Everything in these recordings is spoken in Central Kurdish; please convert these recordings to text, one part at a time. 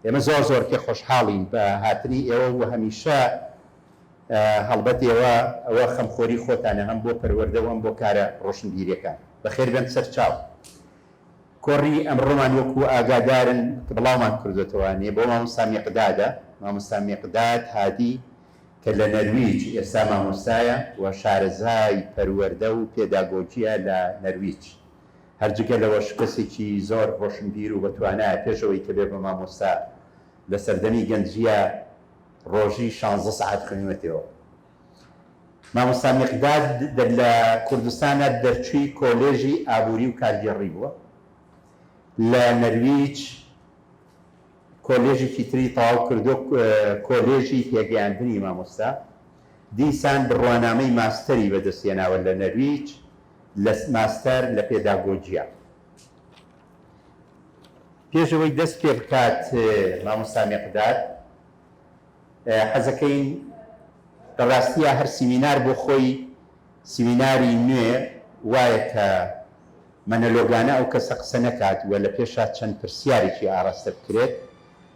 ئێمە زۆر زۆر پێ خۆشحاڵین بە هاتنی ئێوە و هەمیشە هەڵبەت ئێوە ئەوە خەمخۆری خۆتانە هەم بۆ پەروەردە و هەم بۆ کارە ڕۆشنبیریەکان. بەخێر بێن سەر چاو. کۆڕی ئەمڕۆمان وەکو ئاگادارن بڵاومان کردۆتەوە نێ بۆ مامۆستا میقدادە، مامۆستا میقداد هادی کە لە نەرویج ئێستا مامۆستایە و شارەزای پەروەردە و پێداگۆجیە لە نەرویج. هەر جگە لەوەش کەسێکی زۆر ڕۆشنبیر و بەتوانایە پێش ئەوەی کە بێ بە مامۆستا لە سەردەمی گەنجییا ڕۆژی شانزە سەعات خوێنوێتەوە. مامۆستا میقداد لە کوردستانا دەرچووی کۆلێژی ئابووری و کارگێڕی بووە. لە نەرویج کۆلێژێکی تری تەواو کردووە کۆلێژی پێگەیاندنی مامۆستا. دیسان بڕوانامەی ماستەری بەدەستهێناوە لە نەرویج لە ماستەر لە پێداگۆجیا. پێش ئەوەی دەست پێ بکات مامۆستا مێقداد حەزەکەین لە ڕاستیا هەر سیمینار بۆ خۆی سیمیناری نوێ وایە کە مەنەلۆگانە ئەو کەسە قسە نەکات و لە پێشا چەند پرسیارێکی ئاراستە بکرێت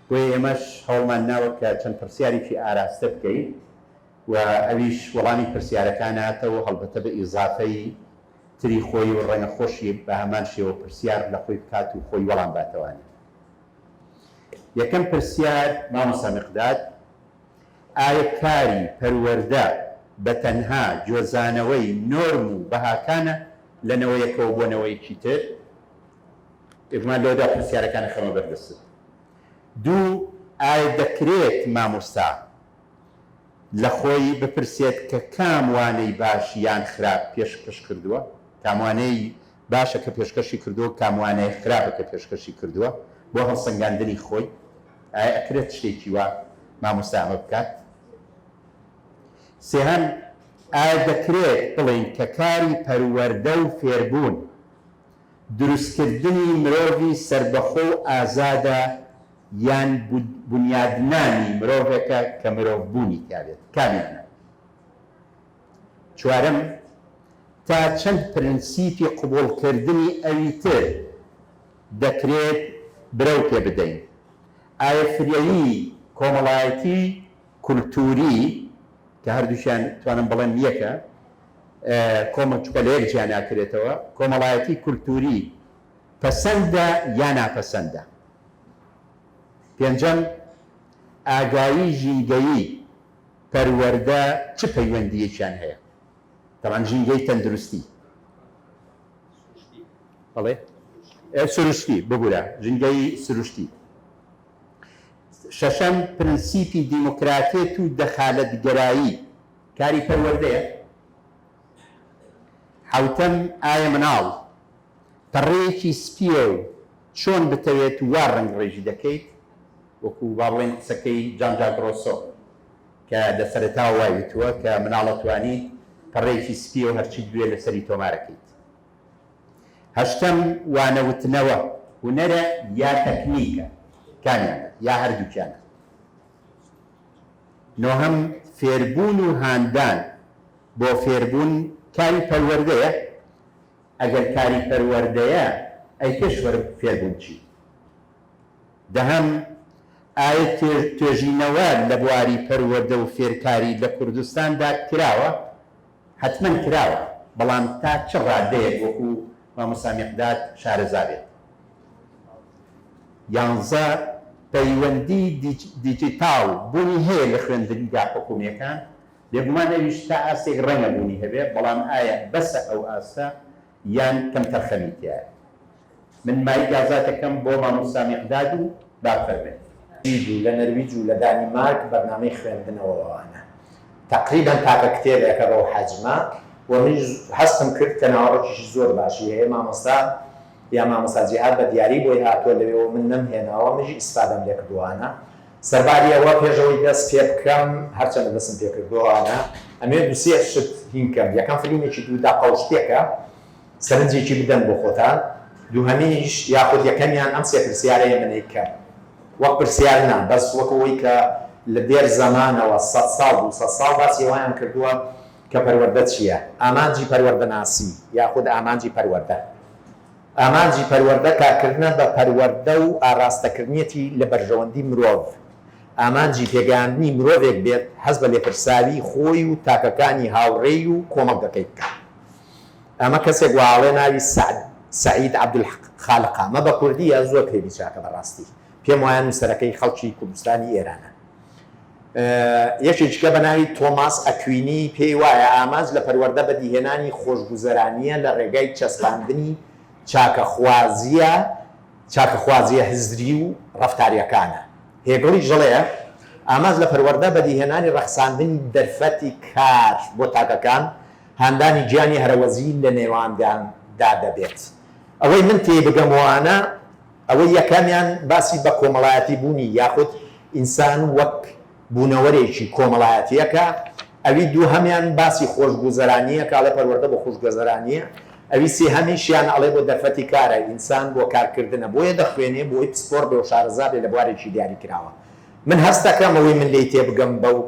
بۆیە ئێمەش هەوڵمان ناوە کە چەند پرسیارێکی ئاراستە بکەین و ئەویش وەڵامی پرسیارەکان هاتەوە هەڵبەتە بە ئیزافەی تری خۆی و ڕەنگە خۆشی بە هەمان شێوە پرسیار لە خۆی بکات و خۆی وەڵام باتەوانێ. یەکەم پرسیار مامۆستا میقداد، ئایە کاری پەروەردە بە تەنها گوێزانەوەی نۆرم و بەهاکانە لە نەوەیەکەوە بۆ نەوەیەکی تر؟ بێگومان لەوەدا پرسیارەکان ئەخەمە بەر دەستت. دوو، ئایە دەکرێت مامۆستا لە خۆی بپرسێت کە کام وانەی باش یان خراپ پێشکەش کردووە، کام وانەی باشە کە پێشکەشی کردووە و کام وانەیە خراپە کە پێشکەشی کردووە بۆ هەڵسەنگاندنی خۆی، ئایا ئەکرێت شتێکی وا مامۆستا ئەمە بکات؟ سێهەم، ئایا دەکرێت بڵێین کە کاری پەروەردە و فێربوون دروستکردنی مرۆڤی سەربەخۆ و ئازادە یان بونیادنانی مرۆڤێکە کە مرۆڤبوونی تیابێت؟ کامیانە؟ چوارەم، تا چەند پرنسیپی قبوڵکردنی ئەویتر دەکرێت برەو پێ بدەین؟ ئایا فرەیی کۆمەڵایەتی کولتووری، کە هەردووکیان توانم بڵێم یەکە، کۆمە چونکە لە یەک جیا ناکرێتەوە، کۆمەڵایەتی کولتووری پەسەندە یا ناپەسەندە؟ پێنجەم، ئاگایی ژینگەیی پەروەردە چ پەیوەندییەکیان هەیە؟ تەبعەن ژینگەی تەندروستی. بەڵێ؟ سروشتی، ببورە، ژینگەی سروشتی. شەشەم، پرنسیپی دیموکراتێت و دەخالەتگەرایی کاری پەروەردەیە. حەوتەم، ئایا مناڵ پەڕەیەکی سپییە و چۆن بتەوێت وا ڕەنگڕێژی دەکەیت؟ وەکو با بڵێین قسەکەی جان جاک ڕۆسۆ کە لە سەرەتاوە وای وتووە کە مناڵ ئەتوانیت پەڕەیەکی سپییە و هەرچیت بوێ لەسەری تۆمارەکەیت. هەشتەم، وانەوتنەوە هونەرە یا تەکنیکە؟ کامیانە یا هەردووکیانە؟ نۆهەم، فێربوون و هاندان بۆ فێربوون کاری پەروەردەیە؟ ئەگەر کاری پەروەردەیە ئەی پێش فێربوون چی؟ دەهەم، ئایە توێژینەوە لە بواری پەروەردە و فێرکاری لە کوردستاندا کراوە؟ حەتمەن کراوە، بەڵام تا چ ڕادەیەک وەکو مامۆستا میقداد شارەزا بێت؟ یانزە، پەیوەندی دیجیتاڵ بوونی هەیە لە خوێندنگا حکومییەکان؟ بێگومان ئەویش تا ئاستێک ڕەنگە بوونی هەبێ، بەڵام ئایا بەسە ئەو ئاستە یان کەمتەرخەمی تیایە؟ من مایک ئازاد ئەکەم بۆ مامۆستا میقداد و با فەرمێت. سوید و لە نەرویج و لە دانیمارک بەرنامەی خوێندنەوە ئەوانە تەقریبەن تاکە کتێبێکە بەو حەجمە و منیش هەستم کرد کە ناوەڕۆکیشی زۆر باشی هەیە مامۆستا یا مامۆستا جیهاد بە دیاری بۆی هاتووە لەوێوە من نەمهێناوە منیش ئیسفادەم لێ کردووانە سەرباری ئەوە پێش ئەوەی دەست پێ بکەم هەرچەندە دەستم پێ کردووانە ئەمەوێ دوو سێ شت هین کەم یەکەم فلیمێکی دوو دەقە و شتێکە سەرنجێکی بدەن بۆ خۆتان دووهەمینیش یاخود یەکەمیان ئەم سێ پرسیارەیە من ئەیکەم وەک پرسیار نا بەس وەک ئەوەی کە لە دێر زەمانەوە سەدساڵ دووسەد ساڵ باسی ئەوەیان کردووە کە پەروەردە چییە ئامانجی پەروەردەناسی یاخود ئامانجی پەروەردە. ئامانجی پەروەردە کارکردنە بە پەروەردە و ئاراستەکردنیەتی لە بەرژەوەندی مرۆڤ. ئامانجی پێگەیاندنی مرۆڤێک بێت هەست بە لێپرساوی خۆی و تاکەکانی هاوڕێی و کۆمەڵگەکەی بکات. ئەمە کەسێک واڵێ ناوی سەعد سەعید عەبدولخالقە. ئەمە بە کوردییە زۆر کتێبی چاکە بەڕاستی. پێم وایە نووسەرەکەی خەڵکی کوردستانی ئێرانە. یەکێکیکە بە ناوی تۆماس ئەکوینی پێی وایە ئامانج لە پەروەردە بەدیهێنانی خۆشگوزەرانییە لە ڕێگای چەسپاندنی چاکەخوازییە چاکەخوازییە هزری و ڕەفتارییەکانە. هێگڵیش دەڵێ ئامانج لە پەروەردە بەدیهێنانی ڕەخساندنی دەرفەتی کار بۆ تاکەکان، هاندانی گیانی هەرەوەزی لە نێوانیاندا دەبێت. ئەوەی من تێی بگەم وانە ئەوەی یەکەمیان باسی بە کۆمەڵایەتی بوونی یاخود ئینسان وەک بوونەوەرێکی کۆمەڵایەتییەکە، ئەوی دووهەمیان باسی خۆشگوزەرانییە کە ئەڵێ پەروەردە بۆ خوشگەزەرانییە، ئەوی سێهەمیشیان ئەڵێ بۆ دەرفەتی کارە، ئینسان بۆ کارکردنە بۆیە دەخوێنێ بۆی پسپۆڕ بێ و شارەزا بێ لە بوارێکی دیاریکراوە. من هەستەکەم ئەوەی من لێی تێبگەم بەو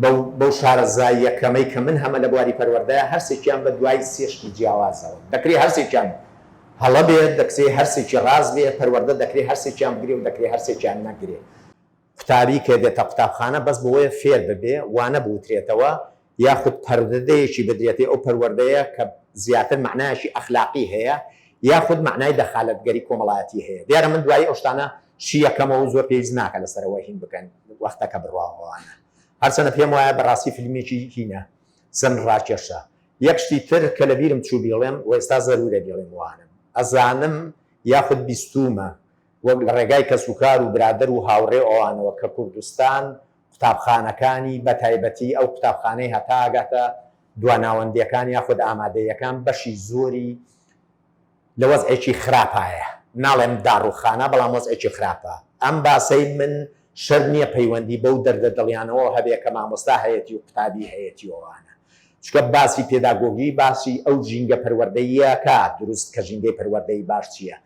بەو بەو شارەزاییە کەمەی کە من هەمە لە بواری پەروەردەیا هەرسێکیان بە دوای سێ شتی جیاوازەوەن. دەکرێ هەرسێکیان هەڵە بێت، دەکرێ هەرسێکی ڕاست بێ، پەروەردە دەکرێ هەرسێکیان بگرێ و دەکرێ هەرسێکیان نەگرێ. قوتابی کە دێتە قوتابخانە بەس بۆیە فێر ببێ، وانە بوترێتەوە یاخود پەردەیەکی بدرێتێ، ئەو پەروەردەیە کە زیاتر مەعنایەکی ئەخلاقی هەیە یاخود مەعنای دەخالەتگەری کۆمەڵایەتی هەیە. دیارە من دوایی ئەو شتانە شی ئەکەمەوە و زۆر پێویست ناکا لەسەرەوە هین بکەن وەختەکە بڕواوە ئەوانە. هەرچەندە پێم وایە بەڕاستی فیلمێکی هینە سەرنجڕاکێشە. یەک شتی تر کە لە بیرم چوو بیڵێم و ئێستا زەرورە بیڵێم وانم ئەزانم یاخود بیستوومە وەک لە ڕێگای کەسوکار و برادەر و هاوڕێ و ئەوانەوە کە کوردستان قوتابخانەکانی بە تایبەتی ئەو قوتابخانەی هەتا ئەگاتە دواناوەندیەکان یاخود ئامادەیەکان بەشی زۆری لە وەزعێکی خراپایە، ناڵێم داڕوخانە بەڵام وەزعێکی خراپە، ئەم باسەی من شەرت نیە پەیوەندی بەو دەردە دڵیانەوە هەبێ کە مامۆستا هەیەتی و قوتابی هەیەتی و ئەوانە، چونکە باسی پێداگۆگی باسی ئەو ژینگە پەروەردەییە ئەکا دروست کە ژینگەی پەروەردەیی باش چیە،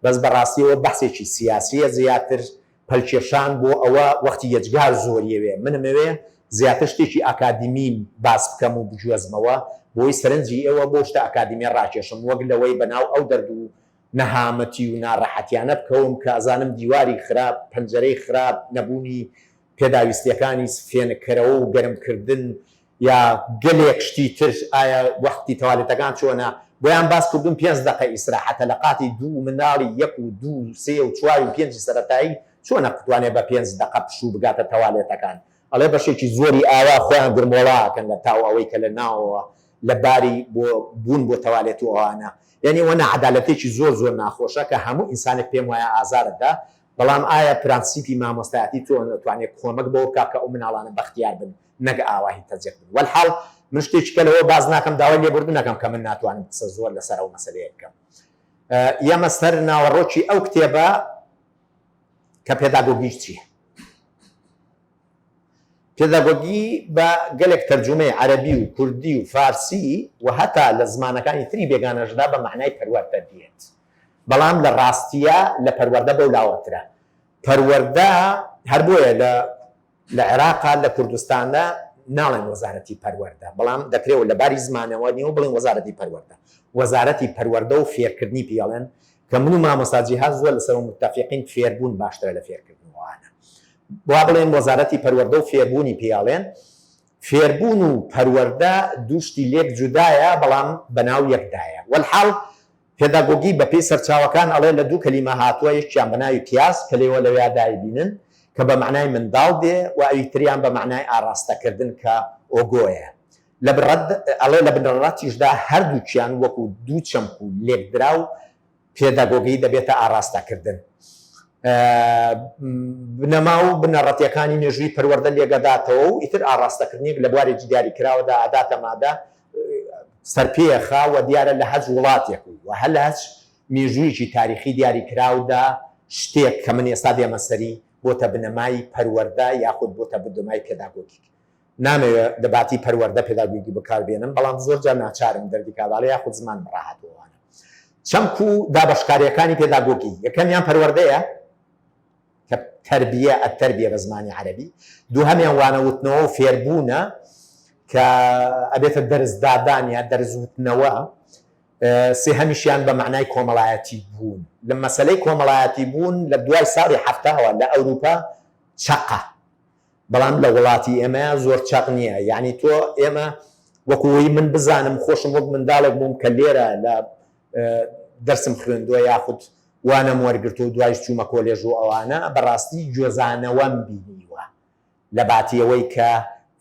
بەس بەڕاستی ئەوە بەحسێکی سیاسیە زیاتر پەلکێشان بۆ ئەوە وەختی یەجگار زۆریەوێ، منمەوێ زیاتر شتێکی ئاکادیمی باس بکەم و بگوێزمەوە بۆی سەرنجی ئێوە بۆ شتە ئەکادیمیە ڕاکێشم وەک لەوەی بەناو ئەو دەرد و نەهامەتی و ناڕەحەتیانە بکەوم کە ئەزانم دیواری خراپ، پەنجەرەی خراپ، نەبوونی پێداویستیەکانی فێنککەرەوە و گەرمکردن یا گەلێک شتی تر ئایا وەختی تەوالێتەکان چۆنە بۆیان باس کردوم پێنج دەقە ئیسراحەتە لە قاتی دوو منداڵی یەک و دوو و سێ و چوار و پێنجی سەرەتایی چۆنە بتوانێ بە پێنج دەقە پشوو بگاتە تەوالێتەکان ئەڵێ بەشێکی زۆری ئاوا خۆیان گرمۆڵا ئەکەن لە تاو ئەوەی کە لە ناوەوە لە باری بۆ بوون بۆ تەوالێت و ئەوانە یانی ئەوە ناعەدالەتێکی زۆر زۆر ناخۆشە کە هەموو ئینسانێک پێم وایە ئازارت دا بەڵام ئایا پرانسیپی مامۆستایەتی تۆ ئەتوانێ کۆمەک بەوە بکا کە ئەو مناڵانە بەختیار بن نەک ئاواهی تەزیق بن وەلحاڵ من شتێکی کە لەوە باس ناکەم داوای لێبوردن ئەکەم کە من ناتوانم قسە زۆر لەسەر ئەو مەسەلەیە بکەم یەمە سەر ناوەڕۆکی ئەو کتێبە کە پێداگۆگی چییە پێداگۆگی بە گەلێک تەرجومەی عەرەبی و کوردی و فارسی و هەتا لە زمانەکانی تری بێگانەشدا بە مەعنای پەروەردە دێت بەڵام لە ڕاستیە لە پەروەردە بەو لاوەترە پەروەردە هەر بۆیە لە لە عێراقا لە کوردستاندا ناڵێن وەزارەتی پەروەردە، بەڵام دەکرێ و لە باری زمانەوانیەوە بڵێن وەزارەتی پەروەردە. وەزارەتی پەروەردە و فێرکردنی پێی ئەڵێن، کە من و مامۆستا جیهاد زۆر لەسەرەوە متەفیقین فێربوون باشترە لە فێرکردن و ئەوانە. وا بڵێن وەزارەتی پەروەردە و فێربوونی پێی ئەڵێن. فێربوون و پەروەردە دوو شتی لێک جودایە بەڵام بەناو یەکدایە. وەلحاڵ پێداگۆگی بە پێی سەرچاوەکان ئەڵێ لە دوو کەلیمە هاتووە یەکیان بە ناوی پیاز کە لێوە لەویا دایبینن کە بە مەعنای منداڵ دێ و ئەوی تریان بە مەعنای ئاڕاستەکردن کە ئۆگۆیە. لە بڕەت ئەڵێ لە بنەڕەتیشدا هەردووکیان وەکوو دوو چەمک و لێکدراو پێداگۆگی دەبێتە ئاڕاستەکردن. بنەما و بنەڕەتیەکانی مێژووی پەروەردە لێگەداتەوە و ئیتر ئاڕاستەکردنێک لە بوارێکی دیاریکراوەدا ئەداتە مادە سەرپێخا و دیارە لە هەچ وڵاتێک و هەر لە هەچ مێژوویەکی تاریخی دیاریکراودا شتێک کە من ئێستا دێمە سەری بۆتە بنەمای پەروەردە یاخود بۆتە بنەمای پێداگۆگیک. نامەوێ لە باتی پەروەردە پێداگۆگی بەکار بێنم بەڵام زۆر جار ناچارم دەردی کاباڵێ یاخود زمانم ڕاهاتووە وانە. چەمک و دابەشکارییەکانی پێداگۆگی یەکەمیان پەروەردەیە کە تەربیە، التربیە بە زمانی عەرەبی، دووهەمیان وانە وتنەوە و فێربوونە کە ئەبێتە دەرس دادان یا دەرس وتنەوە. سێهەمیشیان بە مەعنای کۆمەڵایەتی بوون. لە مەسەلەی کۆمەڵایەتی بوون لە دوای ساڵی حەفتاوە لە ئەوروپا چەقە، بەڵام لە وڵاتی ئێمەیا زۆر چەق نییە. یانی تۆ ئێمە وەکوو وەی من بزانم خۆشم وەک منداڵێک بووم کە لێرە لە دەرسم خوێندووە یاخود وانەم وەرگرتووە و دوایش چوومە کۆلێژ و ئەوانە، بەڕاستی گوێزانەوەم بینیوە. لە باتی ئەوەی کە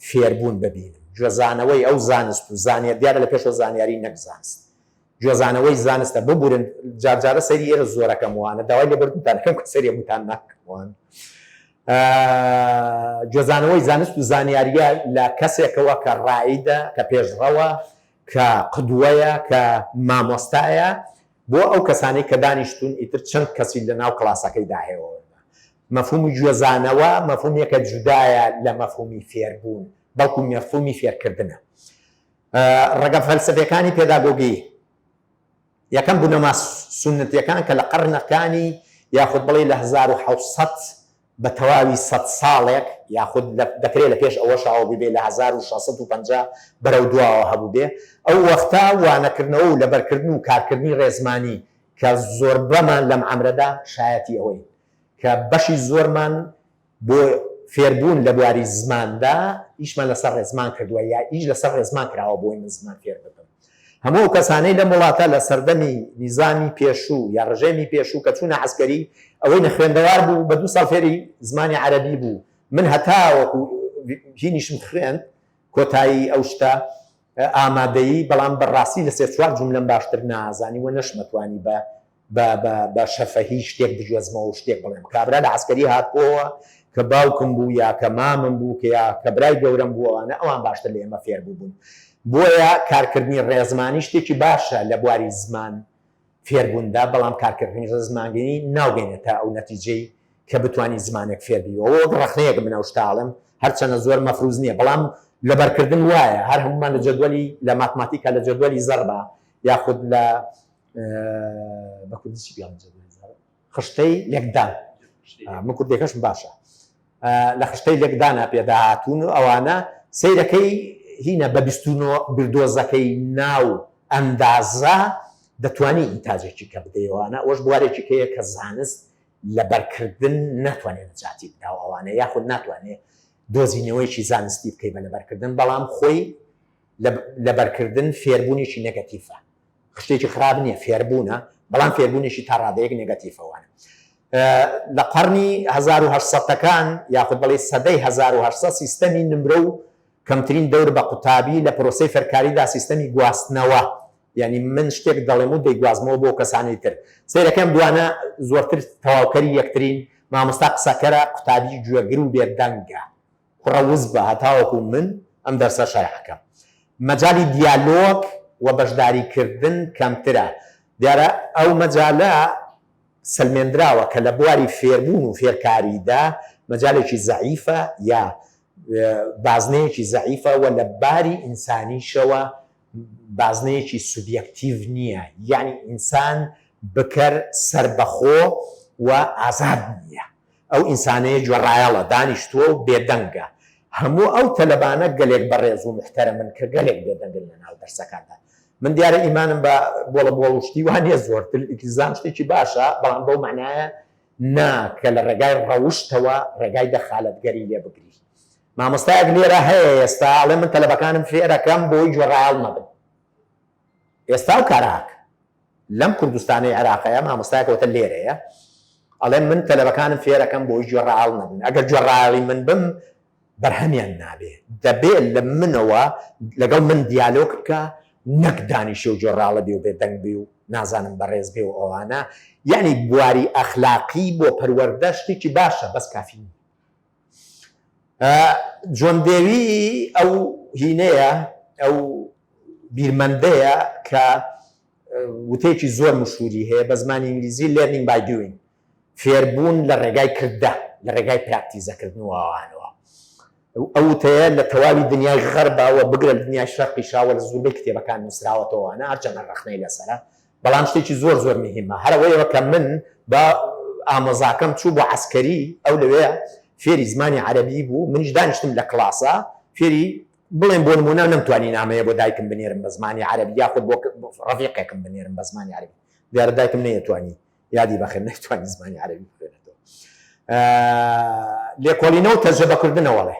فێربوون ببینم گوێزانەوەی ئەو زانست و زانیار دیارە لە پێشەوە زانیاری نەک زانست گوێزانەوەی زانستە ببورن جارجارە سەیری ئێرە زۆرەکەم وانە داوای لێبوردنتان ئەکەم کە سەیری هەمووتان ناکەم وان گوێزانەوەی زانست و زانیاریە لە کەسێکەوە کە ڕائیدە کە پێشڕەوە کە قدوەیە کە مامۆستایە بۆ ئەو کەسانەی کە دانیشتوون ئیتر چەند کەسی لە ناو کڵاسەکەیدا هەیە مەفهومی گوێزانەوە مەفهومێکە جودایە لە مەفهومی فێربوون، بەڵکو مەفهومی فێرکردنە. ڕەگە فەلسەفیەکانی پێداگۆگی، یەکەم بنەما سوننەتیەکان کە لە قەڕنەکانی یاخود بڵێی لە 1700 بە تەواوی سەد ساڵێک یاخود دەکرێ لە پێش ئەوەشەوە ببێ لە 1650 بەرەو دواوە هەبووبێ، ئەو وەختە وانەکردنەوە و لەبەرکردن و کارکردنی ڕێزمانی کە زۆربەمان لەم عەمرەدا شایەتی ئەوەین کە بەشی زۆرمان بۆ فێربوون لە بواری زماندا ئیشمان لەسەر ڕێزمان کردووە یا ئیش لەسەر ڕێزمان کراوە بۆی من زمان فێر ببم. هەموو ئەو کەسانەی لەم وڵاتە لە سەردەمی نیزامی پێشوو یا ڕژێمی پێشوو کە چوونە عەسکەری ئەوەی نەخوێندەوار بوو بە دوو ساڵ فێری زمانی عەرەبی بوو من هەتاوەکو هینیشم خوێند کۆتایی ئەو شتە ئامادەیی بەڵام بەڕاستی لە سێ چوار جوملەم باشتر نازانی و نەشمەتوانی بە بە بە بە شەفەهی شتێک بگوێزمەوە و شتێک بڵێم. کابرا لە عەسکەری هاتبۆوە کە باوکم بوو یا کە مامم بوو کە یا کە برای گەورەم بوو ئەوانە ئەوان باشتر لە ئێمە فێر بووبوون. بۆیە کارکردنی ڕێزمانی شتێکی باشە لە بواری زمان فێربووندا بەڵام کارکردنی ڕێزمانی ناوگەینێتە ئەو نەتیجەی کە بتوانی زمانێک فێر بی. ئەوە وەک ڕەخنەیەک من ئەو شتە ئەڵێم هەرچەنە زۆر مەفروز نییە بەڵام لەبەرکردن وایە هەر هەموومان لە جەدوەلی لە ماتماتیکا لە جەدوەلی زەربا یاخود لە بە کوردی چی پێڵێن جەدوەلی زەرب خشتەی لێکدان من کوردیەکەشم باشە لە خشتەی لێکدانە پێداهاتوون و ئەوانە سەیرەکەی هینە بە 29 بیردۆزەکەی ناو ئەندازە دەتوانی ئینتاجێکی کە بدەیەوانە ئەوەش بوارێکی کەیە کە زانست لەبەرکردن ناتوانێت نەجاتی بدا و ئەوانە یاخود ناتوانێت دۆزینەوەیەکی زانستی بکەی بە لەبەرکردن بەڵام خۆی لەبەرکردن فێربوونێکی نێگەتیفە شتێکی خراپ نییە فێربوونە بەڵام فێربوونێکی تا ڕادەیەک نێگەتیفەوانە لە قەرنی 1800ەکان یاخود بڵێ سەدەی 1800 سیستەمی نمرە و کەمترین دەور بە قوتابی لە پرۆسەی فێرکاریدا سیستەمی گواستنەوە یعنی من شتێک دەڵێم و دەیگوازمەوە بۆ کەسانی تر سەیرەکەم دوانە زۆرتر تەواوکەری یەکترین مامۆستا قسەکەرە قوتابی گوێگر و بێدەنگە کوڕە وز بە هەتاوەکو من ئەم دەرسە شەرح ئەکەم. مەجالی دیالۆگ و بەشداری کردن کەمترە. دیارە ئەو مەجالە سەلمێندراوە کە لە بواری فێربوون و فێرکاریدا مەجالێکی زەعیفە یا بازنەیەکی زەعیفە و لە باری ئینسانیشەوە بازنەیەکی سوبیەکتیڤ نییە، یەعنی ئینسان بکەر، سەربەخۆ و ئازاد نییە. ئەو ئینسانەیە گوێڕایەڵە، دانیشتووە و بێدەنگە. هەموو ئەو تەلەبانە گەلێک بەڕێز و موحتەرەمن کە گەلێک بێدەنگن لە ناو دەرسەکاندا. من دیارە ئیمانم بە بۆڵە بۆڵ و شتی وا نییە زۆرتر، ئیلتیزام شتێکی باشە، بەڵام بەو مەعنایە نا کە لە ڕێگای ڕەوشتەوە ڕێگای دەخالەتگەری لێ بگری. مامۆستایەک لێرە هەیە ئێستا ئەڵێ من تەلەبەکانم فێرەکەم بۆی گوێڕایەڵ نەبن. ئێستا ئەو کارە ئەکا. لەم کوردستانەی عێراقەیە مامۆستایەک ئەوەتە لێرەیە ئەڵێ من تەلەبەکانم فێرەکەم بۆی گوێڕایەڵ نەبن ئەگەر گوێڕایەڵی من بم بەرهەمیان نابێ دەبێ لە منەوە لەگەڵ من دیالۆگ بکە نەک دانیشێ و گوێڕاڵە بێ و بێدەنگ بێ و نازانم بەڕێز بێ و ئەوانە یعنی بواری ئەخلاقی بۆ پەروەردە شتێکی باشە بەس کافی نییە جۆن دێوی ئەو هینەیە ئەو بیرمەندەیە کە وتەیەکی زۆر مشهوری هەیە بە زمانی ئینگلیزی learning by doing فێربوون لە ڕێگای کردە لە ڕێگای پراکتیزەکردن و ئەوانەوە ئەو وتەیە لە تەواوی دنیای غەربا و بگرە لە دنیای شەرقیشا و لە زۆربەی کتێبەکان نووسراوەتەوە ئەوانە هەرچەندە ڕەخنەی لەسەرە بەڵام شتێکی زۆر زۆر مهمە هەر ئەوەیەوە کە من بە ئامۆزاکەم چوو بۆ عەسکەری ئەو لەوێ فێری زمانی عەرەبی بوو منیش دانیشتم لە کڵاسە فێری بڵێن بۆ نموونە نەمتوانی نامەیە بۆ دایکم بنێرم بە زمانی عەرەبی یاخود بۆ ڕەفیقێکم بنێرم بە زمانی عەرەبی. دیارە دایکم نەیەتوانی یادی بەخێر نەیتوانی زمانی عەرەبی بخوێنێتەوە. لێکۆڵینەوە و تەجرەبەکردنەوەڵێ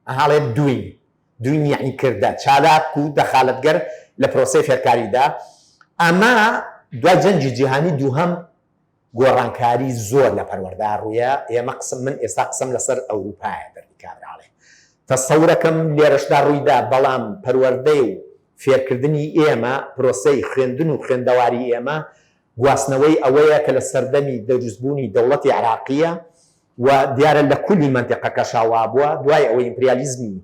ئەهاڵێ دوین دوین یەعنی کردە چالاک و دەخالەتگەر لە پرۆسەی فێرکاریدا. ئەمە دوای جەنگی جیهانی دووهەم گۆڕانکاری زۆر لە پەروەردە ڕوویە، ئێمە قسم من ئێستا قسەم لەسەر ئەوروپایە دەردی کابراڵێ تەسەورەکەم لێرەشدا ڕوویدا بەڵام پەروەردەی و فێرکردنی ئێمە پرۆسەی خوێندن و خوێندەواری ئێمە گواستنەوەی ئەوەیە کە لە سەردەمی دروستبوونی دەوڵەتی عێراقییە و دیارە لە کولی مەنتیقەکەشا وابووە دوای ئەوەی ئیمپریالیزمی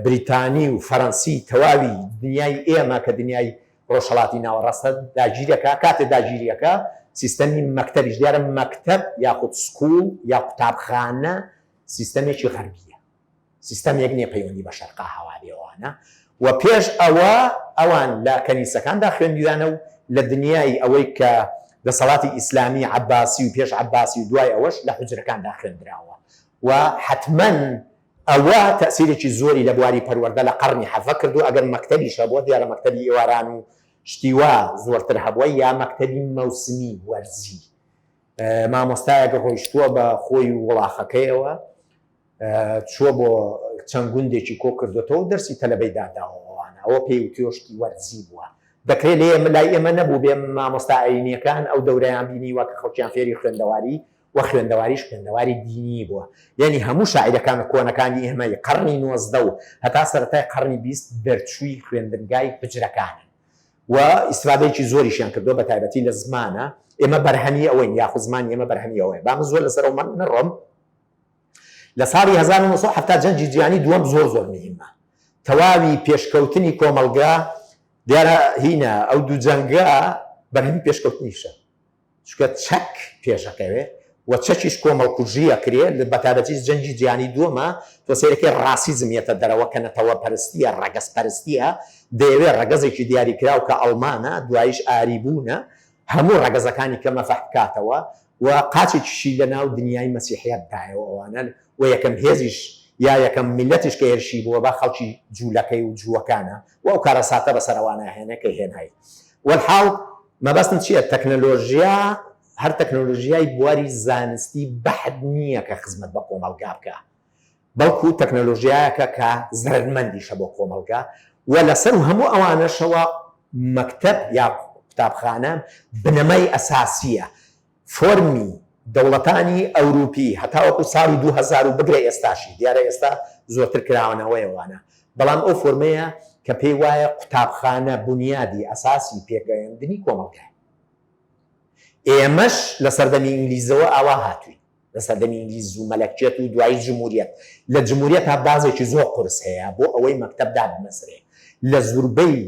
بریتانی و فەرەنسی تەواوی دنیای ئێمە کە دنیای ڕۆژهەڵاتی ناوەڕاستە داگیرەکا، کاتێ داگیریەکا سیستەمی مەکتەبیش دیارە مەکتەب یاخود school یا قوتابخانە سیستەمێکی غەربیە سیستەمێک نییە پەیوەندی بە شەرقا هەوابێ ئەوانە و پێش ئەوە ئەوان لە کەنیسەکاندا خوێندویانە و لە دنیای ئەوەی کە دەسەڵاتی ئیسلامی عەباسی و پێش عەباسی و دوای ئەوەش لە حوجرەکاندا خوێندراوە و حەتمەن ئەوە تەئسیرێکی زۆری لە بواری پەروەردە لە قەڕنی حەڤە کردووە، ئەگەر مەکتەبیش هەبووە، دیارە مەکتەبی ئێواران و شتی وا زۆرتر هەبووە، یا مەکتەبی مەوسمی، وەرزی. مامۆستایەک ڕۆیشتووە بە خۆی و وڵاخەکەیەوە، چووە بۆ چەند گوندێکی کۆ کردۆتەوە و دەرسی تەلەبەی داداوە ئەوانە. ئەوە پێی وتووە شتی وەرزی بووە. دەکرێ لێ لای ئێمە نەبووبێ، مامۆستا ئایینییەکان ئەو دەورەیان بینیوە کە خەڵکیان فێری خوێندەواری و خوێندەواریش خوێندەواری دینیی بووە، یانی هەموو شاعیرەکان کۆنەکانی ئێمەی قەڕنی 19 و هەتا سەرەتای قەڕنی 20 دەرچووی خوێندنگای حوجرەکانن و ئیستفادەیەکی زۆریشیان کردووە بە تایبەتی لە زمانە ئێمە بەرهەمی ئەوەین یاخود زمانی ئێمە بەرهەمی ئەوەیە با من زۆر لەسەر ئەو نەڕۆم. لە ساڵی 1970 جەنگی جیهانی دووەم زۆر زۆر مهمە تەواوی پێشکەوتنی کۆمەڵگا دیارە هینە ئەو دوو جەنگە بەرهەمی پێشکەوتنیشە چونکە چەک پێشەکەوێ و چەکیش کۆمەڵکوژی ئەکرێ بەتایبەتیش جەنگی جیهانی دووەمە تۆ سەیرەکەی ڕاسیزم یەتە دەرەوە کە نەتەوە پەرستیە ڕەگەز پەرستیە دەیەوێ ڕەگەزێکی دیاریکراو کە ئەڵمانە دواییش ئاری بوونە هەموو ڕەگەزەکانی کە مەفح بکاتەوە و قاچێکیشی لەناو دنیای مەسیحیەت دایەوە ئەوانە و یەکەم هێزیش یا یەکەم میلەتیش کە هێرشی بووە بە خەڵکی جوولەکەی و جووەکانە و ئەو کارەساتە بەسەر ئەوانە هێنێ کە هێنای وەلحاڵ مەبەستم چییە تەکنەلۆژیا هەر تەکنەلۆژیای بواری زانستی بەحد نییە کە خزمەت بە کۆمەڵگا بکا بەڵکو تەکنەلۆژیایەکە کە زەرەرمەندیشە بۆ کۆمەڵگا و لەسەر و هەموو ئەوانەشەوە مەکتەب یا قوتابخانە بنەمای ئەساسییە فۆرمی دەوڵەتانی ئەوروپی هەتاوەکو ساڵی 2000 و بگرە ئێستاشی، دیارە ئێستا زۆرتر کراوەنەوەیە وانە، بەڵام ئەو فۆرمەیە کە پێی وایە قوتابخانە بونیادی ئەساسی پێگەیاندنی کۆمەڵگایە. ئێمەش لە سەردەمی ئینگلیزەوە ئاوا هاتووین، لە سەردەمی ئینگلیز و مەلەکیەت و دوایی جمهوریەت. لە جمهوریەتا بازێکی زۆر قورس هەیە بۆ ئەوەی مەکتەب دابمەزرێ. لە زوربەی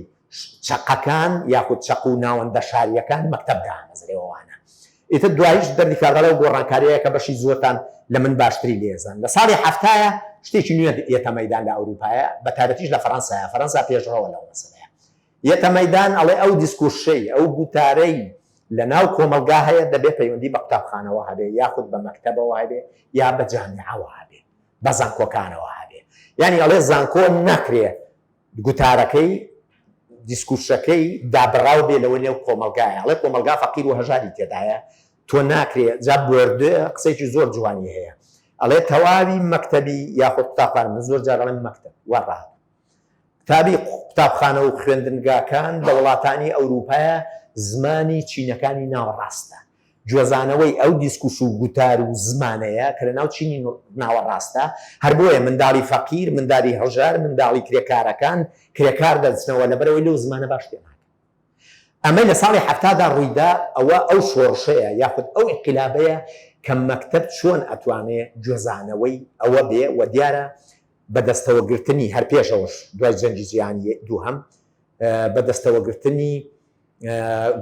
چەقەکان یاخود چەق و ناوەندە شارییەکان مەکتەب دامەزرێ وانە. ئیتر دواییش دەردی کارداڵێ و گۆڕانکارییە کە بەشی زۆرتان لە من باشتری لێزان. لە ساڵی حەفتایە شتێکی نوێ یەتە مەیدان لە ئەوروپایە بە تایبەتیش لە فەرەنسایە، فەرەنسا پێشڕەوە لەو مەسەلەیە. یەتە مەیدان ئەڵێ ئەو discours ەی، ئەو گوتارەی لە ناو کۆمەڵگا هەیە دەبێ پەیوەندی بە قوتابخانەوە هەبێ یاخود بە مەکتەبەوە هەبێ یا بە جامیعەوە هەبێ، بە زانکۆکانەوە هەبێ. یانی ئەڵێ زانکۆ ناکرێ گوتارەکەی، discours ەکەی دابڕاو بێ لەوە نێو کۆمەڵگایە، ئەڵێ کۆمەڵگا فەقیر و هەژاری تێدایە، تۆ ناکرێ، جا بۆردێ قسەیەکی زۆر جوانی هەیە، ئەڵێ تەواوی مەکتەبی یاخود قوتابخانە، من زۆر جار ئەڵێم مەکتەب، وا ڕاهاتوو قوتابی قوتابخانە و خوێندنگاکان لە وڵاتانی ئەوروپایە زمانی چینەکانی ناوەڕاستە، گوێزانەوەی ئەو discours و گوتار و زمانەیە کە لەناو چینی ناوەڕاستە، هەر بۆیە منداڵی فەقیر، مندالی هەژار، منداڵی کرێکارەکان، کرێکار دەچنەوە لەبەرئەوەی لەو زمانە باش تێناگەن. ئەمەی لە ساڵی حەفتادا ڕوویدا ئەوە ئەو شۆڕشەیە یاخود ئەو ئینقیلابەیە کە مەکتەب چۆن ئەتوانێ گوێزانەوەی ئەوە بێ و دیارە بەدەستەوەگرتنی هەر پێشەوەش دوای جەنگی جیهانی دووهەم بەدەستەوەگرتنی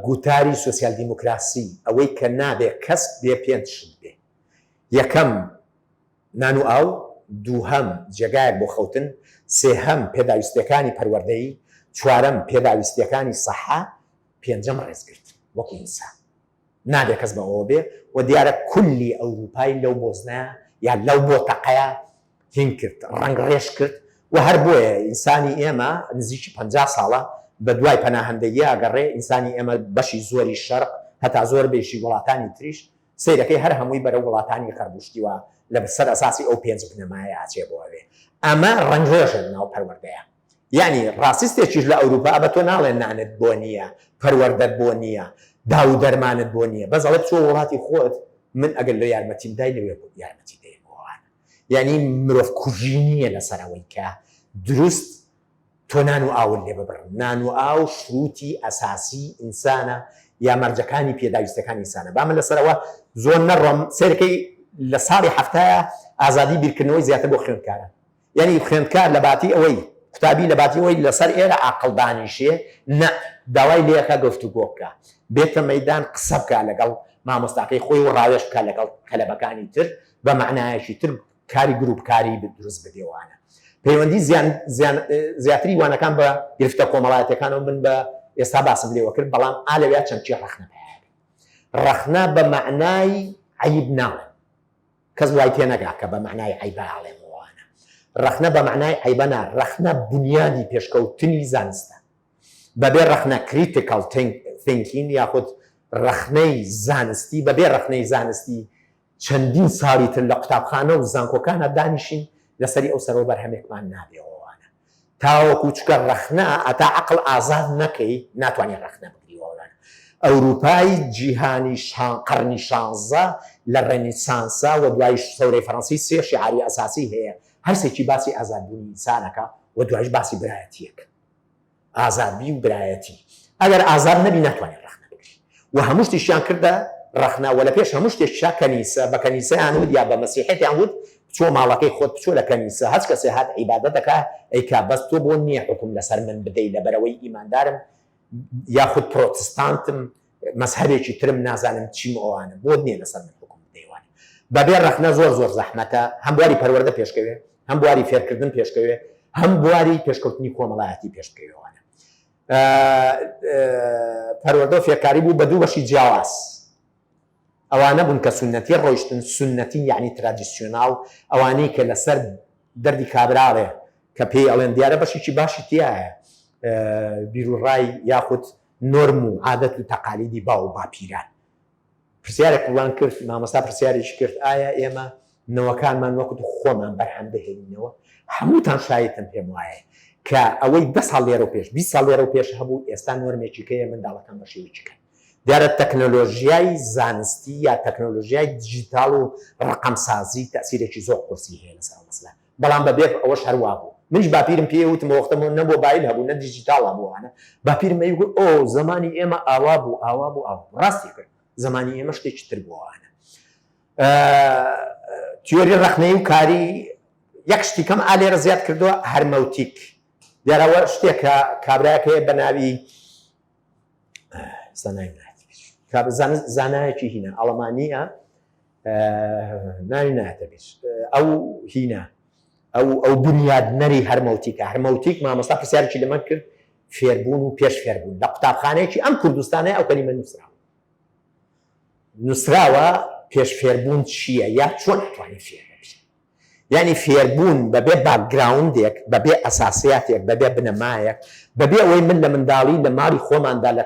گوتاری سۆسیال دیموکراسی ئەوەی کە نابێ کەس بێ پێنج شت بێ یەکەم نان و ئاو دووهەم جێگایەک بۆ خەوتن سێهەم پێداویستیەکانی پەروەردەیی چوارەم پێداویستیەکانی سەحە پێنجەم ڕێزگرتن وەکو ئینسان نابێ کەس بە ئەوە بێ و دیارە کولی ئەوروپای لەو بۆزنە یا لەو بۆ تەقەیە هین کرد ڕەنگڕێژ کرد. و هەر بۆیە ئینسانی ئێمە نزیکی 50 ساڵە بە دوای پەناهەندەیی ئەگەڕێ. ئینسانی ئێمە بەشی زۆری شەرق هەتا زۆر بێشی وڵاتانی تریش سەیرەکەی هەر هەمووی بەرەو وڵاتانی غەرب و شتی وا لە سەر ئەساسی ئەو پێنج بنەمایە ئەچێ بۆ ئەوێ. ئەمە ڕەنگڕێژە لە ناو پەروەردەیە. یەعنی ڕاسیستێکیش لە ئەوروپا بە تۆ ناڵێ نانت بۆ نییە، پەروەردەت بۆ نییە، داو و دەرمانت بۆ نییە، بەس ئەڵێ بچۆ وڵاتی خۆت من ئەگەر لۆ یارمەتیم دای لەوێ یارمەتی دەیم بۆ ئەوانە. یەعنی مرۆڤ کوژی نییە لەسەر ئەوەی کە دروست تۆ نان و ئاوت لێ ببڕن. نان و ئاو شروتی ئەساسی ئینسانە یا مەرجەکانی پێداویستەکانی ئینسانە. با من لەسەر ئەوە زۆر نەڕۆم. سەیرکەی لە ساڵی حەفتایە ئازادی بیرکردنەوەی زیاتر بۆ خوێندکاران. یانی خوێندکار لە باتی ئەوەی قوتابی لە باتی ئەوەی لەسەر ئێرە عاقڵ دانیشێ نە داوای لێ ئەکا گفتوگۆ بکا بێتە مەیدان قسە بکا لەگەڵ مامۆستاکەی خۆی و ڕاوێژ بکا لەگەڵ تەلەبەکانی تر بە مەعنایەکی تر کاری گروپکاری دروست ببێ وانە پەیوەندی زیان زیان زیاتری وانەکان بە گرفتە کۆمەڵایەتەکانەوە من بە ئێستا باسم لێوە کرد بەڵام ئا لەویا چەمکی ڕەخنە پەیا ڕەخنە بە مەعنای عەیب ناڵێم کەس وای تێنەگا کە بە مەعنای عەیبە ئەڵێم وانە. ڕەخنە بە مەعنای عەیبە نا، ڕەخنە بونیادی پێشکەوتنی زانستە. بەبێ ڕەخنە Critical Thinking یاخود ڕەخنەی زانستی، بەبێ ڕەخنەی زانستی چەندین ساڵی تر لە قوتابخانە و زانکۆکانا دانیشین لەسەری ئەو سەرەوە بەرهەمێکمان نابێ وانە. تاوەکو چونکە ڕەخنە هەتا عەقڵ ئازاد نەکەی ناتوانی ڕەخنە بگری وەڵا ئەوروپای جیهانی شان قەڕنی شانزە لە ڕێنیسانسا و دوایش سەورەی فەڕەنسی سێ شیعاری ئەساسی هەیە هەرسێکی باسی ئازادبوونی ئینسانەکە و دوایش باسی برایەتیەک ئازادبی و برایەتی ئەگەر ئازاد نەبی ناتوانێت ڕەخنە بگری و هەموو شتیشیان کردە ڕەخنە و لە پێش هەموو شتێکیشا کەنیسە بە کەنیسەیان وت یا بە مەسیحیەتیان وت بچۆ ماڵەکەی خۆت بچۆ لە کەنیسە هەچ کەسێ هات عیبادەت دەکا ئەیکا بەس تۆ بۆت نییە حوکم لەسەر من بدەی لەبەرئەوەی ئیماندارم یاخود پرۆتستانتم مەزهەبێکی ترم نازانم چیم ئەوانە بۆت نییە لەسەر من حوکم بدەی وانە بەبێ ڕەخنە زۆر زۆر زەحمەتە هەم بواری پەروەردە پێشکەوێ هەم بواری فێرکردن پێشکەوێ هەم بواری پێشکەوتنی کۆمەڵایەتی پێش بکەوێ وانە پەروەردە و فێرکاری بوو بە دوو بەشی جیاواز. ئەوانە بوون کە سوننەتی ڕۆیشتن، سوننەتی یەعنی traditional، ئەوانەی کە لەسەر دەردی کابراڵێ کە پێی ئەڵێن دیارە بەشێکی باشی تیایە بیروڕای یاخود نۆرم و عادەت و تەقالیدی باو و باپیران. پرسیارێکمان کرد، مامۆستا پرسیارێکی کرد، ئایا ئێمە نەوەکانمان وەکو خۆمان بەرهەم دەهێنینەوە؟ هەمووتان شایەتن پێم وایە کە ئەوەی دە ساڵ لێرەو پێش، 20 ساڵ لێرەو پێش هەبوو، ئێستا نۆرمێکی کەیە، منداڵەکان بە شێوەیەکی کەن. دیارە تەکنەلۆژیای زانستی یا تەکنەلۆژیای دیجیتاڵ و ڕەقەمسازی تەئسیرێکی زۆر قورسی هەیە لەسەر ئەو مەسەلە، بەڵام بەبێ ئەوەش هەر وابوو. منیش باپیرم پێی وتم ئەو وەختە نە مۆبایل هەبوو نە دیجیتاڵ هەبوو ئەوانە، باپیرم ئەیگوت ئۆ زەمانی ئێمە ئاوا بوو ئاوا بوو ئاوا بوو، ڕاستی کرد زەمانی ئێمە شتێکی تر بوو ئەوانە. تیۆری ڕەخنەیی و کاری یەک شتی کەم ئا لێرە زیاد کردووە هەرمەوتیک. دیارە ئەوە شتێکە کابرایەک هەیە بە ناوی زانایەکی هینە ئەڵمانیە ناوی نایەتە بیر ئەو هینە ئەو ئەو بنیادنەری هەرمەوتیکە هەرمەوتیک مامۆستا پرسیارێکی لەمە کرد فێربوون و پێش فێربوون لە قوتابخانەیەکی ئەم کوردستانەی ئەو کەلیمە نووسراوە نووسراوە پێش فێربوون چییە یا چۆن ئەتوانین فێر ببین یانی فێربوون بەبێ background ێک، بەبێ ئەساسیاتێک، بەبێ بنەمایەک، بەبێ ئەوەی من لە منداڵی لە ماڵی خۆماندا لە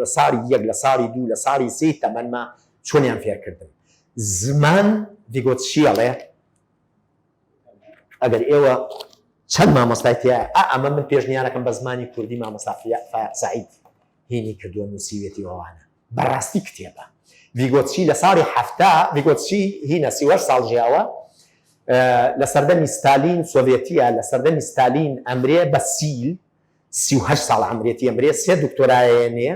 لە ساڵی یەک، لە ساڵی دوو، لە ساڵی سێی تەمەنما چۆنیان فێرکردم. زمان ڤیگۆتسکی ئەڵێ ئەگەر ئێوە چەند مامۆستای تیایە، ئا ئەمە من پێشنیارەکەم بە زمانی کوردی مامۆستا فایەق سەعید هینی کردووە نووسیویەتی ئەوانە. بەڕاستی کتێبە. ڤیگۆتسکی لە ساڵی 70 ڤیگۆتسکی هینە 38 ساڵ ژیاوە لە سەردەمی ستالین سۆڤێتیە لە سەردەمی ستالین ئەمرێ بە سیل 38 ساڵ عەمرێتی ئەمرێ سێ دکتۆرایەنێ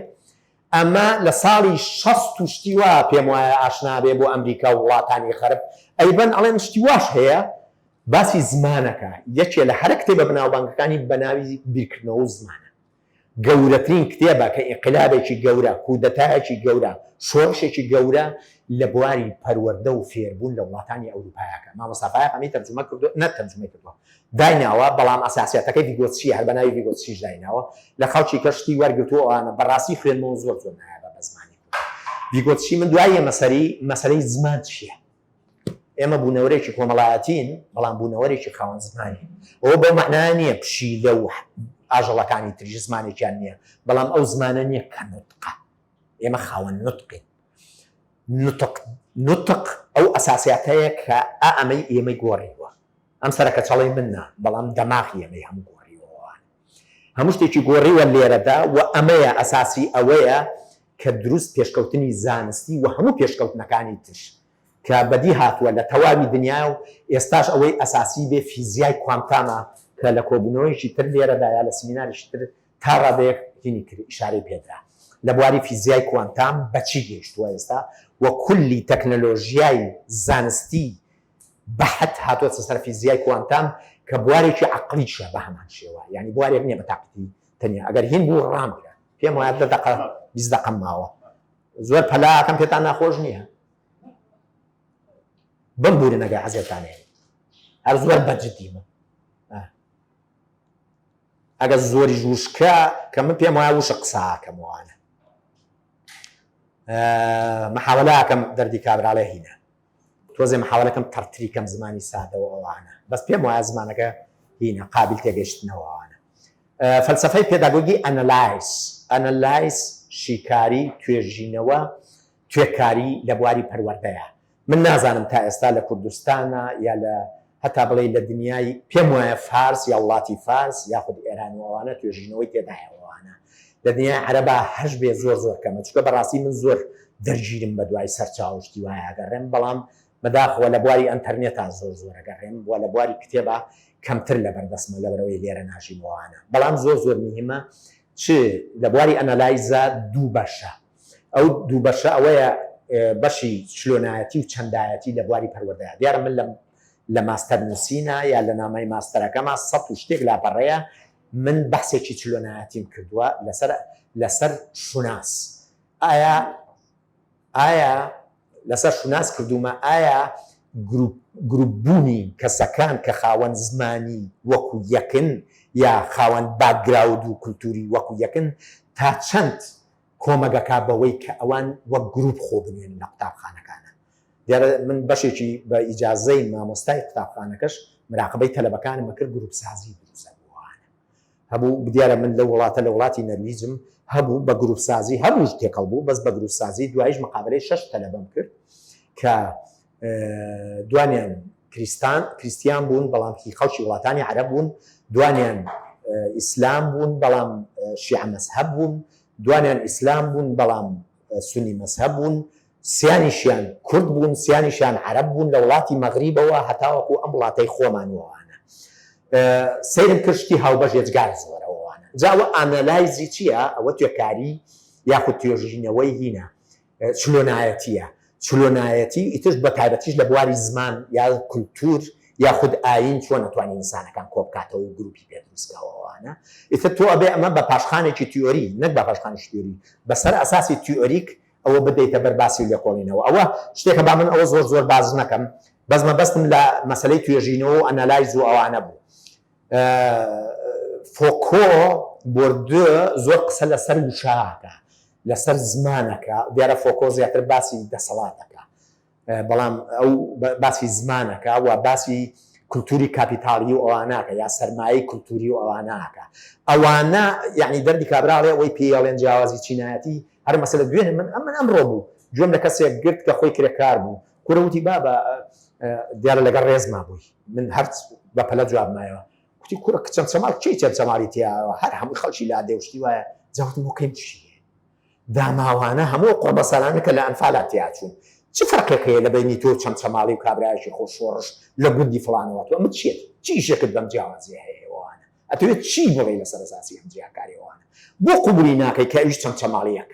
ئەمە لە ساڵی 60 و شتی وا پێم وایە ئاشنا بێ بۆ ئەمریکا و وڵاتانی غەرب ئەیبەن ئەڵێن شتی واش هەیە باسی زمانەکە یەکێ لە هەرە کتێبە بەناوبانگەکانی بەناوی بیرکردنەوە و زمانە گەورەترین کتێبە کە ئینقلابێکی گەورە، کودەتایەکی گەورە، شۆڕشێکی گەورە لە بواری پەروەردە و فێربوون لە وڵاتانی ئەوروپایە کە مامۆستا فایەق ئەمەی تەرجومە کردووە، نەک تەرجومەی کردووە، دایناوە، بەڵام ئەساسیاتەکەی ڤیگۆتسکییە، هەر بە ناوی ڤیگۆتسکیش دایناوە، لە خەڵکی کە شتی وەرگرتووە ئەوانە، بەڕاستی خوێندمەوە زۆر زۆر نایابە بە زمانی کوردی. ڤیگۆتسکی من دواییە مەسەری، مەسەلەی زمان چییە؟ ئێمە بوونەوەرێکی کۆمەڵایەتین، بەڵام بوونەوەرێکی خاوەن زمانین. ئەوە بەو مەعنایە نییە پشیلە و ئاژەڵەکانی تریش زمانێکیان نییە، بەڵام ئەو زمانە نییە کە نوتقە. ئێمە خاوەن نوتقین. نوتق، نوتق ئەو ئەساسیاتەیە کە ئا ئەمەی ئێمەی گۆڕیوە. ئەم سەرەکەچەڵەی من نا، بەڵام دەماغی ئێمەی هەموو گۆڕیوە. هەموو شتێکی گۆڕیوە لێرەدا و ئەمەیە ئەساسی ئەوەیە کە دروست پێشکەوتنی زانستی و هەموو پێشکەوتنەکانی تر کە بەدی هاتووە لە تەواوی دنیا و ئێستاش ئەوەی ئەساسی بێ فیزیای کوانتامە کە لە کۆبوونەوەیەکی تر لێرەدا یا لە سمینارێکی تر تا ڕادەیەک هینی کرد ئیشارەی پێدرا لە بواری فیزیای کوانتام بەچی گەیشتووە ئێستا و کولی تەکنەلۆژیای زانستی بەحت هاتووەتە سەر فیزیای کوانتام کە بوارێکی عەقڵیشە بە هەمان شێوە یانی بوارێک نییە بە تاقەتی تەنیا ئەگەر هین بوو ڕامگرە پێم وایە دە دەقە 20 دەقەم ماوە زۆر پەلاکەم پێتان ناخۆش نییە بم بورن ئەگەر عەزێتان هەیە هەر زۆر بە جدیمە ئەگەر زۆریش وشکە کە من پێم وایە وشە قساکەم وانە محاولەکەم دەردی کابراڵێ هینە تۆزێ محاولەکەم تەڕتری کەم زمانی سادە و ئەوانە بەس پێم وایە زمانەکە هینە قابل تێگەشتنەوە ئەوانە فەلسفەی پێداگۆگی analyze analyze شیکاری توێژینەوە توێکاری لە بواری پەروەردەیە من نازانم تا ئێستا لە کوردستانە یا لە هەتا بڵێ لە دنیای پێم وایە فارس یا وڵاتی فارس یاخود ئێران و ئەوانە توێژینەوەی تێدایەوەوانە لە دنیای عەرەبا هەش بێ زۆر زۆر کەمە چونکە بەڕاستی من زۆر دەرگیرم بە دوای سەرچاوە و شتی وایە ئەگەڕێم بەڵام بەداخەوە لە بواری ئەنتەرنێتا زۆر زۆر ئەگەڕێم و لە بواری کتێبا کەمتر لەبەر دەستمە لەبەرئەوەی لێرە ناژیم وانە بەڵام زۆر زۆر مهمە چ لە بواری ئەنالایزا دوو بەشە ئەو دوو بەشە ئەوەیە بەشی چلۆنایەتی و چەندایەتی لە بواری پەروەردەیا دیارە من لە لە ماستەر نووسینە یا لە نامەی ماستەرەکەما سەد و شتێک لاپەڕەیە من بەحسێکی چلۆنایەتیم کردووە لەسەر لەسەر شوناس ئایا ئایا لەسەر شوناس کردوومە ئایا گروپ گروپ بوونی کەسەکان کە خاوەن زمانی وەکو یەکن یا خاوەن background و کولتوری وەکو یەکن تا چەند کۆمەگەکا بەوەی کە ئەوان وەک گروپ خۆ بنوێنن لە قوتابخانەکانە دیارە من بەشێکی بە ئیجازەی مامۆستای قوتابخانەکەش مراقبەی تەلەبەکانم ئەکرد گروپ سازی دروست ئەبوو ئەوانە هەبوو دیارە من لەو وڵاتە لە وڵاتی نەرویجم هەبوو بە گروپ سازی هەبوو تێکەڵ بوو بەس بە گروپ سازی دوایش مقابلەی شەش تەلەبەم کرد کە دوانیان کریستان کریستیان بوون بەڵام هی خەڵکی وڵاتانی عەرەب بوون دوانیان ئیسلام بوون بەڵام شیعە مەزهەب بوون دوانیان ئیسلام بوون بەڵام سونی مەزهەب بوون سیانیشیان کورد بوون، سیانیشیان عەرەب بوون لە وڵاتی مەغریبەوە هەتاوەکو ئەم وڵاتەی خۆمان و ئەوانە. سەیرم کرد شتی هاوبەش یەجگار زۆرە و ئەوانە. جا ئەوە ئانالایزی چییە؟ ئەوە توێکاری یاخود توێژینەوەی هینە، چلۆنایەتییە. چلۆنایەتی ئیتر بە تایبەتیش لە بواری زمان یا کولتوور یاخود ئایین چۆن ئەتوانی ئینسانەکان کۆ بکاتەوە و گروپی پێ دروست کا و ئەوانە. ئیتر تۆ ئەبێ ئەمە بە پاشخانێکی تیۆری، نەک بە پاشخانێکی تیۆری، بەسەر ئەساسی تیۆریک ئەوە بدەیتە بەر باسی و لێکۆڵینەوە ئەوە شتێکە با من ئەوە زۆر زۆر باس نەکەم بەس مەبەستم لە مەسەلەی توێژینەوە و analyze و ئەوانە بوو فۆکۆ بۆردۆ زۆر قسە لەسەر وشاکە لەسەر زمانەکە دیارە فۆکۆ زیاتر باسی دەسەڵاتەکە بەڵام ئەو باسی زمانەکە و باسی کولتوری کاپیتاڵی و ئەواناکە یا سەرمایەی کولتوری و ئەواناکە ئەوانە یعنی دەردی کابراڵێ ئەوەی پێیەڵێن جیاوازی چینایەتی هەر مەسەلە دوێنێ من ئەمن ئەمڕۆ بوو گوێم لە کەسێک گرت کە خۆی کرێکار بوو کورە وتی بابە دیارە لەگەڵ ڕێزما بووی من هەر بە پەلە جواب مایەوە کوتی کورە چەمچەماڵ کێی چەمچەماڵی تیاوە هەر هەمووی خەڵکی لادێ و شتی وایە جا وتم وەکەیم چییە داماوانە هەموو ئەو قوڕبەسەرانە کە لە ئەنفالا تیاچوون چ فەرقێک هەیە لە بەینی تۆ و چەمچەماڵی و کابرایەکی خۆ شۆڕش لە گوندی فڵانەوە تۆ ئەمە چیەت چ ئیشێکت بەم جیاوازیە هەیە ئەوانە ئەتەوێت چی بڵێی لەسەر ئەساسی ئەم جیاکاری ئەوانە بۆ قبولی ناکەی کە ئەویش چەمچەماڵیەک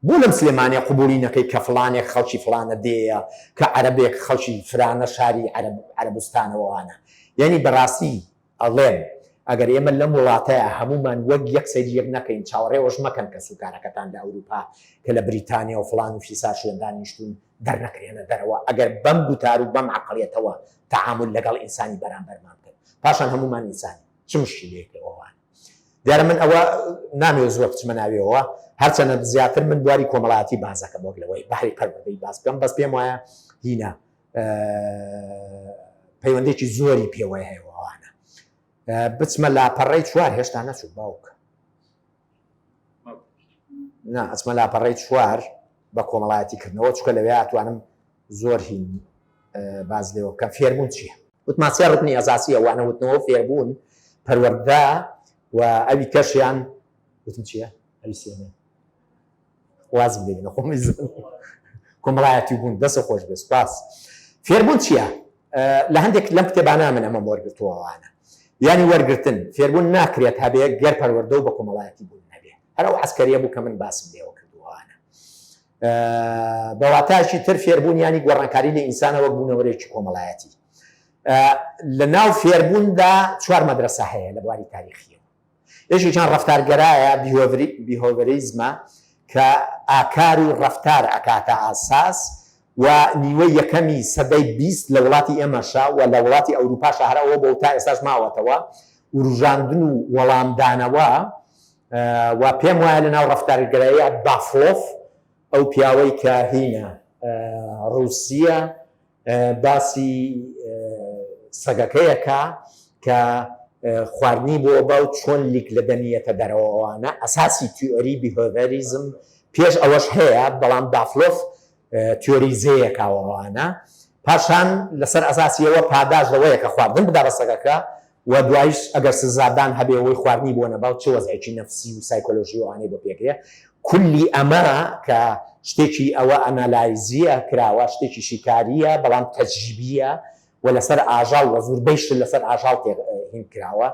بۆ لەم سلێمانیە قبولی نەکەی کە فڵانێک خەڵکی فڵانە دێیە کە عەرەبێک خەڵکی فرانە شاری عەرەب عەرەبستانەوە ئەوانە یعنی بەڕاستی ئەڵێم ئەگەر ئێمە لەم وڵاتەیا هەموومان وەک یەک سەیری یەک نەکەین چاوەڕێ ئەوەش مەکەن کەسوکارەکەتان لە ئەوروپا کە لە بریتانیا و فڵان و فیسار شوێن دانیشتوون دەرنەکرێنە دەرەوە ئەگەر بەم گوتار و بەم عەقڵیەتەوە تەعامول لەگەڵ ئینسانی بەرامبەرمان بکەن پاشان هەموومان ئینسانین چ مشکیلەیەکە ئەوان دیارە من ئەوە نامەوێت زۆر بچمە ناویەوە هەرچەنە زیاتر من بواری کۆمەڵایەتی بازەکەم وەک لەوەی بەهری پەروەردەی باس بکەم بەس پێم وایە هینا. پەیوەندێکی زۆری پێوەی هەیە ئەوانە. بچمە لاپەڕەی چوار هێشتا نەچوو باوک. نا ئەچمە لاپەڕەی چوار بە کۆمەڵایەتی کردنەوە چکە لەوێ ئەتوانم زۆر هین باز لێوە بکەم. فێربوون چییە؟ وتمان سێ ڕکنی ئەساسیە، وانە وتنەوە، فێربوون، پەروەردە و ئەوی کەشیان وتم چییە؟ ئەوی سێمە وازم لێ خۆم کۆمەڵایەتی بوون. دەست خۆش بێ، سپاس. فێربوون چییە؟ لە هەندێک لەم کتێبانە من ئەمەم وەرگرتووەوانە، یانی وەرگرتن فێربوون ناکرێت هەبێ گەر پەروەردە و بە کۆمەڵایەتی بوون نەبێ. هەر ئەو عەسکەریە بوو کە من باسم لێوە کردووەوانە. بە واتایەکی تر فێربوون یانی گۆڕانکاری لە ئینسانە وەک بوونەوەرێکی کۆمەڵایەتی. لە ناو فێربووندا چوار مەدرەسە هەیە لە بواری تاریخیەوە. یەکێکیان ڕەفتارگەرایە، بیهۆڤریزمە، کە ئاکار و ڕەفتار ئەکاتە ئاساس و نیوەی یەکەمی سەدەی 20 لە وڵاتی ئێمەشا و لە وڵاتی ئەوروپاشا هەر ئەوە بووە و تا ئێستاش ماوەتەوە، وروژاندن و وەڵامدانەوە. و پێم وایە لە ناو ڕەفتارگەراییە باڤلۆف، ئەو پیاوەی کە هینە ڕووسییە، باسی سەگەکەیەکە کە خواردنی بۆ با و چۆن لیک لە دەمیەتە دەرەوەوانە. ئەساسی تیۆری behaviorism پێش ئەوەش هەیە، بەڵام باڤلۆف تیۆریزەیەکەوەوانە. پاشان لەسەر ئەساسیەوە پاداش لەوەیە کە خواردن بدا بە سەگەکە و دوایش ئەگەر سزادان هەبێ ئەوەی خواردنی بۆ نەبا و چ وەزعێکی نەفسی و سایکۆلۆژی و ئەوانەی بۆ پێکرێ. کولی ئەمە کە شتێکی ئەوە ئەنالایزیە کراوە، شتێکی شیکاریە بەڵام تەجریبیە و لەسەر ئاژەڵ و زوربەی شت لەسەر ئاژەڵ تێ هین کراوە،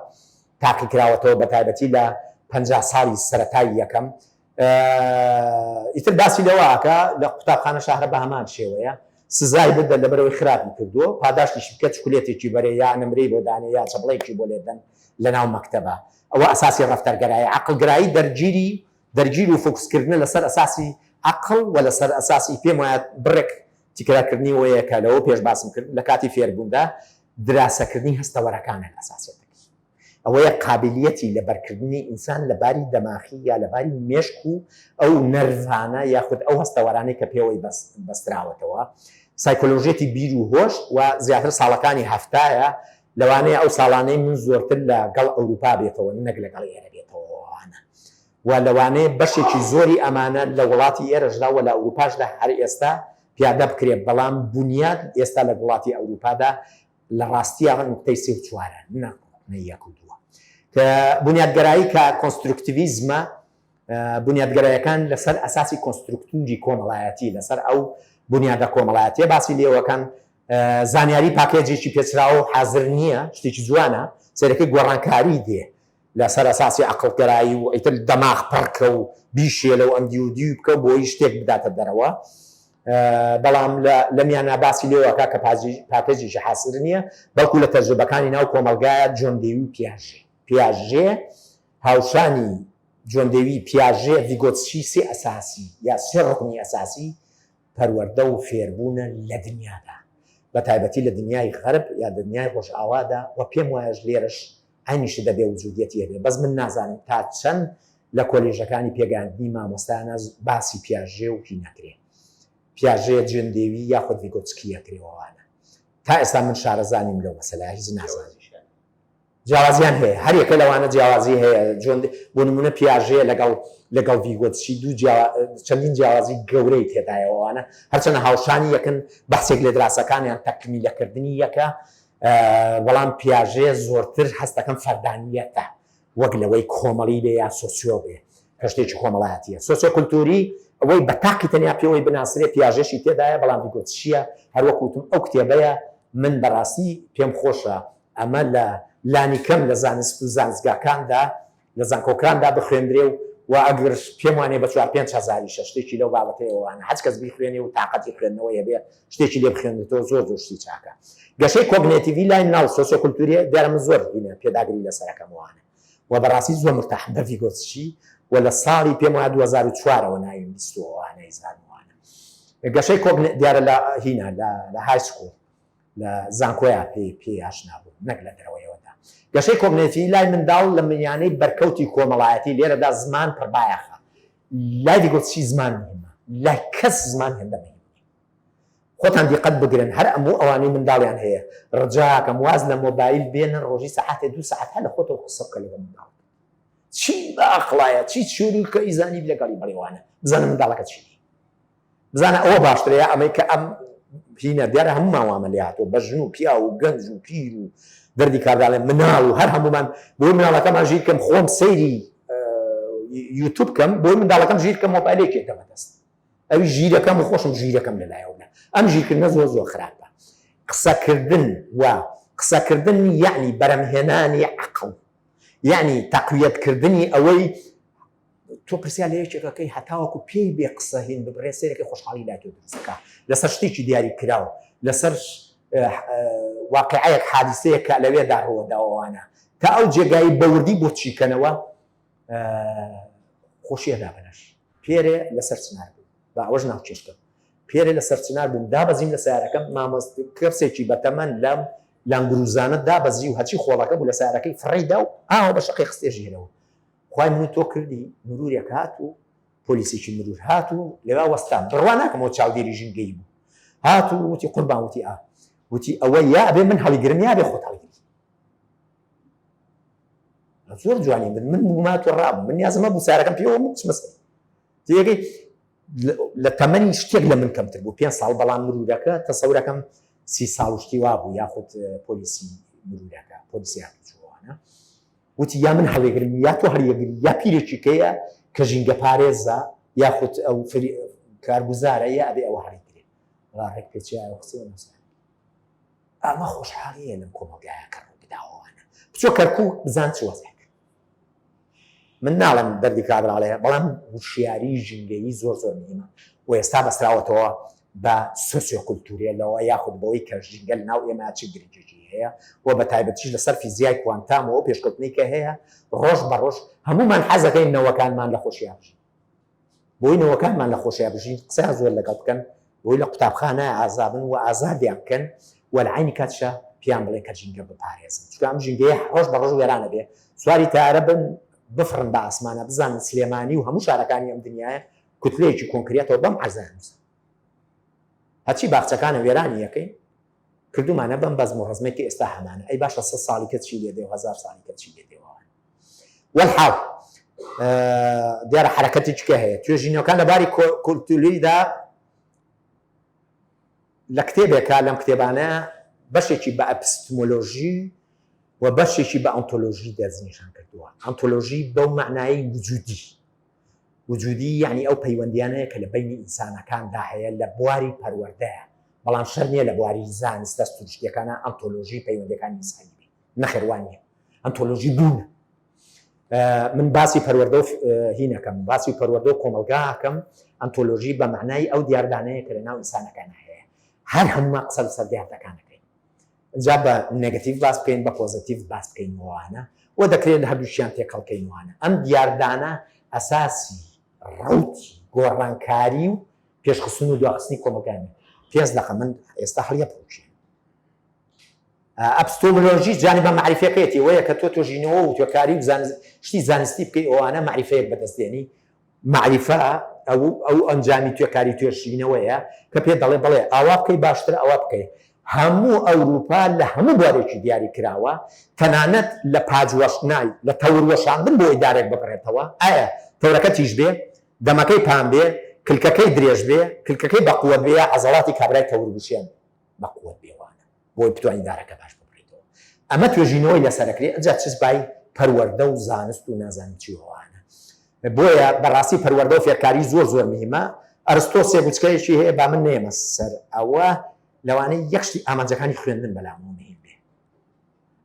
تاقی کراوەتەوە بە تایبەتی لە 50 ساڵی سەرەتای یەکەم. ئیتر باسی لەوە ئەکا لە قوتابخانە شەهرە بە هەمان شێوەیە سزای بدە لەبەرەوەی خراپی کردووە، پاداشتیشی بکە، چکلێتێکی بەرێ یا نمرەی بۆ دانێ یا چەپڵەیەکی بۆ لێدەن لەناو مەکتەبە. ئەوە ئەساسی ڕەفتارگەرایە. عەقڵگەرایی دەرگیری دەرگیر و فۆکسکردنە لەسەر ئەساسی عەقڵ و لەسەر ئەساسی پێم وایە بڕێک تیکرارکردنی ئەوەیە کە لەوە پێش باسم کرد لە کاتی فێربووندا دراسەکردنی هەستەوەرەکانە لە ئەساسیەتەکەی. ئەوەیە قابیلیەتی لەبەرکردنی ئینسان لە باری دەماخی یا لە باری مێشک و ئەو نەرڤانە یاخود ئەو هەستەوەرانەی کە پێوەی بەستراوەتەوە. سایکۆلۆژیەتی بیر و هۆش و زیاتر ساڵەکانی هەفتایە، لەوانەیە ئەو ساڵانەی من زۆرتر لە گەڵ ئەوروپا بێتەوە نەک لەگەڵ ئێرە بێتەوە ئەوانە و لەوانەیە بەشێکی زۆری ئەمانە لە وڵاتی ئێرەشدا و لە ئەوروپاشدا هەر ئێستا پیادە بکرێت، بەڵام بونیاد ئێستا لە وڵاتی ئەوروپادا لە ڕاستیا نوکتەی سێ و چوارە نە نوکتەی یەک و دووە کە بونیادگەرایی کە کۆنسترکتیڤیزمە. بونیادگەرایەکان لەسەر ئەساسی کۆنسترکتوری کۆمەڵایەتی لەسەر ئەو بونیادە کۆمەڵایەتیە باسی لێوەکەن. زانیاری پاکێجێکی پێچراوە و حازر نییە، شتێکی جوانە سەرەکەی گۆڕانکاری دێ لەسەر ئەساسی عەقڵگەرایی و ئیتر دەماغ پڕکە و بیشێلە و ئەم دیو و دیوی بکە بۆی شتێک بداتە دەرەوە. بەڵام لەمیانە باسی لێوەکە کە پاکێجێکی حازر نییە، بەڵکو لە تەجروبەکانی ناو کۆمەڵگایە. جۆن دێوی و پیاژێ، پیاژێ هاوشانی جۆن دێوی، پیاژێ، ڤیگۆتسکی سێ ئەساسی یا سێ ڕوکنی ئەساسی پەروەردە و فێربوونە لە دنیادا، بە تایبەتی لە دنیای غەرب یا دنیای ڕۆژئاوادا و پێم وایەش لێرەش عەینی شت دەبێ وجودیەتی هەبێ، بەس من نازانم تا چەند لە کۆلێژەکانی پێگەیاندنی مامۆستایانە باسی پیاژێ و هی نەکرێ، پیاژێ، جۆن دێوی یاخود ڤیگۆتسکی ئەکرێ وەوانە. تا ئێستا من شارەزا نیم لەو مەسەلە، هیچ نازانم. جیاوازیان هەیە، هەر یەکە لەوانە جیاوازی هەیە. جۆن بۆ نمونە پیاژێ لەگەڵ لەگەڵ ڤیگۆتسکی دوو جیا چەندین جیاوازی گەورەی تێدایە ئەوانە هەرچەنە هاوشانی یەکن، بەحسێک لە دراسەکانیان تەکمیلەکردنی یەکە، بەڵام پیاژێ زۆرتر هەستەکەم فەردانیەتە وەک لەوەی کۆمەڵی بێ یا سۆسیۆ بێ کە شتێکی کۆمەڵایەتیە سۆسیۆ کولتوری ئەوەی بە تاقی تەنیا پێوەی بناسرێ پیاژێشی تێدایە، بەڵام ڤیگۆتسکیە هەروەک وتم ئەو کتێبەیە من بەڕاستی پێم خۆشە ئەمە لە لانیکەم لە زانست و زانستگاکاندا لە زانکۆکاندا بخوێندرێ و و ئەگەر پێم وانیە بە چوار پێنج هەزاریشە شتێکی لەو بابەتەیە وانە هەچ کەس بیخوێنێ و تاقەتی خوێندنەوەی هەبێ شتێکی لێ بخوێنێتەوە زۆر زۆر شتی چاکە. گەشەی کۆگنێتیڤی لای مناڵ سۆسیۆ کولتوریە دیارە من زۆر هینە پێداگری لەسەرەکەم وانە و بەڕاستی زۆر مرتاحم بە ڤیگۆتسکی و لە ساڵی پێم وایە 2004 ەوە ناویم بیستووە وانە ئیزانم وانە گەشەی کۆگنێ دیارە لە هینە لە لە high school لە زانکۆیا پێی پێی ئاشنا بووم نەک لە دەرەوەیەوەدا. گەشەی کۆگنێتیڤی لای منداڵ لە میانەی بەرکەوتی کۆمەڵایەتی، لێرەدا زمان پڕبایەخە. لای ڤیگۆتسکی زمان مهمە، لای کەس زمان هێندە مهیم نییە. خۆتان دیقەت بگرن هەر ئەموو ئەوانەی منداڵیان هەیە ڕجاکەم واز لە مۆبایل بێنن ڕۆژی سەعاتێ دوو سەعات هەر لە خۆتەوە قسە بکە لەگەڵ منداڵ چی بە ئەقڵایە چی چوری کە ئیزانی لەگەڵی بڵێوانە بزانە منداڵەکە چی بزانە ئەوە باشترە یا ئەمەی کە ئەم هینە دیارە هەموومان وامە لێ هاتووە بە ژن و پیاو و گەنج و پیر و دەردی کارداڵێ مناڵ و هەر هەموومان بۆی مناڵەکەمان ژیر کەم خۆم سەیری یوتوب کەم بۆی منداڵەکەم ژیر کەم مۆبایلێکی دەمە دەست ئەوی ژیرەکەم و خۆشم ژیرەکەم لەلایەوە بێ ئەم ژیرکردنە زۆر زۆر خراپە قسەکردن و قسەکردن یعنی بەرەمهێنانی عەقڵ یعنی تەقویەتکردنی ئەوەی تۆ پرسیار لە یەکێکەکەی هەتاوەکو پێی بێ قسە هین ببڕێ سەیرەکەی خۆشحاڵی لای تۆ دروست بکە لەسەر شتێکی دیاری کراو لەسەر واقعەیەک حادیسەیەک کە لەوێدا ڕووەداوەوانە تا ئەو جێگای بەوردی بۆ چیکەنەوە خۆشیەدا بەنەش پێرێ لەسەر چنار بوو با ئەوەش ناوکێش کەم پێرێ لەسەر چنار بووم دابەزیم لە سیارەکەم مامۆست کەسێکی بەتەمەن لەم لانگروزانە دابەزی و هەرچی خۆڵەکە بوو لە سیارەکەی فڕێی دا و ئاوە بە شەقی خستێ ژێرەوە خوای من و تۆ کردی مرورێک هات و پۆلیسێکی مرور هات و لەوا وەستان بڕوا ناکەمەوە چاودێری ژینگەی بوو هات و وتی قوربان وتی ئا وتی ئەوە یا ئەبێ من هەڵیگرم یا بێ خۆت هەڵیگری زۆر جوانی من من بووما تۆ ڕابوو من نیازمە بوو سارەکەم پێوە من بچمە سەر تێگەی لە تەمەنی شتێک لە من کەمتر بوو پێ ساڵ بەڵام مرورەکە تەسەورەکەم سی ساڵ و شتی وا بوو یاخود پۆلیسی مرورەکە پۆلیسی هاتوچۆوانە وتی یا من هەڵیگرم یا تۆ هەڵیگری یا پیرێکی کەیە کە ژینگە پارێزە یاخود ئەو کارگوزارە یا ئەبێ ئەوە هەڵیگرێ ڕێک پێچیایە قسەی نووسە ئەمە خۆشحاڵیە لەم کۆمەڵگایە کە ڕوو بداوەوانە بچۆ کەرکوک بزان چ وەزعێک من ناڵێم دەردی کابراڵەیە بەڵام وشیاری ژینگەیی زۆر زۆر مهمە و ئێستا بەسراوەتەوە بە سۆسیۆ کولتوریەلەوە یاخود بەوەی کە ژینگە لەناو ئێمە چ گرنگێکی هەیە و بە تایبەتیش لەسەر فیزیای کوانتام و ئەو پێشکەوتنەی کە هەیە ڕۆژ بە ڕۆژ هەموومان حەزەکەین نەوەکانمان لە خۆشیان بژین بۆی نەوەکانمان لە خۆشیا بژین قسەیان زۆر لەگەڵ بکەن بۆی لە قوتابخانە ئازابن و ئازادیان بکەن و لە عەینی کاتیشا پێیان بڵێن کە ژینگە بپارێزن چونکە ئەم ژینگەیە ڕۆژ بە ڕۆژ وێرانە بێ سواری تارە بن بفڕن بە ئاسمانە بزانن سلێمانی و هەموو شارەکانی ئەم دنیاە کوتلەیەکی کۆنکرێتەوە بەم عەرزە نووسن هەرچی باخچەکانە وێرانی یەکەین کردومانە بەم بەزم و ڕەزمێک کە ئێستا هەمانە ئەی باشە سە ساڵی کە چی لێ دێ و هەزار ساڵی کە چی لێ دێ وەلحاڵ دیارە حرەکەتێکی کە هەیە توێژینەوەکان لە باری کولتوریدا لە کتێبێکە لەم کتێبانە بەشێکی بە ئەپستمۆلۆژی و بەشێکی بە ئەنتۆلۆژی دەستنیشان کردووە ئەنتۆلۆژی بەو معنایی وجودی وجودی یعنی ئەو پەیوەندیانەیە کە لە بینی ئینسانەکاندا هەیە لە بواری پەروەردەیە بەڵام شەر نییە لە بواری زانستە سروشتیەکانە ئەنتۆلۆژی پەیوەندەکانی ئینسانی بێ نەخێر وا نییە ئەنتۆلۆژی بوونە من باسی پەروەردە و هینەکەم باسی پەروەردە و کۆمەڵگاکەم ئەنتۆلۆژی بە معنای ئەو دیاردانەیە کە لە ناو ئینسانەکان هەیە هەر هەموومان قسە لەسەر دیاردەکانەکەین جا بە نێگەتیڤ باس بکەین بە پۆزەتیڤ باس بکەین وانە و دەکرێت لە هەردووشیان تێکەڵکەین وانە ئەم دیاردانە ئەساسی ڕوتی گۆڕانکاری و پێشخستن و دواخستنی کۆمەڵگانی پێنج دەقە من ئێستا هەڵیە پڕوکێن ئەپستۆمۆلۆژی جانبە مەعریفیەکەیەتی ئەوەیە کە تۆ تۆژینەوە و توێکاری و شتی زانستی بکەی ئەوانە مەعریفەیەک بەدەست دێنی مەعریفە ئەو ئەو ئەنجامی توێکاری توێژینەوەیە کە پێ دەڵێ بڵێ ئاوا بکەی باشترە ئەوە بکەی هەموو ئەوروپا لە هەموو بوارێکی دیاری کراوە تەنانەت لە پاجوەشنای لە تەور وەشاندن بۆی دارێک ببڕێتەوە ئایا تەورەکە تیژ بێ دەمەکەی پان بێ کلکەکەی درێژ بێ کلکەکەی بەقوەت بێ یا عەزەڵاتی کابرای تەور بشێن بەقوەت بێ وانە بۆی بتوانین دارەکە باش ببڕیتەوە ئەمە توێژینەوەی لەسەرەکرێ ئەجا چ بای پەروەردە و زانست و نازانم چی ئەوانە بۆیە بەڕاستی پەروەردە و فێرکاری زۆر زۆر مهمە ئەرستۆ سێ گوچکەیەکی هەیە با من نێمە سەر ئەوە لەوانەیە یەک شتی ئامانجەکانی خوێندن بەلامەوە مهم بێ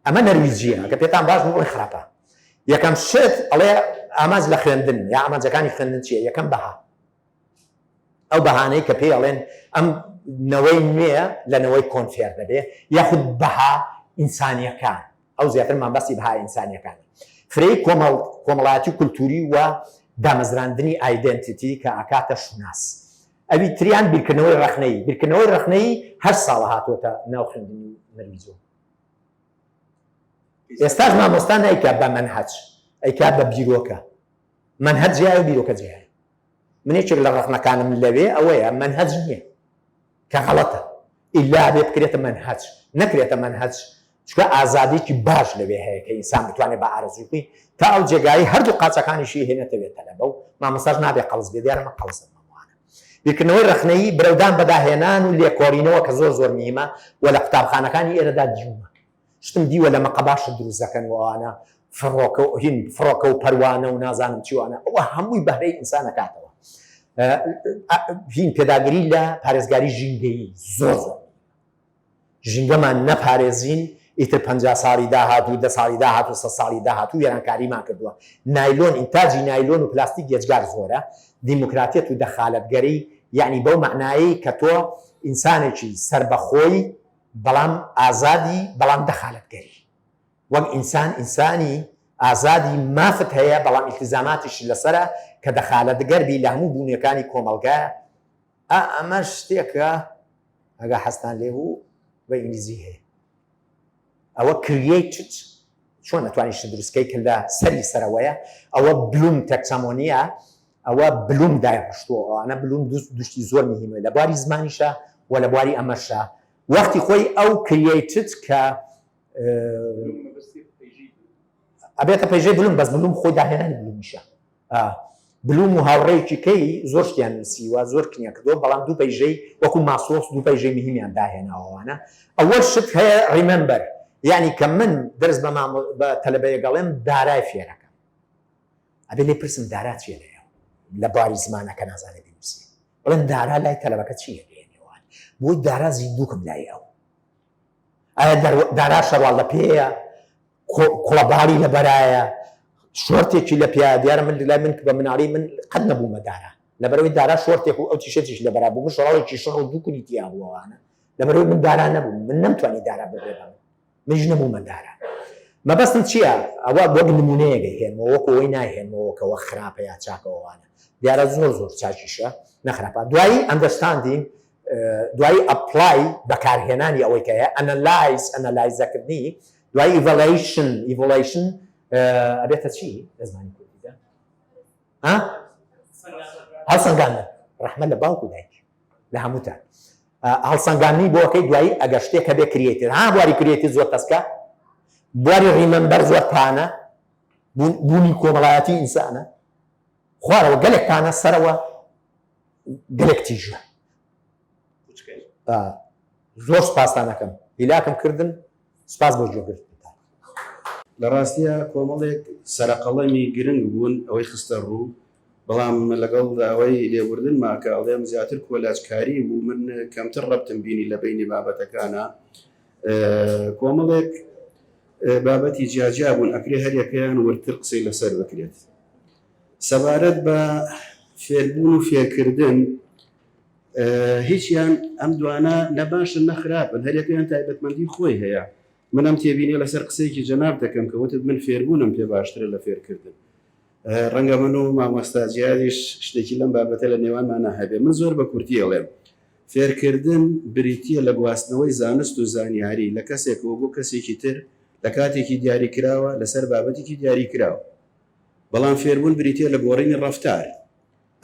ئەمە نەرویجیە کە پێتان باش بوو بڵێ خراپە یەکەم شت ئەڵێ ئامانج لە خوێندن یا ئامانجەکانی خوێندن چییە یەکەم بەها ئەو بەهانەی کە پێی ئەڵێن ئەم نەوەی نوێ لە نەوەی کۆن فێر دەبێ یاخود بەها ئینسانیەکان ئەو زیاتر مامبەستی بەها ئینسانیەکان فرەی کۆمەڵ کۆمەڵایەتی و کولتوری و دامەزراندنی identity کە ئاکاتە شوناس ئەوی تریان بیرکردنەوەی ڕەخنەیی بیرکردنەوەی ڕەخنەیی هەر ساڵە هاتووەتە ناو خوێندنی نەرویجۆ ئێستاش مامۆستا نایکا بە مەنهەج ئەیکا بە بیرۆکە مەنهەج جیایە و بیرۆکە جیایە من یەکێک لە ڕەخنەکانم لەوێ ئەوەیە مەنهەج نییە. کە غەڵەتە ئیلا ئەبێ بکرێتە مەنهەج نەکرێتە مەنهەج چونکە ئازادیەکی باش لەوێ هەیە کە ئینسان بتوانێت بە ئارەزووی خۆی تا ئەو جێگایەی هەردوو قاچەکانیشی هێنێتە وێ تەلەبە و مامۆستاش نابێ قەڵس بێ دیارە من قەڵسم هەمووانە بیرکردنەوەی ڕەخنەیی برەودان بە داهێنان و لێکۆڵینەوە کە زۆر زۆر مهمە و لە قوتابخانەکانی ئێرەدا دیومە شتم دیوە لە مەقەبا شت دروست دەکەن و ئەوانە فڕۆکە و هین فڕۆکە و پەروانە و نازانم چی وانە ئەوە هەمووی بەهرەی ئینسان ئەکاتەوە هین پێداگری لە پارێزگاری ژینگەیی زۆر زۆر ژینگەمان نەپارێزین ئیتر 50 ساڵی داهاتوو دە ساڵی داهاتوو سە ساڵی داهاتوو وێرانکاریمان کردووە نایلۆن ئینتاجی نایلۆن و پلاستیک یەجگار زۆرە دیموکراتیەت و دەخالەتگەری یعنی بەو مەعنایەی کە تۆ ئینسانێکی سەربەخۆی بەڵام ئازادی بەڵام دەخالەتگەری وەک ئینسان ئینسانی ئازادی مافت هەیە بەڵام ئیلتیزاماتیشت لەسەرە کە دەخالەتگەر بی لە هەموو بوونەکانی کۆمەڵگا ئا ئەمەش شتێکە ئەگە حەزتان لێ بوو بە ئینگلیزی هەیە ئەوە created چۆن ئەتوانی شت دروستکەی کە لە سەری سەرەوەیە ئەوە بلوم taxonomy ە ئەوە بلوم دایڕشتووە ئەوانە بلوم دوشتی زۆر مهمە لە بواری زمانیشە و لە بواری ئەمەشە وەختی خۆی ئەو created کە ئەبێتە پەیژەی بلوم بەس بلوم خۆی داهێنانی بلومیشە بلوم و هاوڕێیەکی کەی زۆر شتیان نووسیوە زۆر کنیان کردووە بەڵام دوو پەیژەی وەکو ماسلۆس دوو پەیژەی مهمیان داهێناوەوانە ئەوە شت هەیە remember یعنی کە من دەرس بە بە تەلەبەیەک ئەڵێم دارای فێرەکەم ئەبێ لێ پرسم دارا چییە لە لە باری زمانەکە نازانێ بینووسێ بڵێم دارا لای تەلەبەکە چییە بێنێوان بۆی دارا زیندووکم لای ئەو ئایا دارا شەرواڵ لە پێیە کوڵەباڵی لە بەرایە شۆرتێکی لە پیا دیارە من لای من بە مناڵی من قەت نەبوومە دارا لەبەرەوەی دارا شۆرتێک و ئەو تیشێتیش لە بەرا بوو من شەڕاڵێکی شڕ و دوو کونی تیا بووەوانە لەبەرەوەی من دارا نەبووم من نەمتوانی دارا ببێ بە من منیش نەبوومە دارا مەبەستم چییە ئەوە وەک نمونەیەک هێنمەوە وەکو ئەوەی ناهێنمەوە کەەوە خراپە یا چاکەوەوانە دیارە زۆر زۆر چاکیشە نەخراپە دوایی understanding دوایی apply بەکارهێنانی ئەوەی کە هەیە analyze ئەنەلایزەکردنی دوایی evaluation evaluation ئەبێتە چی لە زمانی کوردیدا ها هەڵسەنگاندن ڕەحمە لە باوک و دایک لە هەمووتان هەڵسەنگاندنی بۆ ئەکەی دوایی ئەگەر شتێک هەبێ created ها بواری created زۆر تەسکە بواری remember زۆر پانە بوونی کۆمەڵایەتی ئینسانە خوارەوە گەلێک پانە سەرەوە گەلێک تیژە زۆر سپاستان ئەکەم هیلاکم کردن سپاس بۆ گوێگرتنتان. لە ڕاستیا کۆمەڵێک سەرەقەڵەمی گرنگ بوون ئەوەی خستە ڕوو، بەڵام لەگەڵ داوای لێبوردنما کە ئەڵێم زیاتر کۆلاجکاری بوو، من کەمتر ڕەبتم بینی لە بەینی بابەتەکانا. کۆمەڵێک بابەتی جیاجیا بوون ئەکرێ هەریەکەیان وردتر قسەی لەسەر بکرێت. سەبارەت بە فێربوون و فێرکردن هیچیان ئەم دوانە نە باشن نە خراپن، هەریەکەیان تایبەتمەندی خۆی هەیە. من ئەم تێبینیە لەسەر قسەیەکی جەناب دەکەم کە وتت من فێربوونم پێ باشترە لە فێرکردن. ڕەنگە من و مامۆستا جیادیش شتێکی لەم بابەتە لە نێوانمانا هەبێ. من زۆر بە کورتی ئەڵێم فێرکردن بریتییە لە گواستنەوەی زانست و زانیاری لە کەسێکەوە بۆ کەسێکی تر لە کاتێکی دیاریکراوە لەسەر بابەتێکی دیاریکراو. بەڵام فێربوون بریتییە لە گۆڕینی ڕەفتار.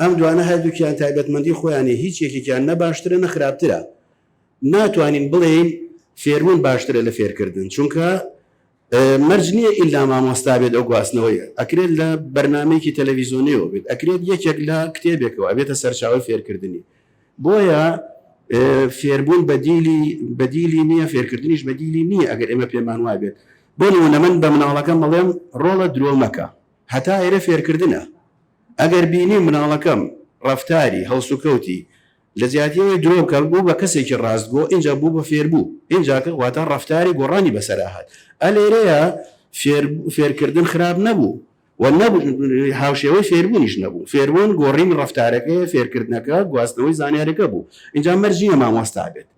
ئەم دوانە هەردووکیان تایبەتمەندی خۆیانی هیچ یەکێکیان نە باشترە نە خراپترە. ناتوانین بڵێین فێربوون باشترە لە فێرکردن چونکە مەرج نییە ئیلا مامۆستا بێت ئەو گواستنەوەیە ئەکرێت لە بەرنامەیەکی تەلەڤیزۆنیەوە بێت ئەکرێت یەکێک لە کتێبێکەوە ئەبێتە سەرچاوەی فێرکردنی بۆیە فێربوون بەدیلی بەدیلی نییە فێرکردنیش بەدیلی نییە ئەگەر ئێمە پێمان وابێت بۆ نمونە من بە مناڵەکەم بڵێم ڕۆڵە درۆ مەکە هەتا ئێرە فێرکردنە ئەگەر بینی مناڵەکەم ڕەفتاری هەڵسوکەوتی لە جیاتی ئەوەی درۆ بکا بوو بە کەسێکی ڕاستگۆ ئینجا بوو بە فێربوو ئینجا کە واتە ڕەفتاری گۆڕانی بەسەرا هات ئە لێرەیە فێر فێرکردن خراپ نەبوو و نەبوو هاوشێوەی فێربوونیش نەبوو فێربوون گۆڕینی ڕەفتارەکەیە فێرکردنەکە گواستنەوەی زانیارەکە بوو ئینجا مەرج نییە مامۆستا بێت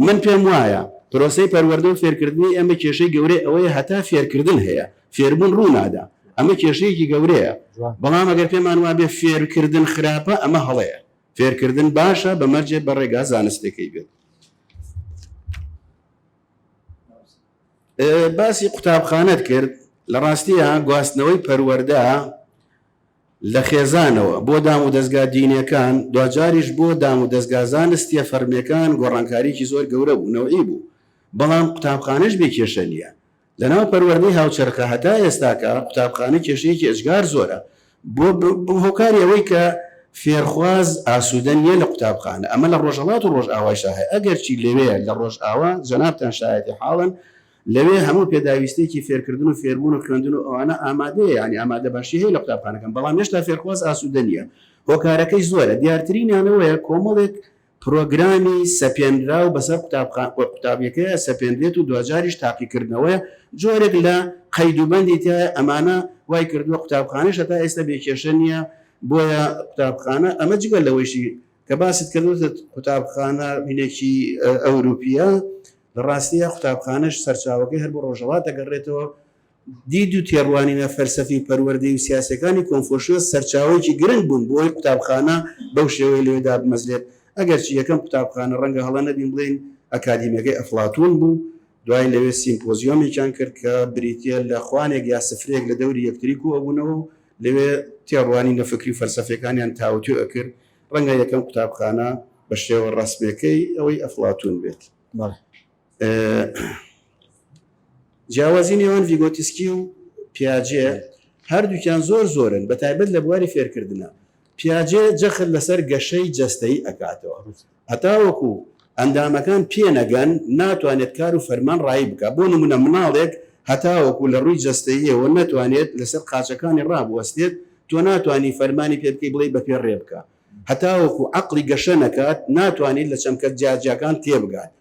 من پێم وایە پرۆسەی پەروەردە و فێرکردنی ئێمە کێشەی گەورەی ئەوەیە هەتا فێرکردن هەیە فێربوون ڕوو نادا ئەمە کێشەیەکی گەورەیە بەڵام ئەگەر پێمان وابێ فێرکردن خراپە ئەمە هەڵەیە فێرکردن باشە بە مەرجێ بە ڕێگا زانستێکەی بێت. باسی قوتابخانەت کرد لە ڕاستیە گواستنەوەی پەروەردە. لە خێزانەوە بۆ دامودەزگا دینیەکان، دواجاریش بۆ دامودەزگا زانستیە فەرمیەکان گۆڕانکاریەکی زۆر گەورە بوو، نەوعی بوو، بەڵام قوتابخانەش بێ کێشە نیە. لەناو پەروەردەی هاوچەرخا هەتا ئێستاکە قوتابخانە کێشەیەکی ئێجگار زۆرە بۆ هۆکاری ئەوەی کە فێرخواز ئاسوودە نیە لە قوتابخانە، ئەمە لە ڕۆژهەڵات و ڕۆژئاوایشا هەیە، ئەگەرچی لەوێ لە ڕۆژئاوا جەنابتان شایەتی حاڵن لەوێ هەموو پێداویستیەکی فێرکردن و فێربوون و خوێندن و ئەوانە ئامادەیە یانی ئامادەباشی هەیە لە قوتابخانەکان بەڵام هێشتا فێرخواز ئاسوودە نیە هۆکارەکەی زۆرە دیارترینیان ئەوەیە کۆمەڵێک پرۆگرامی سەپێنراو بەسەر قوتابیەکەیا سەپێنرێت و دواجاریش تاقیکردنەوەیە جۆرێک لە قەید و بەندی تیایە ئەمانە وای کردووە قوتابخانەش هەتا ئێستا بێ کێشە نیە بۆیە قوتابخانە ئەمە جگە لەوەیشی کە باست کرد وتت قوتابخانە هینێکی ئەوروپیە لە ڕاستییا قوتابخانەش سەرچاوەکەی هەر بۆ ڕۆژهەڵات دەگەڕێتەوە، دید و تێڕوانینە فەلسەفی و پەروەردەیی و سیاسییەکانی کۆنفۆشیۆس سەرچاوەیەکی گرنگ بوون بۆ ئەوەی قوتابخانە بەو شێوەیە لەوێ دابمەزرێت، ئەگەرچی یەکەم قوتابخانە ڕەنگە هەڵە نەبین بڵێین ئەکادیمیەکەی ئەفلاتوون بوو، دوای لەوێ سیمپۆزیۆمێکیان کرد کە بریتییە لە خوانێک یا سفرەیەک لە دەوری یەکتری کۆئەبوونەوە و لەوێ تێڕوانینە فکری و فەلسەفییەکانیان تاوتوێ ئەکرد، ڕەنگە یەکەم قوتابخانە بە شێوە ڕەسمییەکەی ئەوەی ئەفلاتوون بێت. بەڵێ. جیاوازی نێوان ڤیگۆتسکی و پیاجێ هەردووکیان زۆر زۆرن بە تایبەت لە بواری فێرکردنە پیاجێ جەخت لەسەر گەشەی جەستەیی ئەکاتەوە هەتاوەکو ئەندامەکان پێنەگەن ناتوانێت کار و فەرمان ڕایی بکە بۆ نمونە مناڵێک هەتاوەکو لە ڕووی جەستەییەوە نەتوانێت لەسەر قاچەکانی ڕابوەستێت تۆ ناتوانی فەرمانی پێ بکەی بڵێی بەپێ ڕێ بکە هەتاوەکو عەقڵی گەشە نەکات ناتوانیت لە چەمکە جیاجیاکان تێبگات.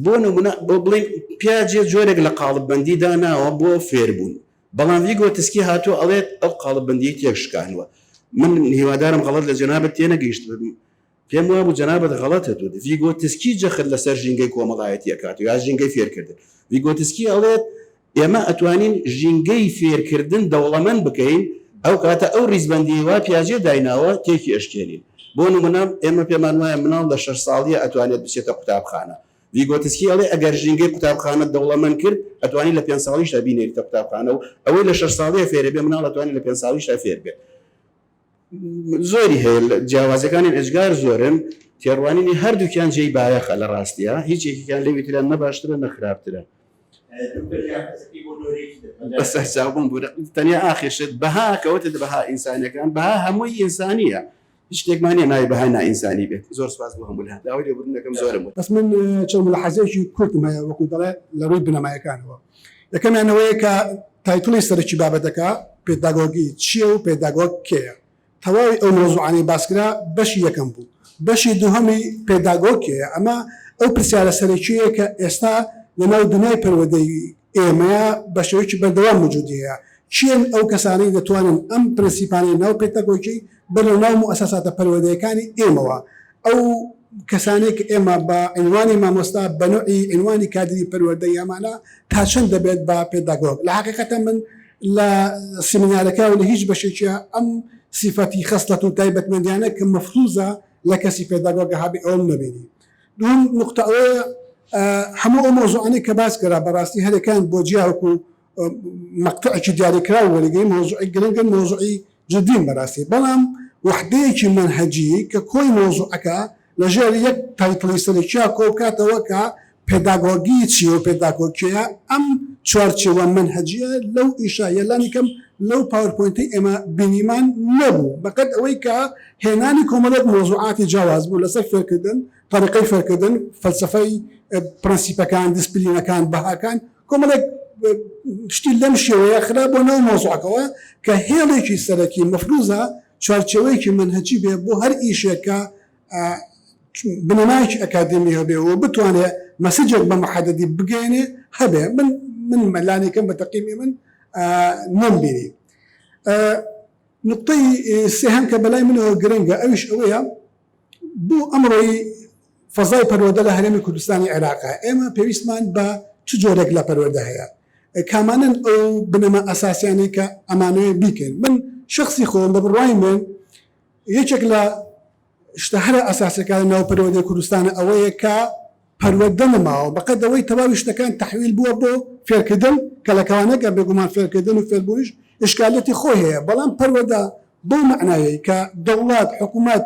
بۆ نمونە بۆ بڵێین پیاجێ جۆرێک لە قاڵببەندی داناوە بۆ فێربوون، بەڵام ڤیگۆتسکی هاتووە ئەڵێت ئەو قاڵببەندیەی تێکشکانوە. من هیوادارم غەڵەت لە جەنابت تێنەگەیشتبم، پێم وابوو جەنابت غەڵەتت وت، ڤیگۆتسکی جەخت لەسەر ژینگەی کۆمەڵایەتی ئەکات یا ژینگەی فێرکردن. ڤیگۆتسکی ئەڵێت ئێمە ئەتوانین ژینگەی فێرکردن دەوڵەمەند بکەین، ئەو کاتە ئەو ڕیزبەندیەی وا پیاجێ دایناوە تێکی ئەشکێنین. بۆ نمونە ئێمە پێمان وایە مناڵ لە شەش ساڵیە ئەتوانێت بچێتە قوتابخانە. ڤیگۆتسکی ئەڵێ ئەگەر ژینگەی قوتابخانەت دەوڵەمەند کرد ئەتوانی لە پێنج ساڵیشدا بینێریتە قوتابخانە و ئەوەی لە شەش ساڵیە فێرەبێ مناڵ ئەتوانێت لە پێنج ساڵیشدا فێر بێت. زۆری هەیە جیاوازەکانیان ئێجگار زۆرن تێڕوانینی هەردووکیان جێی بایەخە لە ڕاستیا هیچ یەکێکیان لەوی تریان نە باشترە نە خراپترە. بەسەرچاو بمبورە تەنیا ئاخر شت بەها کەوتت بەها ئینسانیەکان بەها هەمووی ئینسانیە هیچ شتێکمان نیە ناوی بەهای نائینسانی بێت زۆر سپاس بۆ هەموو لایەن داوای لێبوردن دەکەم زۆرم وت. بەس من چەند ملاحەزەیەکی کورتم هەیە وەکو دەڵێ لە ڕووی بنەمایەکانەوە یەکەمیان ئەوەیە کە title ی سەرەکی بابەتەکە پێداگۆگی چییە و پێداگۆگ کێیە؟ تەواوی ئەو مەوزوعانەی باسکرا بەشی یەکەم بوو. بەشی دووهەمی پێداگۆگ کێیە؟ ئەمە ئەو پرسیارە سەرەکییەیە کە ئێستا لەناو دنیای پەروەردەی ئێمەیا بە شێوەیەکی بەردەوام وجودی هەیە. کێن ئەو کەسانەی دەتوانن ئەم پرنسیپانەی ناو پێداگۆگی بەرنە ناو موئەسەساتە پەروەردەیەکانی ئێمەوە؟ ئەو کەسانەی کە ئێمە بە عینوانی مامۆستا بە نوعی عینوانی کادری پەروەردەی ئەمانە تا چەند دەبێت بە پێداگۆگ لە حەقیقەتە من لە سیمینارەکە و لە هیچ بەشێکیا ئەم سیفەتی خەسڵەت و تایبەتمەندیانە کە مەفروزە لە کەسی پێداگۆگە هەبێ ئەوەم نەبینی دووەم نوقتە ئەوەیە هەموو ئەو مەوزوعانەی کە باس کرا بەڕاستی هەرێکان بۆ جیا وەکو مەقتەعێکی دیاریکراو وەریگرین مەوزوعی گرنگن مەوزوعی جدین بەراستی بەڵام وەحدەیەکی مەنهەجی کە کۆی مەوزوعەکە لەژێر یەک title ی سەرەکیا کۆبکاتەوە کە پێداگۆگی چیە و پێداگۆگ کێیە ئەم چوارچێوە مەنهەجیە لەو ئیشە یە لانی کەم لەو PowerPoint ەی ئێمە بینیمان نەبوو بەقەد ئەوەی کە هێنانی کۆمەڵێک مەوزوعاتی جیاواز بوو لەسەر فێرکردن تەریقەی فێرکردن فەلسەفەی پرەنسیپەکان دیسپلینەکان بەهاکان کۆمەڵێک شتی لەم شێوەیە خرا بۆ ناو مەوزوعەکەوە کە هێڵێکی سەرەکی مەفروزە چوارچێوەیەکی مەنهەجی بێ بۆ هەر ئیشێک کە بنەمایەکی ئەکادێمی هەبێ و بتوانێ message ێک بە محەدەدی بگەیەنێ هەبێ من من لانیکەم بە تەقیمی من نەمبینی نقطەی سێهەم کە بەلای منەوە گرنگە ئەویش ئەوەیە بۆ ئەمڕۆی فەزای پەروەردە لە هەرێمی کوردستانی عێراقە ئێمە پێویستمان بە چ جۆرێک لە پەروەردە هەیە؟ کامانەن ئەو بنەما ئەساسیانەی کە ئەمانەوێ بیکەین؟ من شەخسی خۆم بە بڕوای من یەکێک لە شتە هەرە ئەساسیەکانی ناو پەروەردەی کوردستانە ئەوەیە کە پەروەردە نەماوە بەقەد ئەوەی تەواوی شتەکان تەحویل بووە بۆ فێرکردن کە لە کەوانەکە بێگومان فێرکردن و فێربوونیش ئیشکالیەتی خۆی هەیە، بەڵام پەروەردە بەو مەعنایەی کە دەوڵەت، حکوومەت،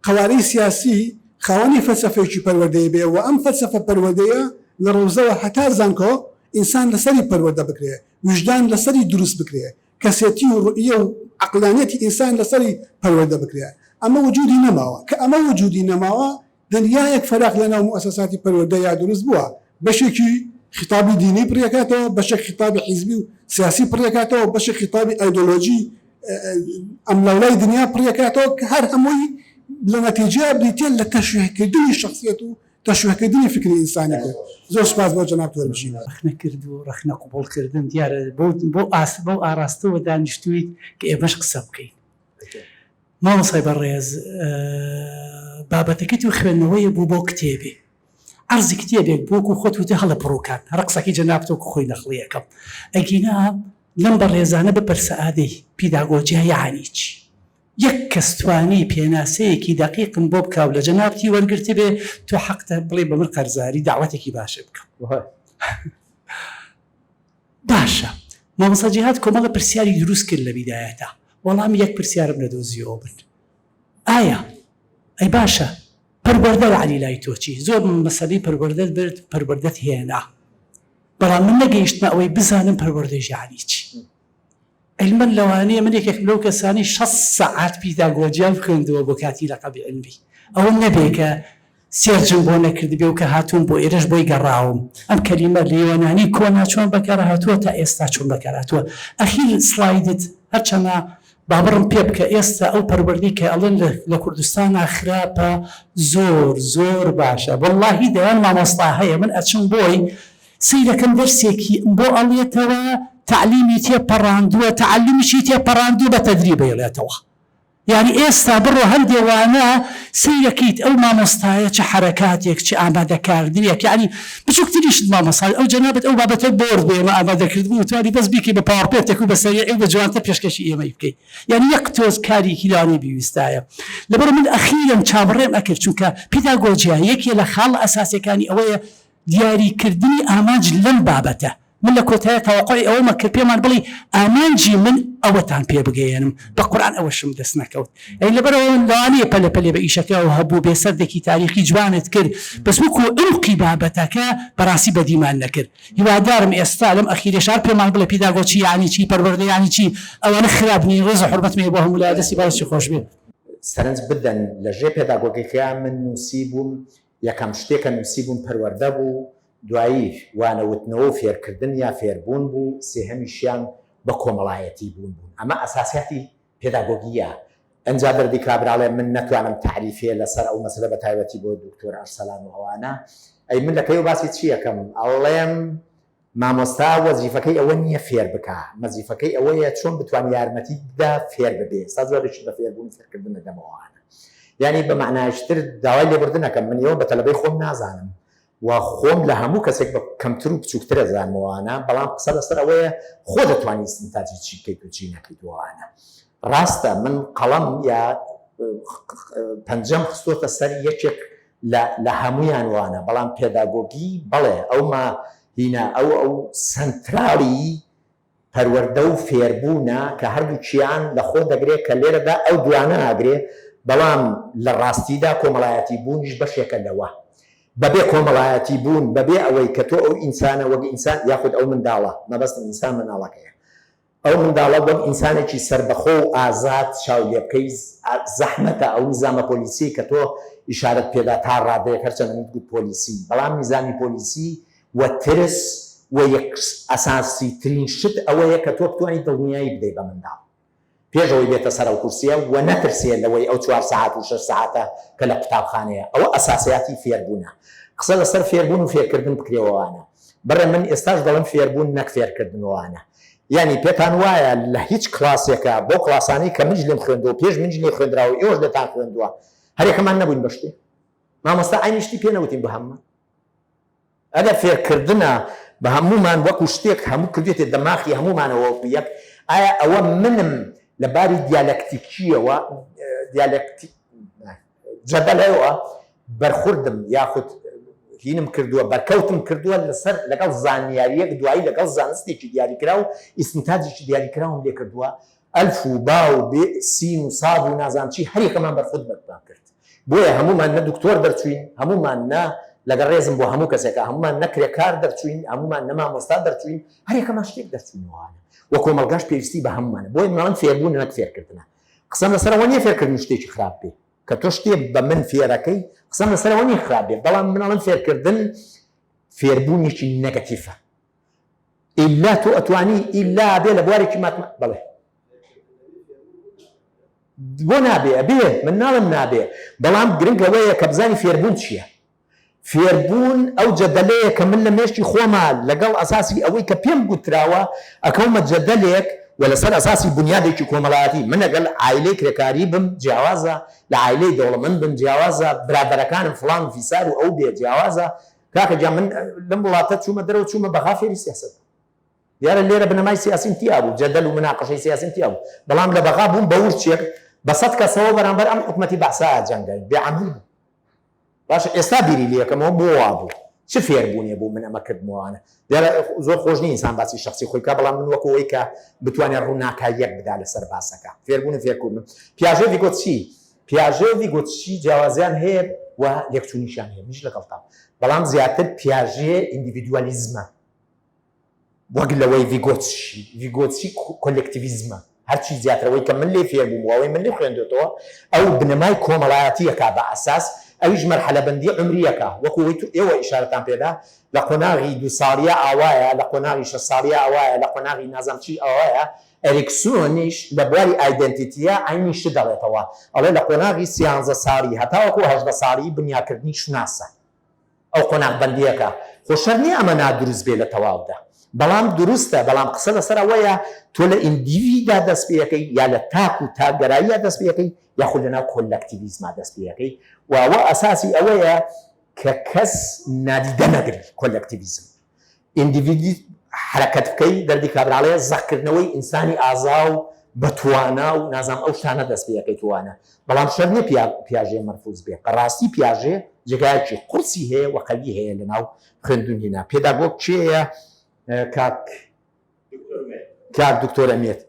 قەوارەی سیاسی خاوەنی فەلسەفەیەکی پەروەردەیی بێ و ئەم فەلسەفە پەروەردەیە لە ڕەوزەوە هەتا زانکۆ ئینسان لەسەری پەروەردە بکرێ، ویژدان لەسەری دروست بکرێ، کەسێتی و ڕوئیە و عەقلانیەتی ئینسان لەسەری پەروەردە بکرێ. ئەمە وجودی نەماوە. کە ئەمە وجودی نەماوە دنیایەک فەراغ لەناو موئەسەساتی پەروەردەیا دروست بووە، بەشێکی خیتابی دینی پڕیەکاتەوە، بەشێک خیتابی حیزبی و سیاسی پڕیەکاتەوە، بەشێک خیتابی ئایدۆلۆژی ئەملاولای دنیا پڕیەکاتەوە کە هەر هەمووی لە نەتیجەیا بریتیە لە تەشویهکردنی شەخسیەت و تەشویهکردنی فکری ئینسانی کورد. زۆر سوپاس بۆ جەنابت وەربژین. ڕەخنە کرد و ڕەخنە قبوڵ کردن دیارە بۆ ئاست بەو ئاراستەوە دانیشتوویت کە ئێمەش قسە بکەین. مامۆستای بەڕێز بابەتەکەی تۆ خوێندنەوەیە بوو بۆ کتێبێ عەرزی کتێبێک بوو وەکو خۆت وتت هەڵەپڕوکان هەر قسەکەی جەنابت وەکو خۆی نەقڵی ئەکەم ئەگینا لەم بەڕێزانە بپرسە ئادەی پیداگۆجیا یەعنی چی یەک کەس توانی پێناسەیەکی دەقیقم بۆ بکا و لە جەنابتی وەرگرتبێ تۆ حەقتە بڵێ بە من قەرزاری دەعوەتێکی باشێ بکەم. باشە مامۆستا جیهاد کۆمەڵە پرسیاری دروست کرد لە بیدایەتا وەڵامی یەک پرسیارم نەدۆزیەوە من ئایا ئەی باشە پەروەردە یەعنی لای تۆ چی زۆر مەسەلەی پەروەردەت برد پەروەردەت هێنا بەڵام من نەگەیشتمە ئەوەی بزانم پەروەردەیش یەعنی چی علما لەوانەیە من یەکێکم لەو کەسانەی 60 سەعات پیتاگۆجیام خوێندووە بۆ کاتی لەقەبی علمی ئەوە نەبێ کە search م بۆ نەکردبێ و کە هاتووم بۆ ئێرەش بۆی گەڕاوم. ئەم کەلیمە لە یۆنانی کۆنا چۆن بەکار هاتووە تا ئێستا چۆن بەکار هاتووە؟ ئەخیر سڵایدت هەرچەنە باوەڕم پێ بکە ئێستا ئەو پەروەردەی کە ئەڵێن لە کوردستانا خراپە زۆر زۆر باشە وەڵاهی دەیان مامۆستا هەیە من ئەچم بۆی سەیرەکەم دەرسێکی بۆ ئەڵێتەوە تەعلیمی تێ پەڕاندووە تەعەلومیشی تێ پەڕاندووە بە تەدریب ئەیڵێتەوە. یانی ئێستا بڕۆ هەندێ وانە سەیرەکەیت ئەو مامۆستایە چ حەرەکاتێک چ ئامادەکاردنێک یانی بچوکتریشت مامۆستا ئەو جەنابت ئەو بابەتەت بۆرد بۆ ئێمە ئامادەکردبوو توانی بەس بیکەی بە PowerPoint ێک و بە سەریعی و بە جوانتر پێشکەشی ئێمەی بکەی یانی یەک تۆز کارێکی لەوانەیە بیویستایە لەبەر من ئەخیرەن چاوەڕێم ئەکرد چونکە پیداگۆجیا یەکێ لە خاڵە ئەساسیەکانی ئەوەیە دیاریکردنی ئامانج لەم بابەتە من لە کۆتاییا تەوەقوعی ئەوەمە کرد پێمان بڵێی ئامانجی من ئەوەتان پێ بگەیەنم بە قورئان ئەوەشم دەست نەکەوت ئەی لەبەرئەوە لەوانەیە پەلە پەلێ بە ئیشەکەوە هەبوو بێ سەردێکی تاریخی جوانت کرد بەس وەکو عومقی بابەتەکە بەڕاستی بەدیمان نەکرد هیوادارم ئێستا لەم ئەخیرەش هەر پێمان بڵێ پیداگۆ چی یانی چی پەروەردە یانی چی ئەوانە خراپ نین ڕێز و حورمەتم هەیە بۆ هەموو لایە دەستی بەڕێزی خۆش بێ. سەرنج بدەن لە ژێ پێداگۆگیکەیا من نووسیبووم یەکەم شتێ کە نووسیبووم پەروەردە بوو، دوایی وانە وتنەوە و فێرکردن یا فێربوون بوو، سێهەمیشیان بە کۆمەڵایەتی بوون بوون. ئەمە ئەساسیاتی پێداگۆگییە. ئنجا دەردی کابرا ئەڵێ من نەتوانم تەعریفێ لە سەر ئەو مەسەلە بە تایبەتی بۆ دوکتۆر ئەرسەلان و ئەوانە، ئەی من لە کەیەوە باسی چی ئەکەم؟ ئەڵێم مامۆستا وەزیفەکەی ئەوە نییە فێر بکا، مەزیفەکەی ئەوەیە چۆن بتوان یارمەتی بدا فێر ببێ. ئێستا جوابێکی بە فێربوون و فێرکردن ئەدەمەوە ئەوانە. یانی بە مەعنایەکی تر داوای لێبوردن ئەکەم من ئێوە بە تەلەبەی خۆم نازانم و خۆم لە هەموو کەسێک بە کەمتر و بچووکتر ئەزانم ئەوانە، بەڵام قسە لەسەر ئەوەیە خۆ دەتوانی ئیستنتاجی چی بکەیت و چی نەکەیت و ئەوانە. ڕاستە من قەڵەم یا پەنجەم خستۆتە سەر یەکێک لە لە هەموویان وانە، بەڵام پێداگۆگی بەڵێ ئەو ما هینە ئەو ئەو سەنتراڵی پەروەردە و فێربوونە کە هەردووکیان لە خۆ دەگرێ کە لێرەدا ئەو دوانە ناگرێ بەڵام لە ڕاستیدا کۆمەڵایەتی بوونیش بەشێکە لەوە. بەبێ کۆمەڵایەتی بوون بەبێ ئەوەی کە تۆ ئەو ئینسانە وەک ئینسان یاخود ئەو منداڵە مەبەستم ئینسان منداڵەکەیە ئەو منداڵە وەک ئینسانێکی سەربەخۆ و ئازاد چاو لێبکەی زەحمەتە، ئەو نیزامە پۆلیسیەی کە تۆ ئیشارەت پێدا تا ڕادەیەک هەرچەندە منت گوت پۆلیسی بەڵام نیزامی پۆلیسی و ترس و یەک ئەساسی ترین شت ئەوەیە کە تۆ بتوانی دڵنیایی بدەی بە منداڵ پێش ئەوەی بێتە سەر ئەو کورسیە و نەترسێ لەوەی ئەو چوار سەعات و شەش سەعاتە کە لە قوتابخانەیە ئەوە ئەساسیاتی فێربوونە قسە لەسەر فێربوون و فێرکردن بکرێ وانە بەڵێ من ئێستاش دەڵێم فێربوون نەک فێرکردن وانە یانی پێتان وایە لە هیچ کڵاسێکا بەو کڵاسانەی کە منیش لێم خوێندووە پێش منیش لێ خوێندراوە ئێوەش لێتان خوێندووە هەرێکەمان نەبووین بە شتێ مامۆستا عەینی شتی پێ نەوتین بە هەموومان ئەگەر فێرکردنە بە هەموومان وەکو شتێک هەموو کردێتێ دەماخی هەموومانەوە وەکو یەک ئایا ئەوە منم لە باری دیالەکتیکیەوە دیالەکتی جەدەلەوە بەرخوردم یاخود. هینم کردووە، بەرکەوتم کردووە لەسەر لەگەڵ زانیارییەک دوایی لەگەڵ زانستێکی دیاریکراو ئیستنتاجێکی دیاریکراوم لێ کردووە، ئەلف و با و بێ سین و ساد و نازانم چی هەریەکەمان بەرخودمەتمان کرد. بۆیە هەموومان نە دکتۆر دەرچووین، هەموومان نە، لەگەڵ ڕێزم بۆ هەموو کەسێکە، هەموومان نە کرێکار دەرچووین، هەموومان نە مامۆستا دەرچووین، هەریەکەمان شتێک دەرچووینەوە و کۆمەڵگاش پێویستی بە هەموومانە. بۆیە من ئەڵێم فێربوون نەک فێرکردنە. قسەم لەسەر ئەوە نییە فێرکردن شتێکی خراپ بێ. کە تۆ شتێ بە من فێرەکەی قسەم لەسەر ئەوە نییە خراپ بێ، بەڵام من ئەڵێم فێرکردن فێربوونێکی نەگەتیفە. ئیلا تۆ ئەتوانی ئیلا بێ لە بوارێکی ماتما بەڵێ بۆ نابێ ئەبێ من ناڵم نابێ بەڵام گرنگ ئەوەیە کە بزانی فێربوون چییە فێربوون ئەو جەدەلەیە کە من لە مێشکی خۆما لەگەڵ ئەساسی ئەوەی کە پێم گوتراوە ئەکەومە جەدەلێک و لەسەر ئەساسی بنیادێکی کۆمەڵایەتی من ئەگەر عایلەی کرێکاری بم جیاوازە لە عایلەی دەوڵەمەند بم جیاوازە برادەرەکانم فڵان و فیسار و ئەو بێ جیاوازە کاکە گیان من لەم وڵاتە چوومە دەرەوە چوومە بەغا فێری سیاسەت بووم دیارە لێرە بنەمای سیاسیم تیا بوو جەدەل و مناقەشەی سیاسیم تیا بوو بەڵام لە بەغا بووم بە ورچێک بە سەد کەسەوە بەرامبەر ئەم حکومەتی بەعسا جەنگاین بێ عەمەل بوو باشە ئێستا بیری لێکەمەوە بۆ وا بوو چ فێربوونێ بوو من ئەمە کردمەوانە دیارە زۆر خۆش نیە ئینسان باسی شخصی خۆی بکا بەڵام من وەکو ئەوەی کە بتوانێت ڕووناکاییەک بدا لەسەر باسەکە فێربوون و فێرکردن پیاژێ ڤیگۆتسکی پیاژێ و ڤیگۆتسکی جیاوازیان هەیە و لێکچوونیشیان هەیە منیش لەگەڵتام بەڵام زیاتر پیاژێ ئیندیڤیدوالیزمە وەک لەوەی ڤیگۆتسکی ڤیگۆتسکی کۆلێکتیڤیزمە هەرچی زیاتر ئەوەی کە من لێی فێر بووم و ئەوەی من لێ خوێندۆتەوە ئەو بنەمای کۆمەڵایەتییەکە بە ئەساس ئەویش مەرحەلەبەندی عومرییەکە وەکو ئەوەی تو ئێوە ئیشارەتان پێدا لە قۆناغی دوو ساڵیە ئاوایە لە قۆناغی شەش ساڵیە ئاوایە لە قۆناغی نازانم چی ئاوایە ئەریکسۆنیش لە بواری ئایدێنتیتییە عەینی شت دەڵێتەوە ئەڵێ لە قۆناغی سیانزە ساڵی هەتاوەکو 18 ساڵی بنیاکردنی شوناسە ئەو قۆناغبەندییەکە خۆ شەرت نییە ئەمە نادروست بێ لە تەواودا بەڵام دروستە بەڵام قسە لەسەر ئەوەیە تۆ لە ئیندیڤیدا دەست پێ ئەکەی یا لە تاک و تاکگەراییا دەست پێ ئەکەی یاخود لەناو کۆلەکتیڤیزما دەست پێ ئەکەی و ئەوە ئەساسی ئەوەیە کە کەس نادیدە نەگری کۆلەکتیڤیزم ئیندیڤیدی حەرەکەت بکەی دەردی کابراڵەیە زەقکردنەوەی ئینسانی ئازا و بەتوانا و نازانم ئەو شتانە دەست پێ ئەکەیت و وانە بەڵام شەرت نیە پیا پیاژێ مەرفوز بێ بەڕاستی پیاژێ جێگایەکی قورسی هەیە و قەوی هەیە لەناو خوێندنی نا پێداگۆگ کێیە کاک کاک دکتۆر ئەمێت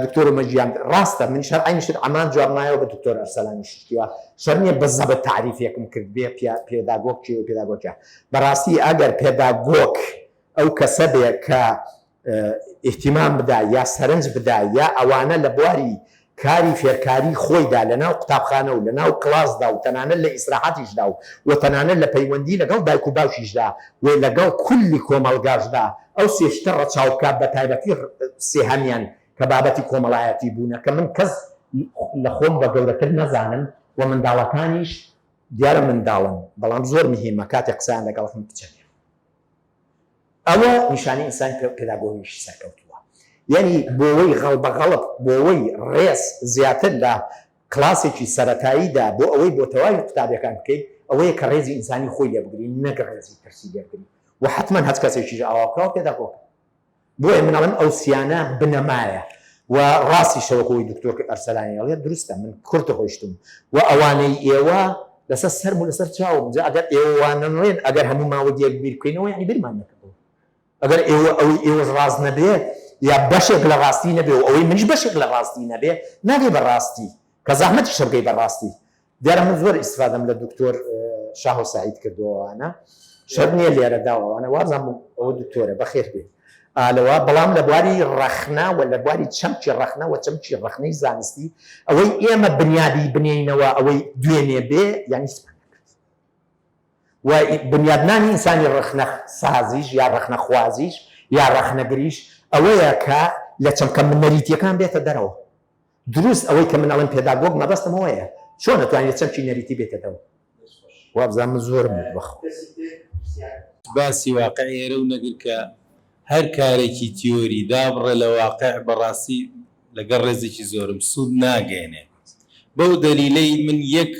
دکتۆر عومەر گیان ڕاستە منیش هەر عەینی شت عەمان جواب مایەوە بە دکتۆر ئەرسەلانیش شتیوە شەرت نییە بە زەبت تەعریفێکم کرد بێ پێداگۆگ کێ و پێداگۆگ کێ بەڕاستی ئەگەر پێداگۆگ ئەو کەسە بێ کە ئیهتیمام بدا یا سەرنج بدا یا ئەوانە لە بواری کاری فێرکاری خۆیدا لە ناو قوتابخانە و لە ناو کڵاسدا و تەنانەت لە ئیسراحەتیشدا و و تەنانەت لە پەیوەندی لەگەڵ دایک و باوکیشدا و لەگەڵ کولی کۆمەڵگاشدا ئەو سێ شتە ڕەچاو بکات بە تایبەتی سێهەمیان کە بابەتی کۆمەڵایەتی بوونە کە من کەس لە خۆم بە گەورەتر نەزانم و منداڵەکانیش دیارە منداڵن بەڵام زۆر مهیمە کاتێک قسەیان لەگەڵ ئەکەم بچەمێم. ئەوە نیشانەی ئینسانی پێداگۆگیی سەرکەوتووە. یانی بۆوەی غەڵبەغەڵب، بۆوەی ڕێز زیاتر لە کڵاسێکی سەرەتاییدا بۆ ئەوەی بۆ تەواوی قوتابیەکان بکەی، ئەوەیە کە ڕێزی ئینسانی خۆی لێ بگری نەک ڕێزی ترسی لێ بگری و حەتمەن هەچ کەسێکیش ئاوا بکا و پێداگۆگە. بۆیە من ئەڵێم ئەو سیانە بنەمایە و ڕاستیشە وەکو ئەوەی دکتۆر ئەرسەلانی ئەڵێ دروستە من کورت ڕۆیشتوم و ئەوانەی ئێوە لەسەر سەرم و لەسەر چاوم جا ئەگەر ئێوە وا نەڵێن ئەگەر هەموومان وەک یەک بیر بکەینەوە یانی بیرمان نەکردەوە ئەگەر ئێوە ئەوەی ئێوەش ڕاست نەبێ یا بەشێک لە ڕاستی نەبێ و ئەوەی منیش بەشێک لە ڕاستی نەبێ ناگەی بە ڕاستی کە زەحمەتیشە بگەی بە ڕاستی دیارە من زۆر ئیستفادەم لە دکتۆر شاهۆ سەعید کردووە ئەوانە شەرت نییە لێرە داوە ئەوانە وابزانم ئەوە دکتۆرە بەخێر بێ ئالەوە بەڵام لە بواری ڕەخنە و لە بواری چەمکی ڕەخنە و چەمکی ڕەخنەی زانستی ئەوەی ئێمە بنیادی بنێینەوە ئەوەی دوێنێ بێ یانی هیچمان نەکرد و بنیادنانی ئینسانی ڕەخنە سازیش یا ڕەخنەخوازیش یا ڕەخنەگریش ئەوەیە کە لە چەمکە نەریتیەکان بێتە دەرەوە دروست ئەوەی کە من ئەڵێم پێداگۆگ مەبەستم ئەوەیە چۆن ئەتوانی لە چەمکی نەریتی بێتە دەوە وابزانم من زۆرم وت بەخوا. باسی واقعی ئێرە و نەگر کە هەر کارێکی تیۆری دابڕێ لە واقع بەڕاستی لەگەڵ ڕێزێکی زۆرم سوود ناگەیەنێ بەو دەلیلەی من یەک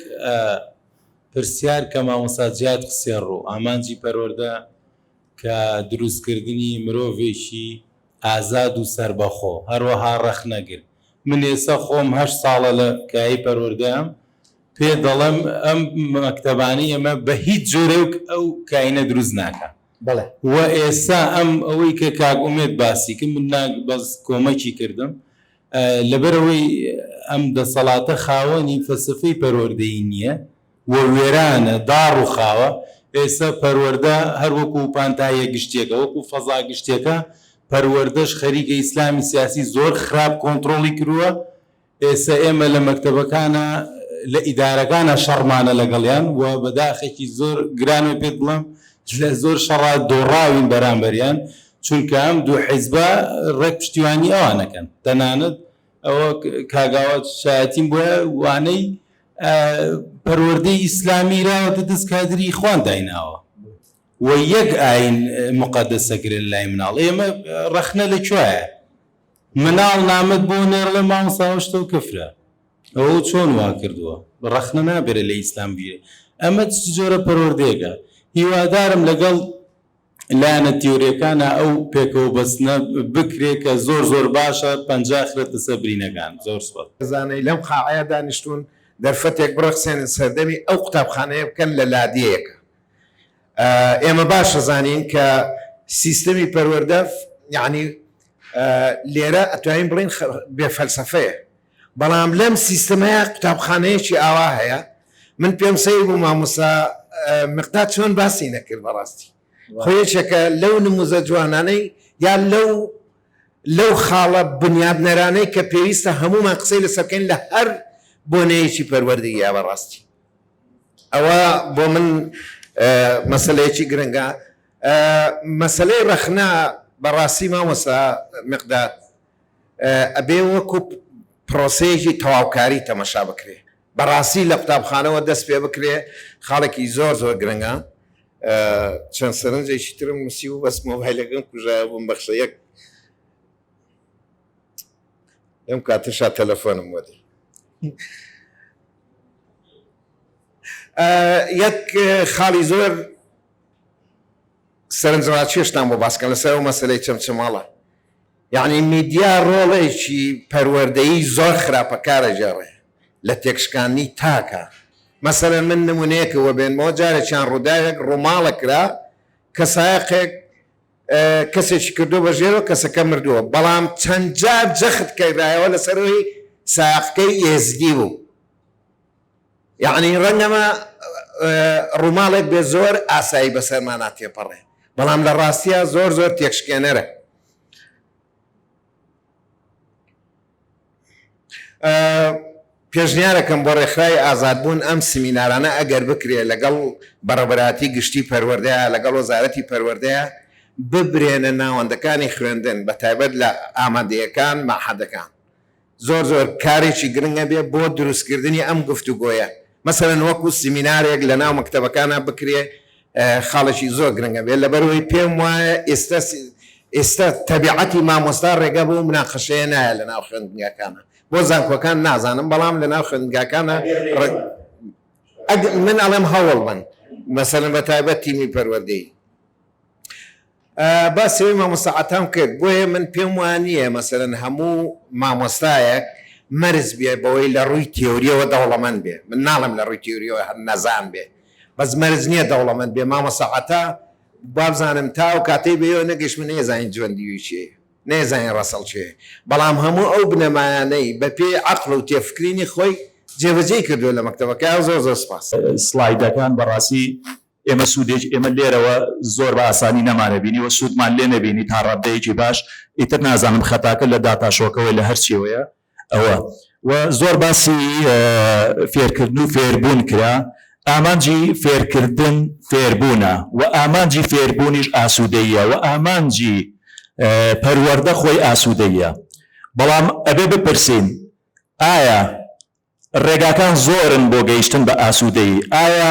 پرسیار کە مامۆستا جیاد خسیە ڕوو ئامانجی پەروەردە کە دروستکردنی مرۆڤێکی ئازاد و سەربەخۆ، هەروەها ڕەخنەگر. من ئێستا خۆم هەشت ساڵە لە کایەی پەروەردەم. پێ دەڵێم ئەم مەکتەبانەی ئێمە بە هیچ جۆرێک ئەو کاینە دروست ناکا. بەڵێ. وە ئێستا ئەم ئەوەی کە کاک ئومێد باسی کرد من نا بەس کۆمەکی کردم لەبەرئەوەی ئەم دەسەڵاتە خاوەنی فەلسەفەی پەروەردەیی نییە و وێرانە داڕوخاوە ئێستا پەروەردە هەر وەکو پانتاییە گشتیەکە وەکو فەزا گشتیەکە پەروەردەش خەریکە ئیسلامی سیاسی زۆر خراپ کۆنتڕۆڵی کرووە ئێستا ئێمە لە مەکتەبەکانا لە ئیدارەکانا شەڕمانە لەگەڵیان و بە داخێکی زۆر گرانەوە پێت بڵێم لە زۆر شەڕا دۆڕاوین بەرامبەریان چونکە ئەم دوو حیزبە ڕێک پشتیوانی ئەوان ئەکەن تەنانەت ئەوە کاک ئاوات شایەتیم بۆیە وانەی پەروەردەی ئیسلامی راوەتە دەست کادری ئیخوان دایناوە و یەک ئاین موقەدەسە کرێ لای مناڵ ئێمە ڕەخنە لە کوایە مناڵ نامەت بۆ نێرڵێ مامۆستا ئەوە شتەو کفرە ئەوە چۆن وا کردووە ڕەخنە نابێرێ لە ئیسلام بگیرێ ئەمە چ جۆرە پەروەردەیەکە هیوادارم لەگەڵ لایەنە تیۆریەکانا ئەو پێکەوە بەستنە بکرێ کە زۆر زۆر باشە پەنجا خرێتە سەر برینەکان زۆر سوپاس. زانەی لەم قاعەیە دانیشتوون دەرفەتێک بڕەخسێنن سەردەمی ئەو قوتابخانەیە بکەن لە لادێیەکە ئێمە باش ئەزانین کە سیستەمی پەروەردە یعنی لێرە ئەتوانین بڵین بێ فەلسەفەیە بەڵام لەم سیستەمەیە قوتابخانەیەکی ئاوا هەیە من پێم سەیر بوو مامۆسا مقداد چۆن باسی نەکرد بەڕاستی خۆ یەکێکە لەو نموزە جوانانەی یا لەو لەو خاڵە بنیادنەرانەی کە پێویستە هەمومان قسەی لەسەر بکەین لە هەر بۆنەیەکی پەروەردەیە بەڕاستی ئەوە بۆ من مەسەلەیەکی گرنگە. مەسەلەی ڕەخنە بەڕاستی مامۆستا مقداد ئەبێ وەکو پرۆسەیەکی تەواوکاری تەمەشا بکرێ. بەڕاستی لە قوتابخانەوە دەست پێ بکرێ خاڵێکی زۆر زۆر گرنگە. چەند سەرنجێکی ترم نووسی و بەس مۆبایلەکەم کوژایە بمبەخشە یەک لەم کاتەشا تەلەفۆنم بۆ دێ. یەک خاڵی زۆر سەرنجڕاکێشتان بۆ باسکەم لەسەر ئەو مەسەلەی چەمچەماڵە یعنی میدیا ڕۆڵێکی پەروەردەیی زۆر خراپەکارە گێڕێ لە تێکشکاندنی تاکە مەسەلەن من نمونەیەکە وەبێنمەوە جارێکیان ڕووداوێک ڕووماڵە کرا کە سایەقێک کەسێکی کردووە بە ژێرەوە کەسەکە مردووە بەڵام چەند جار جەخت کەرایەوە لەسەرەوەی سایەقەکەی ئێزدی بوو یەعنی ڕەنگەمە ڕووماڵێک بێ زۆر ئاسایی بەسەرمانا تێپەڕێ بەڵام لە ڕاستیا زۆر زۆر تێکشکێنەرە. پێشنیارەکەم بۆ ڕێکخراوی ئازادبوون ئەم سمینارانە ئەگەر بکرێ لەگەڵ بەڕێوەبەرایەتی گشتی پەروەردەیە لەگەڵ وەزارەتی پەروەردەیە ببرێنە ناوەندەکانی خوێندن بەتایبەت لە ئامادەیەکان مەعهەدەکان زۆر زۆر کارێکی گرنگ ئەبێ بۆ دروستکردنی ئەم گفتوگۆیە مەسەلەن وەکو سیمینارێک لە ناو مەکتەبەکانا بکرێ خاڵێکی زۆر گرنگ ئەبێ لەبەرئەوەی پێم وایە ئێستا ئێستا تەبیعەتی مامۆستا ڕێگە بەو مناقەشەیە نایە لە ناو خوێندنگاکانا بۆ زانکۆکان نازانم بەڵام لە ناو خوێندنگاکانا من ئەڵێم هەوڵ بن مەسەلەن بە تایبەت تیمی پەروەردەیی باسی ئەوەی مامۆستا عەتام کرد، بۆیە من پێم وا نییە مەسەلەن هەموو مامۆستایەک مەرج بێ بەوەی لە ڕووی تێورییەوە دەوڵەمەند بێ، من ناڵێم لە ڕووی تێورییەوە هەر نەزان بێ، بەس مەرج نییە دەوڵەمەند بێ، مامۆستا عەتا وابزانم تا ئەو کاتەی بەوێ نەگەیشت من نەیزانی جۆن دیوی کێیە، نەیزانی ڕەسەڵ کێیە، بەڵام هەموو ئەو بنەمایانەی بەپێی عەقڵ و تێفکرینی خۆی جێبەجێی کردووە لە مەکتەبەکەیا، زۆر زۆر سوپاس. سڵایدەکان بەڕاستی ئێمە سوودێکی ئێمە لێرەوە زۆر بە ئاسانی نەمانەبینی و سوودمان لێ نەبینی تا ڕاددەیەکی باش ئیتر نازانم خەتاکە لە داتاشۆکەوەی لە هەرچیەوەیە ئەوە و زۆر باسی فێرکردن و فێربوون کرا ئامانجی فێرکردن فێربوونە و ئامانجی فێربوونیش ئاسوودەیە و ئامانجی پەروەردە خۆی ئاسوودەیە بەڵام ئەبێ بپرسین ئایا ڕێگاکان زۆرن بۆ گەیشتن بە ئاسوودەیی، ئایا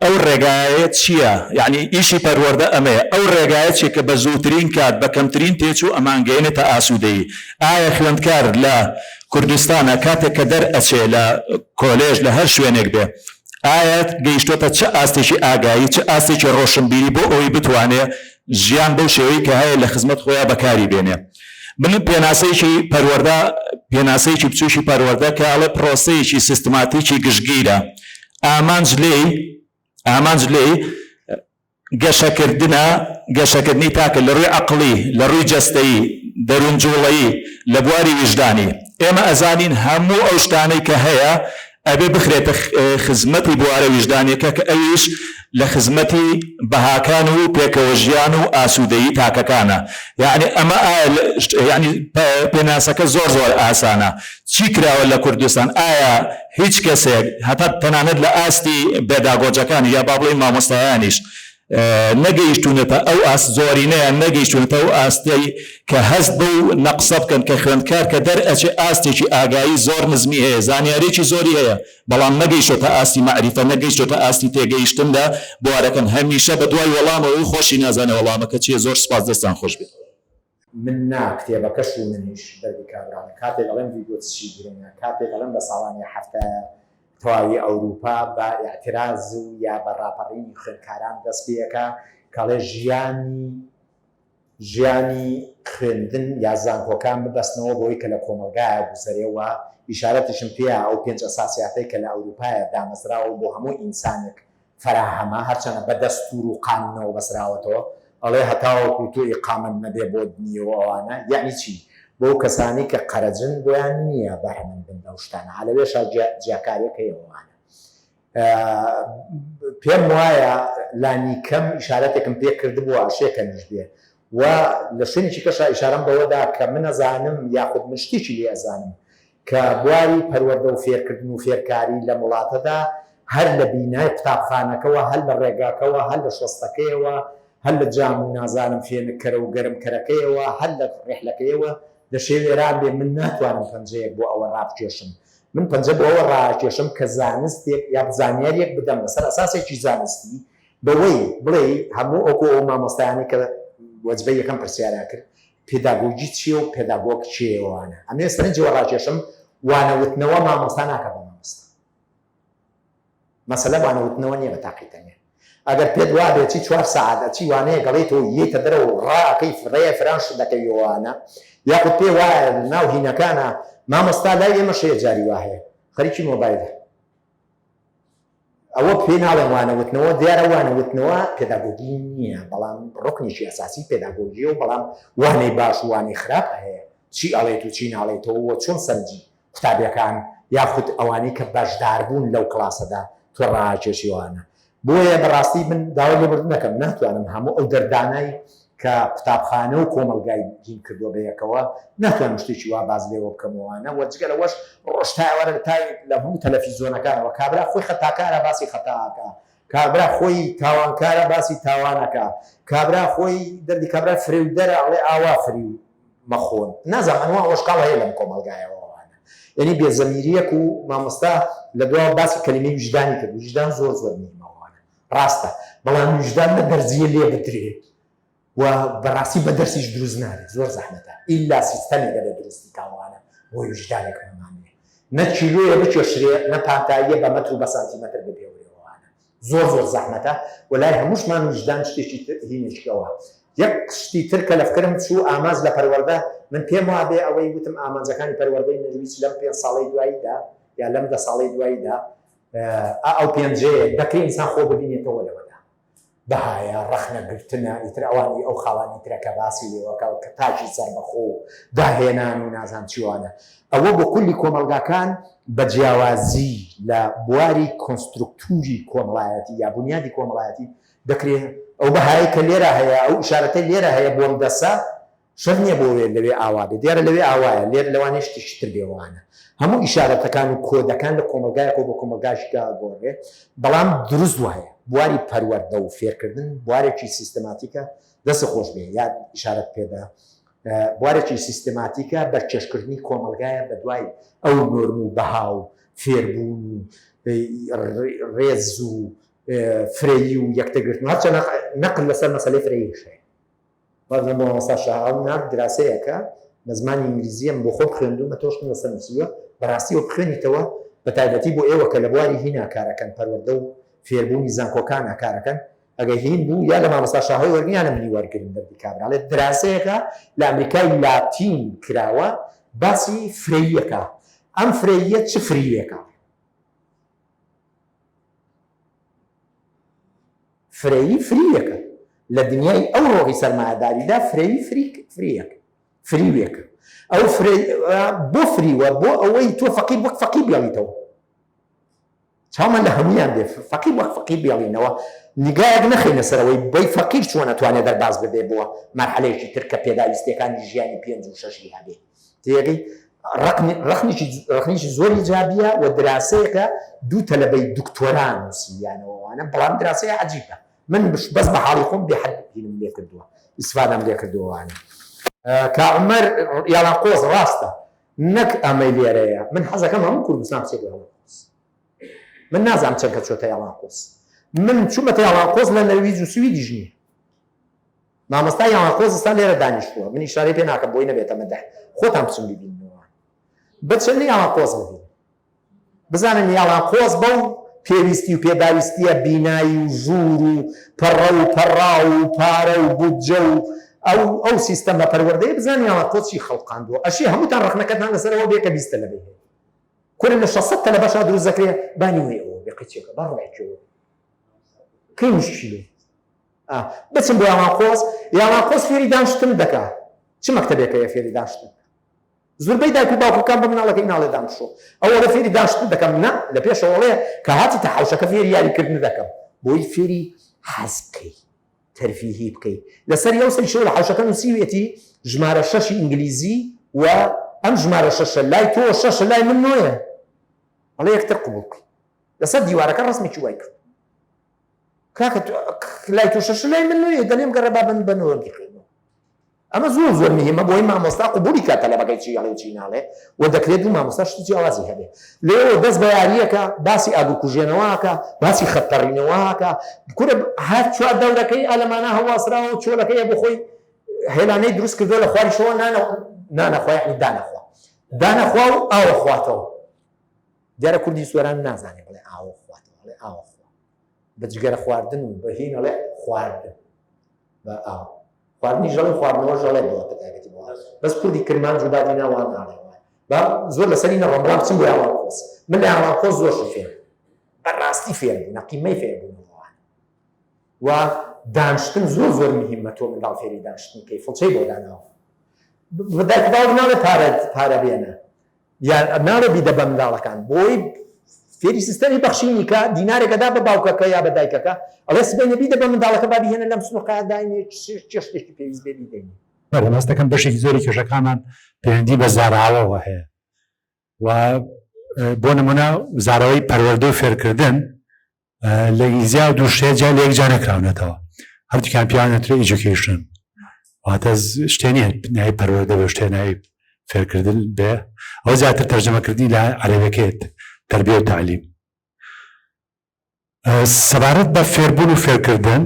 ئەو ڕێگایە چییە؟ یەعنی ئیشی پەروەردە ئەمەیە، ئەو ڕێگایە چییە کە بە زووترین کات، بە کەمترین تێچوو ئەمانگەیەنێتە ئاسوودەیی؟ ئایا خوێندکار لە کوردستانا کاتێک کە دەرئەچێ لە کۆلێژ لە هەر شوێنێک بێ، ئایا گەیشتۆتە چ ئاستێکی ئاگایی، چ ئاستێکی ڕۆشنبیری بۆ ئەوەی بتوانێ ژیان بەو شێوەی کە هەیە لە خزمەت خۆیا بەکاری بێنێ؟ من پێناسەیەکی پەروەردە پێناسەیەکی بچووکی پەروەردە کە ئەڵێ پرۆسەیەکی سیستماتیکی گشتگیرە ئامانج لێی ئامانج لێی گەشەکردنە، گەشەکردنی تاکە لە ڕووی عەقڵی، لە ڕووی جەستەیی، دەروونجووڵەیی، لە بواری ویژدانی. ئێمە ئەزانین هەموو ئەو شتانەی کە هەیە ئەبێ بخرێتە خزمەتی بوارە ویژدانیەکە کە ئەویش لە خزمەتی بەهاکان و پێکەوەژیان و ئاسوودەیی تاکەکانە. یەعنی ئەمە ئایا یەعنی پێناسەکە زۆر زۆر ئاسانە. چی کراوە لە کوردستان؟ ئایا هیچ کەسێک هەتا تەنانەت لە ئاستی بێداگۆجەکانیش یا با بڵێین مامۆستایانیش نەگەیشتوونەتە ئەو ئاست زۆرینەیان نەگەیشتوونەتە ئەو ئاستەی کە هەست بەو نەقسە بکەن کە خوێندکار کە دەرئەچێ ئاستێکی ئاگایی زۆر نزمی هەیە زانیاریی زۆری هەیە بەڵام نەگەیشتۆتە ئاستی مەعریفە نەگەیشتۆتە ئاستی تێگەیشتن لە بوارەکان هەمیشە بەدوای وەڵامەوە و خۆشی نازانێ وەڵامەکە چییە زۆر سوپاس دەستان خۆش بێت. من نا، کتێبەکەش و منیش، دەردی کابرانە. کاتێک ئەڵێم ڤیگۆتسکی گرنگە، کاتێک ئەڵێم لە ساڵانی حەفتایە تەواوی ئەوروپا بە ئیعتراز و یا بە ڕاپەڕینی خوێندکاران دەست پێ ئەکا کە ئەڵێ ژیانی ژیانی خوێندن یا زانکۆکان ببەستنەوە بەوەی کە لە کۆمەڵگایا گوزەرێ و ئیشارەتیشم پێیا ئەو پێنج ئەساسیاتەی کە لە ئەوروپایا دامەزراوە بۆ هەموو ئینسانێک فەراهەمە، هەرچەنە بە دەستوور و قانوونەوە بەسراوەتەوە، ئەڵێ هەتاوەکو تۆ ئیقامەت نەبێ بۆت نییە و ئەوانە، یەعنی چی؟ بۆ کەسانی کە قەرەجن بۆیان نییە بەهرەمەند بن لەو شتانە، ئا لەوێشا جیاکاریەک هەیە و ئەوانە. پێم وایە لانیکەم ئیشارەتێکم پێ کردبوو ئەشێ کەمیش بێ و لە شوێنێکی کەشا ئیشارەم بەوە دا کە من ئەزانم یاخود من شتێکی لێ ئەزانم کە بواری پەروەردە و فێرکردن و فێرکاری لەم وڵاتەدا هەر لە بینای قوتابخانەکەوە، هەر لە ڕێگاکەوە، هەر لە شۆستەکەیەوە، هەر لە جام و نازانم فێنککەرە و گەرمکەرەکەیەوە، هەر لە ڕیحلەکەیەوە دەشێ وێران بێ، من ناتوانم پەنجەیەک بۆ ئەوە ڕابکێشم. من پەنجە بۆ ئەوە ڕائەکێشم کە زانستێک یا زانیارییەک بدەم لەسەر ئەساسێکی زانستی بەوەی بڵێی هەموو وەکو ئەو مامۆستایانەی کە وەجبەی یەکەم پرسیاریان کرد پێداگۆگی چییە و پێداگۆگ کێیە وانە ئەمەوێ سەرنجی وە ڕاکێشم وانە وتنەوە مامۆستا ناکا بە مامۆستا مەسەلە وانە وتنەوە نییە بە تاقی تەنیا ئەگەر پێت وابێ چی چوار سەعات ئەچی وانەیەک ئەڵێیتەوە یەیتە دەرەوە و ڕائەکەی فڕێ فران شت دەکەوی وانە یاخود پێ وایە ناو هینەکانە مامۆستا لای ئێمەش هەیە جاری وا هەیە خەریکی مۆبایلە ئەوە پێی ناڵێم وانە وتنەوە، دیارە وانە وتنەوە پێداگۆگی نییە، بەڵام ڕوکنێکی ئەساسی پێداگۆگییە و بەڵام وانەی باش و وانەی خراپ هەیە، چی ئەڵێیت و چی ناڵێیتەوە و چۆن سەرنجی قوتابیەکان یاخود ئەوانەی کە بەشداربوون لەو کڵاسەدا تۆ ڕاکێشی وانە. بۆیە بەڕاستی من داوای لێبوردن ئەکەم ناتوانم هەموو ئەو دەردانەی کە قوتابخانە و کۆمەڵگای هین کردووە بەیەکەوە ناتوانم شتێکی وا باس لێوە بکەم و وانە وە جگە لەوەش ڕۆژ تا ئێوارە لە تاوی لە هەموو تەلەفیزۆنەکانەوە کابرا خۆی خەتاکارە باسی خەتا ئەکا کابرا خۆی تاوانکارە باسی تاوان ئەکا کابرا خۆی دەردی کابرا فریودەرە ئەڵێ ئاوا فریو مەخۆن نازانم ئەنوا ئۆشکاڵ هەیە لەم کۆمەڵگایەوە وانە یعنی بێزەمیریەک و مامۆستا لە دواوە باسی کەلیمەی ویژدانی کرد ویژدان زۆر زۆر مهمە وانە ڕاستە بەڵام ویژدان نە دەرزیە لێ بدرێ و بەڕاستی بە دەرسیش دروست نابێت زۆر زەحمەتە ئیلا سیستەمێک ئەبێ دروستی کا وانە بۆ ویژدانێکمان بێ نە کیلۆیە بکێشرێ نە پانتاییە بە مەتر و بە سانتیمەتر بپێورێ وانە زۆر زۆر زەحمەتە و لای هەمووشمان ویژدان شتێکی تر هینێکی ئەوە یەک شتی تر کە لە فکرم چوو ئامانج لە پەروەردە من پێم وابێ ئەوەی وتم ئامانجەکانی پەروەردەی نەرویج لەم پێنج ساڵەی دواییدا یا لەم دە ساڵەی دواییدا ئا ئەو پێنجەیە دەکرێ ئینسان خۆ ببینێتەوە لەوەدا بەهایە ڕەخنە گرتنە ئیتر ئەوانی ئەو خاڵانی ترە کە باسی لێوەکە کە تاکی سەربەخۆ و داهێنان و نازان چیوانە ئەوە بۆ کولی کۆمەڵگاکان بە جیاوازی لە بواری کۆنسترکتوری کۆمەڵایەتی یا بنیادی کۆمەڵایەتی دەکرێ ئەو بەهایەی کە لێرە هەیە ئەو ئیشارەتەی لێرە هەیە بۆم دەسە شەرت نییە بۆ وێ لەوێ ئاوا بێ، دیارە لەوێ ئاوایە، لێرە لەوانەیە شتێکی تر بێ وانە. هەموو ئیشارەتەکان و کۆدەکان لە کۆمەڵگایەکەوە بۆ کۆمەڵگایەکی تر ئەگۆڕێ، بەڵام دروست وایە. بواری پەروەردە و فێرکردن بوارێکی سیستەماتیکە، دەستت خۆش بێ یاد ئیشارەت پێ دا، بوارێکی سیستەماتیکە، بەرکێشکردنی کۆمەڵگایە بە دوای ئەو نۆرم و بەها و فێربوون و ڕێز و فرەیی و یەکترگرتن، هەرچەندە نەقد لەسەر مەسەلەی فرەییش هەیە. بەڵام مامۆستا شاهاو نارد دراسەیەکە بە زمانی ئینگلیزییە من بۆ خۆم خوێندوومە تۆشم لەسەر نووسیوە بەڕاستی ئەوە بخوێنیتەوە بە تایبەتی بۆ ئێوە کە لە بواری هینا کارەکەن پەروەردە و فێربوونی زانکۆکانا کارەکەن. ئەگە هین بوو یا لە مامۆستا شاهۆی وەرگرن یا لە منی وەرگرن دەردی کابرا ئەڵێ دراسەیەکە لە ئەمریکای لاتین کراوە باسی فرەییەکە ئەم فرەییە چ فریوێکە؟ فرەیی فریوێکە لە دنیای ئەو ڕۆحی سەرمایەداریدا فرەیی فریەک فریوێکە ئەو بۆ فریوە بۆ ئەوەی تۆ فەقیر وەک فەقیر بێڵیتەوە چاومان لە هەموویان بێ فەقیر وەک فەقیر بێڵینەوە نیگایەک نەخەینە سەرەوەی بەی فەقیر چۆن ئەتوانێ دەرباز ببێ بۆ مەرحەلەیەکی تر کە پێداویستیەکانی ژیانی پێنج و شەشی هەبێ تێگەی ڕەخنێکی ڕەخنێکی زۆری جابیە و دراسەیەکە دوو تەلەبەی دکتۆرا نووسیانەوە وانە بەڵام دراسەیە عجیبە من بەس بە حاڵی خۆم بێ حەد هینم لێ کردووە ئیسفادەم لێ کردووە وانە کا عومەر یاڵان قۆز ڕاستە نەک ئەمەی لێرەیە من حەزەکەم هەموو کوردستان بچێت بۆ یاڵان قۆز من نازانم چەند کەس چۆتە یاڵان قۆز من چوومەتە یاڵان قۆز لە نەرویج و سویدیش نییە مامۆستا یاڵان قۆز ئێستا لێرە دانیشتووە من ئیشارەی پێ ناکەم بۆی نەبێتە مەدح خۆتان بچن ببیننەوە بچن یاڵان قۆز ببین بزانن یاڵان قۆز بەو پێویستی و پێداویستییە بینایی و ژوور و پەڕە و پەڕاو و پارە و بودجە و ئەو ئەو سیستەمە پەروەردەیە بزانن یاڵان قۆز چی خەڵقاندووە ئەشێ هەمووتان ڕەخنەکەتان لەسەر ئەوە بێ کە 20 تەلەبەی هەیە کورە لە 600 تەلەبەشا دروست دەکرێ با نیوەی ئەوە بێ قیچێکە با ڕبعێکی ئەوە بێ کەی مشکیلەیە ئا بچن بۆ یاڵان قۆز یاڵان قۆز فێری دانشتن دەکا چ مەکتەبێک هەیە فێری دانشتن زوربەی دایک و باوکەکان بە مناڵەکەی ناڵێ دامشۆ ئەو ئەڵێ فێری داشتن دەکەم نا لە پێشەوە ئەڵێ کە هاتیتە حەوشەکە فێری یاریکردن دەکەم بۆی فێری حەز بکەی تەرفیهی بکەی لەسەر یەو سەریشەوە لە حەوشەکە نووسیویەتی ژمارە شەشی ئینگلیزی و ئەم ژمارە شەشە لای تۆ شەشە لای من نۆیە ئەڵێ یەکتر قبوڵ بکەی لەسەر دیوارەکە ڕەسمێکی وای کرد کاکە لای تۆ شەشە لای من نۆیە دەلێم گەڕێ با بن بە نۆ بیخوێنەوە ئەمە زۆر زۆر مهمە بۆی مامۆستا قبولی کات تەلەبەکەی چی ئەڵێ و چی ناڵێ و دەکرێت دوو مامۆستا شتی جیاوازی هەبێ لێرەوە دەست بە یارییەکە باسی ئاگرکوژێنەوەکە باسی خەتپەڕینەوەکە کورە هەر چوار دەورەکەی ئالەمانە هەڵواسراوە و چۆلەکەیە بۆ خۆی هێلانەی دروست کردووە لە خواریشەوە نانە نانەخوا یعنی دانەخوا دانەخوا و ئاوە خواتەوە دیارە کوردی سۆران نازانێ بڵێ ئاوە خواتەوە بڵێ ئاوە خوا بە جگەرە خواردن و بە هین ئەڵێ خواردن بە ئاو خواردنی ژەڵێ خواردنەوە ژەڵێ بۆ بە تایبەتی بۆ بەس کوردی کرمانج و بادینا وان ناڵێ با زۆر لەسەری نەڕۆم بەڵام بچم بۆ یاڵان قۆز من لە یاڵان قۆز زۆر شت فێر بەڕاستی فێر بوو نەقیمەی فێر بوو و دانشتن زۆر زۆر مهمە تۆ منداڵ فێری دانشتن کەی فڵچەی بۆ داناوە دایک باوک ناڵێ پارە پارە بێنە یان ناڵێ بیدە بە منداڵەکان بۆی فێری سیستەمی بەخشینی کە دینارێکە دا بە باوکەکە یا بە دایکەکە ئەڵێ سبەینێ بیدە بە منداڵەکە با بیهێنە لەم سنوقە داینێ چێ شتێکی پێویست بێ بیدەینێ. بەڵێ هەست دەکەم بەشێکی زۆری کێشەکانمان پەیوەندی بە زاراوەوە هەیە و بۆ نمونە زاراوەی پەروەردە و فێرکردن لە ئینگلیزیا و دوو شتێ جیا لە یەک جا نەکراونەتەوە هەردووکیان پیان نەترێ education واتە شتێ نییە ناوی پەروەردە بێ شتێ ناوی فێرکردن بێ ئەو زیاتر تەرجەمەکردنی لە عەرەبەکەیت تەربیە و تەعلیم سەبارەت بە فێربوون و فێرکردن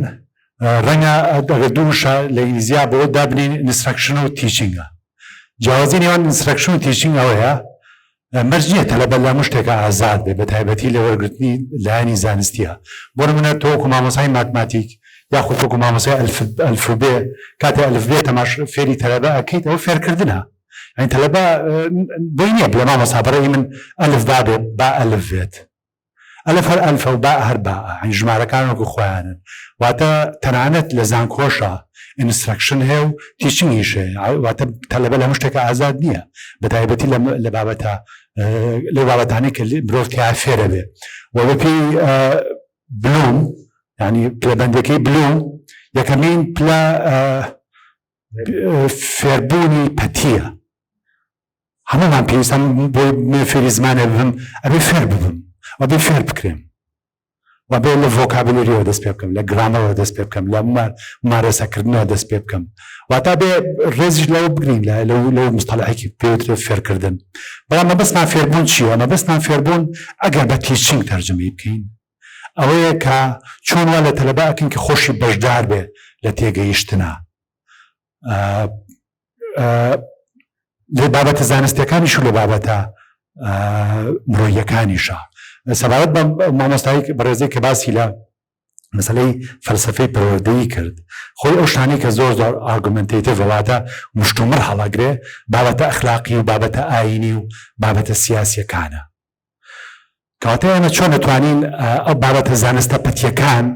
ڕەنگە ئەگەر دوو وشە لە ئینگلیزیا بۆ دابنین instruction و teaching ە جیاوازی نێوان instruction و teaching ئەوەیە مەرج نییە تەلەبە لە هەموو شتێکا ئازاد بێ بە تایبەتی لە وەرگرتنی لایەنی زانستیە بۆ نمونە تۆ وەکو مامۆسای ماتماتیک یاخود وەکو مامۆسای ئەلفوبێ کاتێ ئەلفبێ تەماش فێری تەلەبە ئەکەیت ئەوە فێرکردنە یانی تەلەبە بۆی نییە بڵێ مامۆسا بەڕێی من ئەلف با بێ با ئەلف بێت ئەلف هەر ئەلفە و باء هەر باءە یانی ژمارەکان وەکو خۆیانن واتە تەنانەت لە زانکۆشا instruction هەیە و teaching یش هەیە واتە تەلەبە لە هەموو شتێکا ئازاد نییە بە تایبەتی لە بابەتە لەو بابەتانەی کە مرۆڤ تیا فێرە بێ و بەپێی بلوم ینی پلەبەندەکەی بلوم یەکەمین پلە فێربوونی پەتیە هەموومان پێویستە بۆ من فێری زمانێ ببم ئەبێ فێر ببم و بێ فێر بکرێم و بێ لە vocabulary یەوە دەست پێ بکەم لە گرامەرەوە دەست پێ بکەم لە ممارەسەکردنەوە دەست پێ بکەم واتا بێ ڕێزیش لەوە بگرین لە لەو لەو مستەڵحێکی پێوترێ فێرکردن بەڵام مەبەستمان فێربوون چییە مەبەستمان فێربوون ئەگەر بە teaching تەرجمەی بکەین ئەوەیە کە چۆن وا لە تەلەبە ئەکەین کە خۆشی بەشدار بێ لە تێگەیشتنا لە بابەتە زانستیەکانیش و لە بابەتە مرۆیەکانیشە سەبارەت بە مامۆستای بەڕێزی کە باسی لە مەسەلەی فەلسەفەی پەروەردەیی کرد، خۆی ئەو شتانەی کە زۆر زۆر argumentative واتە مشتومڕ هەڵەگرێ بابەتە ئەخلاقی و بابەتە ئایینی و بابەتە سیاسیەکانە. کەواتە ئێمە چۆن ئەتوانین ئەو بابەتە زانستە پەتیەکان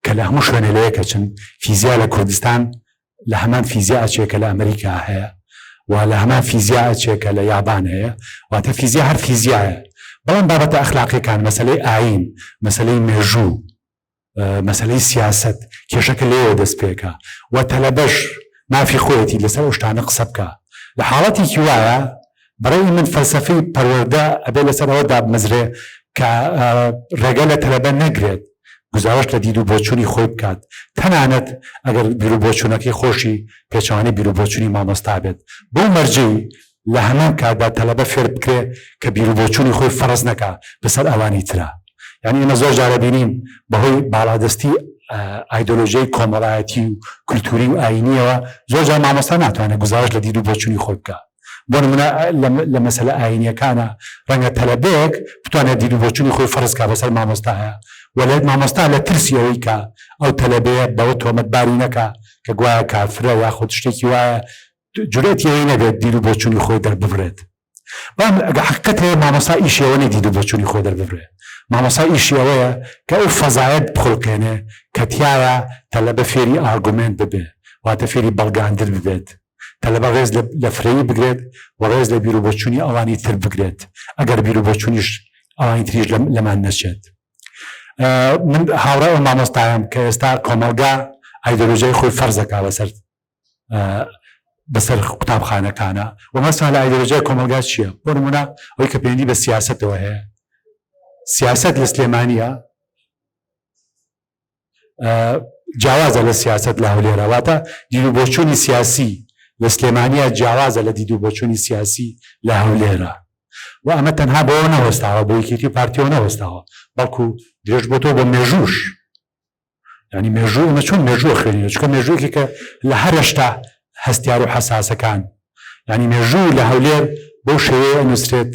کە لە هەموو شوێنێ لە یەکەچن، فیزیا لە کوردستان لە هەمان فیزیا ئەچێ کە لە ئەمریکا هەیە و لە هەمان فیزیا ئەچێ کە لە یابان هەیە، واتە فیزیا هەر فیزیایە، بەڵام بابەتە ئەخلاقیەکان، مەسەلەی ئایین، مەسەلەی مێژوو، مەسەلەی سیاسەت، کێشەکە لێوە دەست پێکا و تەلەبەش مافی خۆیەتی لەسەر ئەو شتانە قسە بکا. لە حاڵەتێکی وایە بەڕەئی من فەلسەفەی پەروەردە ئەبێ لەسەر ئەوە دابمەزرێ کە ڕێگە لە تەلەبە نەگرێت گوزارشت لە دید و بۆچوونی خۆی بکات، تەنانەت ئەگەر بیروبۆچوونەکەی خۆشی پێچەوانەی بیروبۆچوونی مامۆستا بێت، بەو مەرجەی لە هەمان کاتدا تەلەبە فێر بکرێ کە بیروبۆچوونی خۆی فەرز نەکا بەسەر ئەوانی ترا. یانی ئێمە زۆر جار ئەبینین بەهۆی باڵادەستی ئایدۆلۆژیای کۆمەڵایەتی و کولتووری و ئایینییەوە زۆر جار مامۆستا ناتوانێ گوزارشت لە دیدوبۆچوونی خۆی بکا. بۆ نمونە لە مەسەلە ئایینیەکانا ڕەنگە تەلەبەیەک بتوانێت دید و بۆچوونی خۆی فەرز کا بەسەر مامۆستایا و لە مامۆستا لە ترسی ئەوەی کە ئەو تەلەبەیە بەوە تۆمەتباری نەکا کە گوایە کافرە یاخود شتێکی وایە جورئەتی ئەوەی نەبێت دید و بۆچوونی خۆی دەرببڕێت. بەڵام ئەگەر حەقیقەت هەیە مامۆستا ئیشی ئەوە نیە دید و بۆچوونی خۆی دەرببڕێ، مامۆستا ئیشی ئەوەیە کە ئەو فەزایە بخولقێنێ کە تیایا تەلەبە فێری argument ببێ واتە فێری بەڵگاندن ببێت. تەلەبە ڕێز لە فرەیی بگرێت و ڕێز لە بیروبۆچوونی ئەوانی تر بگرێت، ئەگەر بیروبۆچوونیش ئەوانی تریش لەمان نەچێت. من هاوڕای ئەو مامۆستایەم کە ئێستا کۆمەڵگا ئایدۆلۆژیای خۆی فەرز دەکا بەسەر بەسەر قوتابخانەکانە و مەسا لە ئایدۆلۆژیای کۆمەڵگا چییە؟ بۆ نمونە ئەوەی کە پەیوەندی بە سیاسەتەوە هەیە، سیاسەت لە سلێمانیە جیاوازە لە سیاسەت لە هەولێرە، واتە دیدوبۆچوونی سیاسی لە سلێمانییە جیاوازە لە دیدوبۆچوونی سیاسی لە هەولێرە و ئەمە تەنها بەوە نەوەستاوە، بۆ یەکێتی و پارتیەوە نەوەستاوە، بەڵکو درێژ بۆتەوە بۆ مێژووش. یعنی مێژوو ئێمە چۆن مێژوو خوێنینەوە، چونکە مێژوویەکی کە لە هەرشتە هەستیار و حەساسەکان، یعنی مێژوو لە هەولێر بەو شێوەیە ئەنووسرێت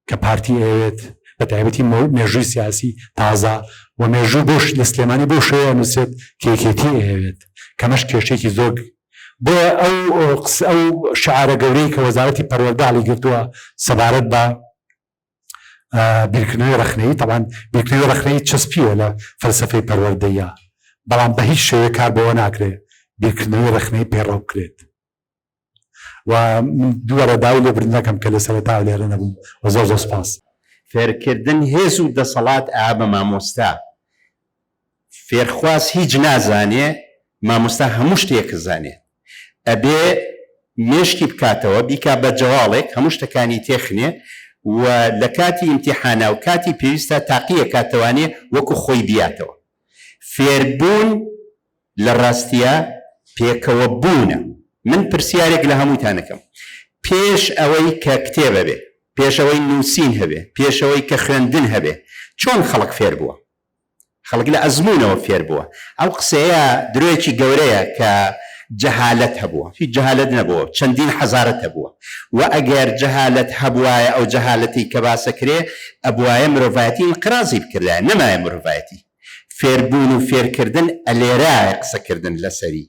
کە پارتی ئەیەوێت، بە تایبەتی مێژووی سیاسی تازە و مێژوو بۆ لە سلێمانی بەو شێوەیە ئەنووسرێت کە یەکێتی ئەیەوێت، کەمەش کێشەیەکی زۆر بۆیە ئەو ئەو شعارە گەورەی کە وەزارەتی پەروەردە هەڵیگرتووە سەبارەت بە بیرکردنەوەی ڕەخنەیی، تەبعەن بیرکردنەوەی ڕەخنەیی چەسپیوە لە فەلسەفەی پەروەردەییا، بەڵام بە هیچ شێوەیەک کار بەوە ناکرێت بیرکردنەوەی ڕەخنەیی پەیڕەو بکرێت. و من دووبارە داوای لێبوردن دەکەم کە لە سەرەتاوە لێرە نەبووم و زۆر زۆر سوپاس. فێرکردن هێز و دەسەڵات ئا بە مامۆستا. فێرخواز هیچ نازانێ مامۆستا هەموو شتێک زانێت. ئەبێ مێشکی بکاتەوە بیکا بە جەواڵێک هەموو شتەکانی تێخنێ و لە کاتی ئیمتیحانا و کاتی پێویستا تاقیەکاتەوانێ وەکو خۆی بیاتەوە. فێربوون لە ڕاستیا پێکەوە بوونە. من پرسیارێک لە هەمووتان ئەکەم. پێش ئەوەی کە کتێب هەبێ، پێش ئەوەی نووسین هەبێ، پێش ئەوەی کە خوێندن هەبێ، چۆن خەڵک فێر بووە؟ خەڵک لە ئەزموونەوە فێر بووە. ئەو قسەیە درۆیەکی گەورەیە کە جەهالەت هەبووە. هیچ جەهالەت نەبووە. چەندین حەزارەت هەبووە. وە ئەگەر جەهالەت هەبوایە ئەو جەهالەتەی کە باسەکرێ ئەبوایە مرۆڤایەتی ئینقرازی بکردایە نەمایە مرۆڤایەتی. فێربوون و فێرکردن ئەلێرایە قسەکردن لەسەری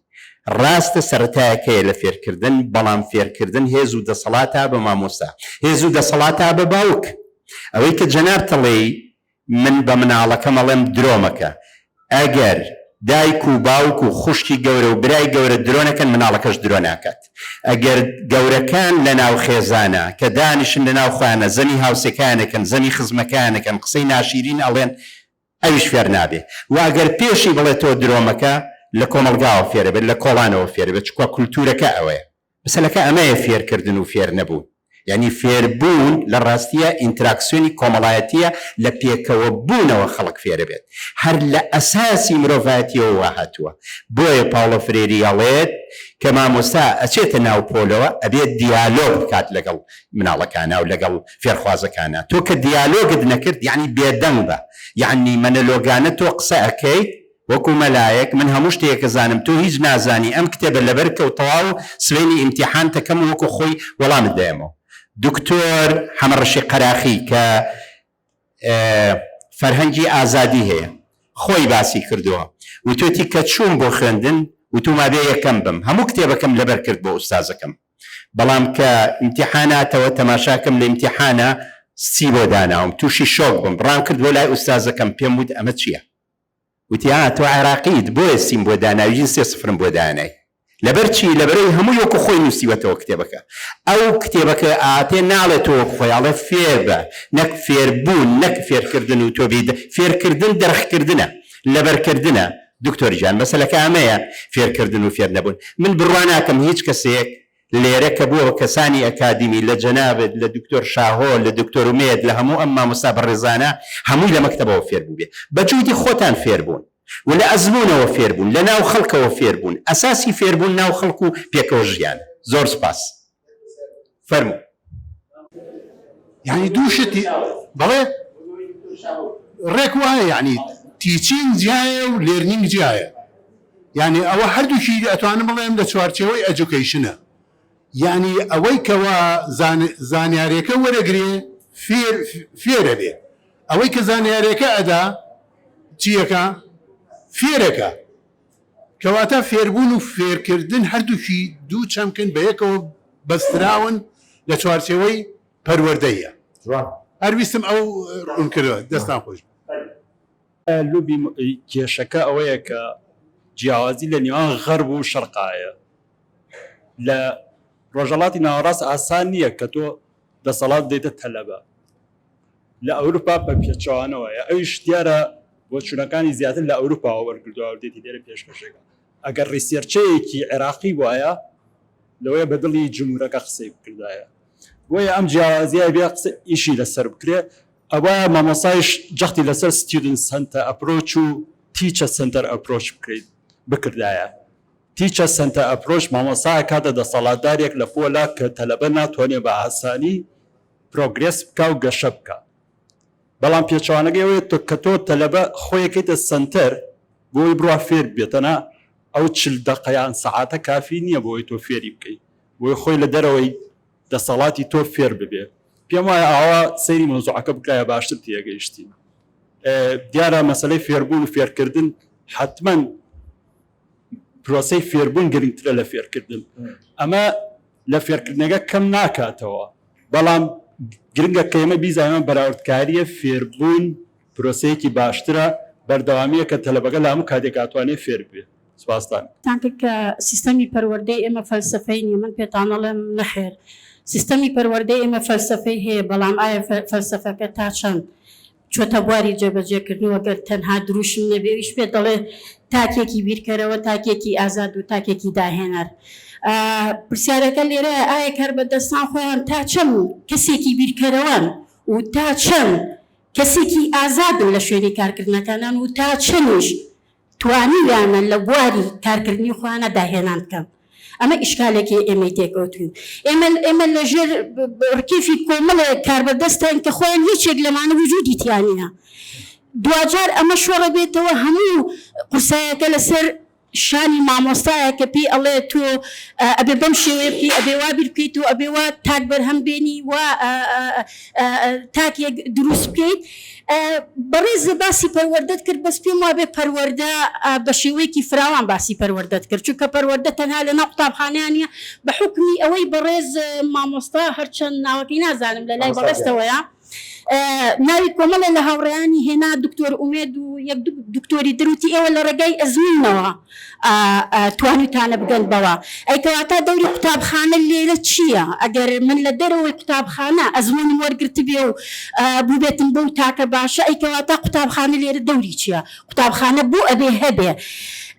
ڕاستە سەرەتایەک هەیە لە فێرکردن بەڵام فێرکردن هێز و دەسەڵاتە بە مامۆستا هێز و دەسەڵاتە بە باوک ئەوەی کە جەنابت ئەڵێی من بە مناڵەکەم ئەڵێم درۆ مەکە ئەگەر دایک و باوک و خوشکی گەورە و برای گەورە درۆ نەکەن مناڵەکەش درۆ ناکات ئەگەر گەورەکان لە ناو خێزانا کە دانیشن لە ناو خۆیانا زەمی هاوسێکایان ئەکەن زەمی خزمەکایان ئەکەن قسەی ناشیرین ئەڵێن ئەویش فێر نابێ وە ئەگەر پێشی بڵێ تۆ درۆ مەکە لە کۆمەڵگاوە فێرەبێت لە کۆڵانەوە فێرەبێت چونکە کولتورەکە ئەوەیە مەسەلەکە ئەمەیە فێرکردن و فێر نەبوون یانی فێربوون لە ڕاستییا ئینتراکسیۆنی کۆمەڵایەتییە لە پێکەوە بوونەوە خەڵک فێرەبێت هەر لە ئەساسی مرۆڤایەتیەوە وا هاتووە بۆیە پاوڵۆ فرێری ئەڵێت کە مامۆستا ئەچێتە ناو پۆلەوە ئەبێت دیالۆگ بکات لەگەڵ مناڵەکانا و لەگەڵ فێرخوازەکانا تۆ کە دیالۆگت نەکرد یەعنی بێدەنگ بە یەعنی مەنەلۆگانە تۆ قسە ئەکەیت وەکو مەلایەک من هەموو شتێک ئەزانم تۆ هیچ نازانی ئەم کتێبە لەبەر کە و تەواو سبەینی ئیمتیحان تەکەم و وەکو خۆی وەڵامت دەیەمەوە دکتۆر حەمەڕەشی قەراخی کە فەرهەنگی ئازادی هەیە خۆی باسی کردووە. وتوێتی کە چووم بۆ خوێندن وتومە ئەبێ یەکەم بم هەموو کتێبەکەم لەبەر کرد بۆ ئوستازەکەم بەڵام کە ئیمتیحاناتەوە تەماشاکەم لە ئیمتیحانا سی بۆ داناوم توشی شۆک بووم ڕام کرد بۆ لای ئوستازەکەم پێم وت ئەمە چیە وتی ها تۆ عێراقیت بۆیە سیم بۆ داناوی ژین سێ سفرم بۆ دانای لەبەر چی لەبەرەی هەمووی وەکو خۆی نووسیوەتەوە کتێبەکە ئەو کتێبەکە ئاتێ ناڵێ تۆ وەک خۆی ئەڵێ فێربە نەک فێربوون نەک فێرکردن و تۆ بی فێرکردن دەرخکردنە لەبەرکردنە دکتۆر گیان مەسەلەکە ئەمەیە فێرکردن و فێر نەبوون من بڕوا ناکەم هیچ کەسێک لێرە کە بووە کەسانی ئەکادیمی لە جەنابت لە دکتۆر شاهۆ لە دکتۆر ئومێد لە هەموو ئەم مامۆستا بەڕێزانە هەمووی لە مەکتەبەوە فێر بووبێ بە جوودی خۆتان فێر بوون و لە ئەزموونەوە فێر بوون لە ناو خەڵکەوە فێر بوون ئەساسی فێربوون ناو خەڵک و پێکەوە ژیانە زۆر سوپاس فەرموو. یانی دوو شتی بەڵێ ڕێک وایە یانی teaching جیایە و learning جیایە یانی ئەوە هەردووکی ئەتوانم بڵێم لە چوارچێوەی education ە یانی ئەوەی کەوا زانیارێکە وەرەگرێ فێر فێرە بێ ئەوەی کە زانیارێکە ئەدا چیەکە فێرەکە کەواتە فێربوون و فێرکردن هەردووکی دوو چەمکن بەیەکەوە بەستراون لە چوارچێوەی پەروەردەیە. هەر ویستم ئەو ڕوونکردەوە. دەستان خۆش بێت. لوبی کێشەکە ئەوەیە کە جیاوازی لە نێوان غەرب و شەرقایە. لە ڕۆژهەڵاتی ناوەڕاست ئاسان نییە کە تۆ دەسەڵات بدەیتە تەلەبە. لە ئەوروپا بە پێچەوانەوەیە، ئەویش دیارە بۆچوونەکانی زیاتر لە ئەوروپاوە وەرگرتووە و دێتی لێرە پێشکەشێکە. ئەگەر research ەیەکی عێراقی بوایە لەوەیە بە دڵی جمهورەکە قسەی بکردایە. بۆیە ئەم جیاوازیە بێ قسە ئیشی لەسەر بکرێ. ئەوە مامۆستایش جەختی لەسەر student center approach و teacher center approach بکرێت بکردایە. teacher center approach مامۆستا ئەکاتە دەسەڵاتدارێک لە پۆلا کە تەلەبە ناتوانێ بە ئاسانی progress بکا و گەشە بکا. بەڵام پێچەوانەکەی ئەوەیە تۆ کە تۆ تەلەبە خۆی ئەکەیتە سەنتەر بۆی بڕوا فێر بێت تەنها ئەو 40 دەقە یان سەعاتە کافی نییە بۆی تۆ فێری بکەی بۆی خۆی لە دەرەوەی دەسەڵاتی تۆ فێر ببێ. پێم وایە ئاوا سەیری مەوزوعەکە بکرایە باشتر تێگەیشتین. دیارە مەسەلەی فێربوون و فێرکردن حەتمەن پرۆسەی فێربوون گرنگترە لە فێرکردن. ئەمە لە فێرکردنەکە کەم ناکاتەوە، بەڵام گرنگە کە ئێمە بیزانین بەراوردکارییە فێربوون پرۆسەیەکی باشترە، بەردەوامییە کە تەلەبەکە لە هەموو کاتێک ئەتوانێت فێر ببێت. سوپاستان. تان کرد کە سیستەمی پەروەردەی ئێمە فەلسەفەی نیە، من پێتان ئەڵێم نەخێر سیستەمی پەروەردەی ئێمە فەلسەفەی هەیە، بەڵام ئایا فەلسەفەکە تا چەند چۆتە بواری جێبەجێکردنەوە گەر تەنها دروشم نەبێ ئەویش پێت دەڵێ تاکێکی بیرکەرەوە تاکێکی ئازاد و تاکێکی داهێنەر پرسیارەکە لێرەیە ئایا کاربەدەستان خۆیان تا چەند کەسێکی بیرکەرەوەن و تا چەند کەسێکی ئازادن لە شوێنی کارکردنەکانیان و تا چەندیش توانیویانە لە بواری کارکردنی خۆیانە داهێنان بکەن. ئەمە ئیشکالێکی ئێمەی تێکەوتوین. ئێمە ئێمە لە ژێر ڕکێفی کۆمەڵێک کاربەدەستین کە خۆیان هیچێک لەمانە وجودی تیا نییە. دواجار ئەمە شۆڕەبێتەوە هەموو قورسایەکە لەسەر شانی مامۆستایە کە پێی ئەڵێ تۆ ئەبێ بەم شێوەیە بکەی، ئەبێ وا بیر بکەیتەوە، ئەبێ وا تاک بەرهەم بێنی، وا تاکێک دروست بکەیت. بەڕێز باسی پەروەردەت کرد بەس پێم وابێ پەروەردە بە شێوەیەکی فراوان باسی پەروەردەت کرد چونکە پەروەردە تەنها لە ناو قوتابخانەیان نیە بە حوکمی ئەوەی بەڕێز مامۆستا هەرچەند ناوەکەی نازانم لە لای بەڕێزتەوەیە ناوی کۆمەڵێ لە هاوڕێیانی هێنا دکتۆر ئومێد و یەک دکتۆری تر وتی ئێوە لە ڕێگای ئەزموونەوە توانیوتانە بگەن بەوە. ئەی کەواتە دەوری قوتابخانە لێرە چییە؟ ئەگەر من لە دەرەوەی قوتابخانە ئەزموونم وەرگرتبێ و بووبێتم بەو تاکە باشە، ئەی کەواتە قوتابخانە لێرە دەوری چییە؟ قوتابخانە بۆ ئەبێ هەبێ؟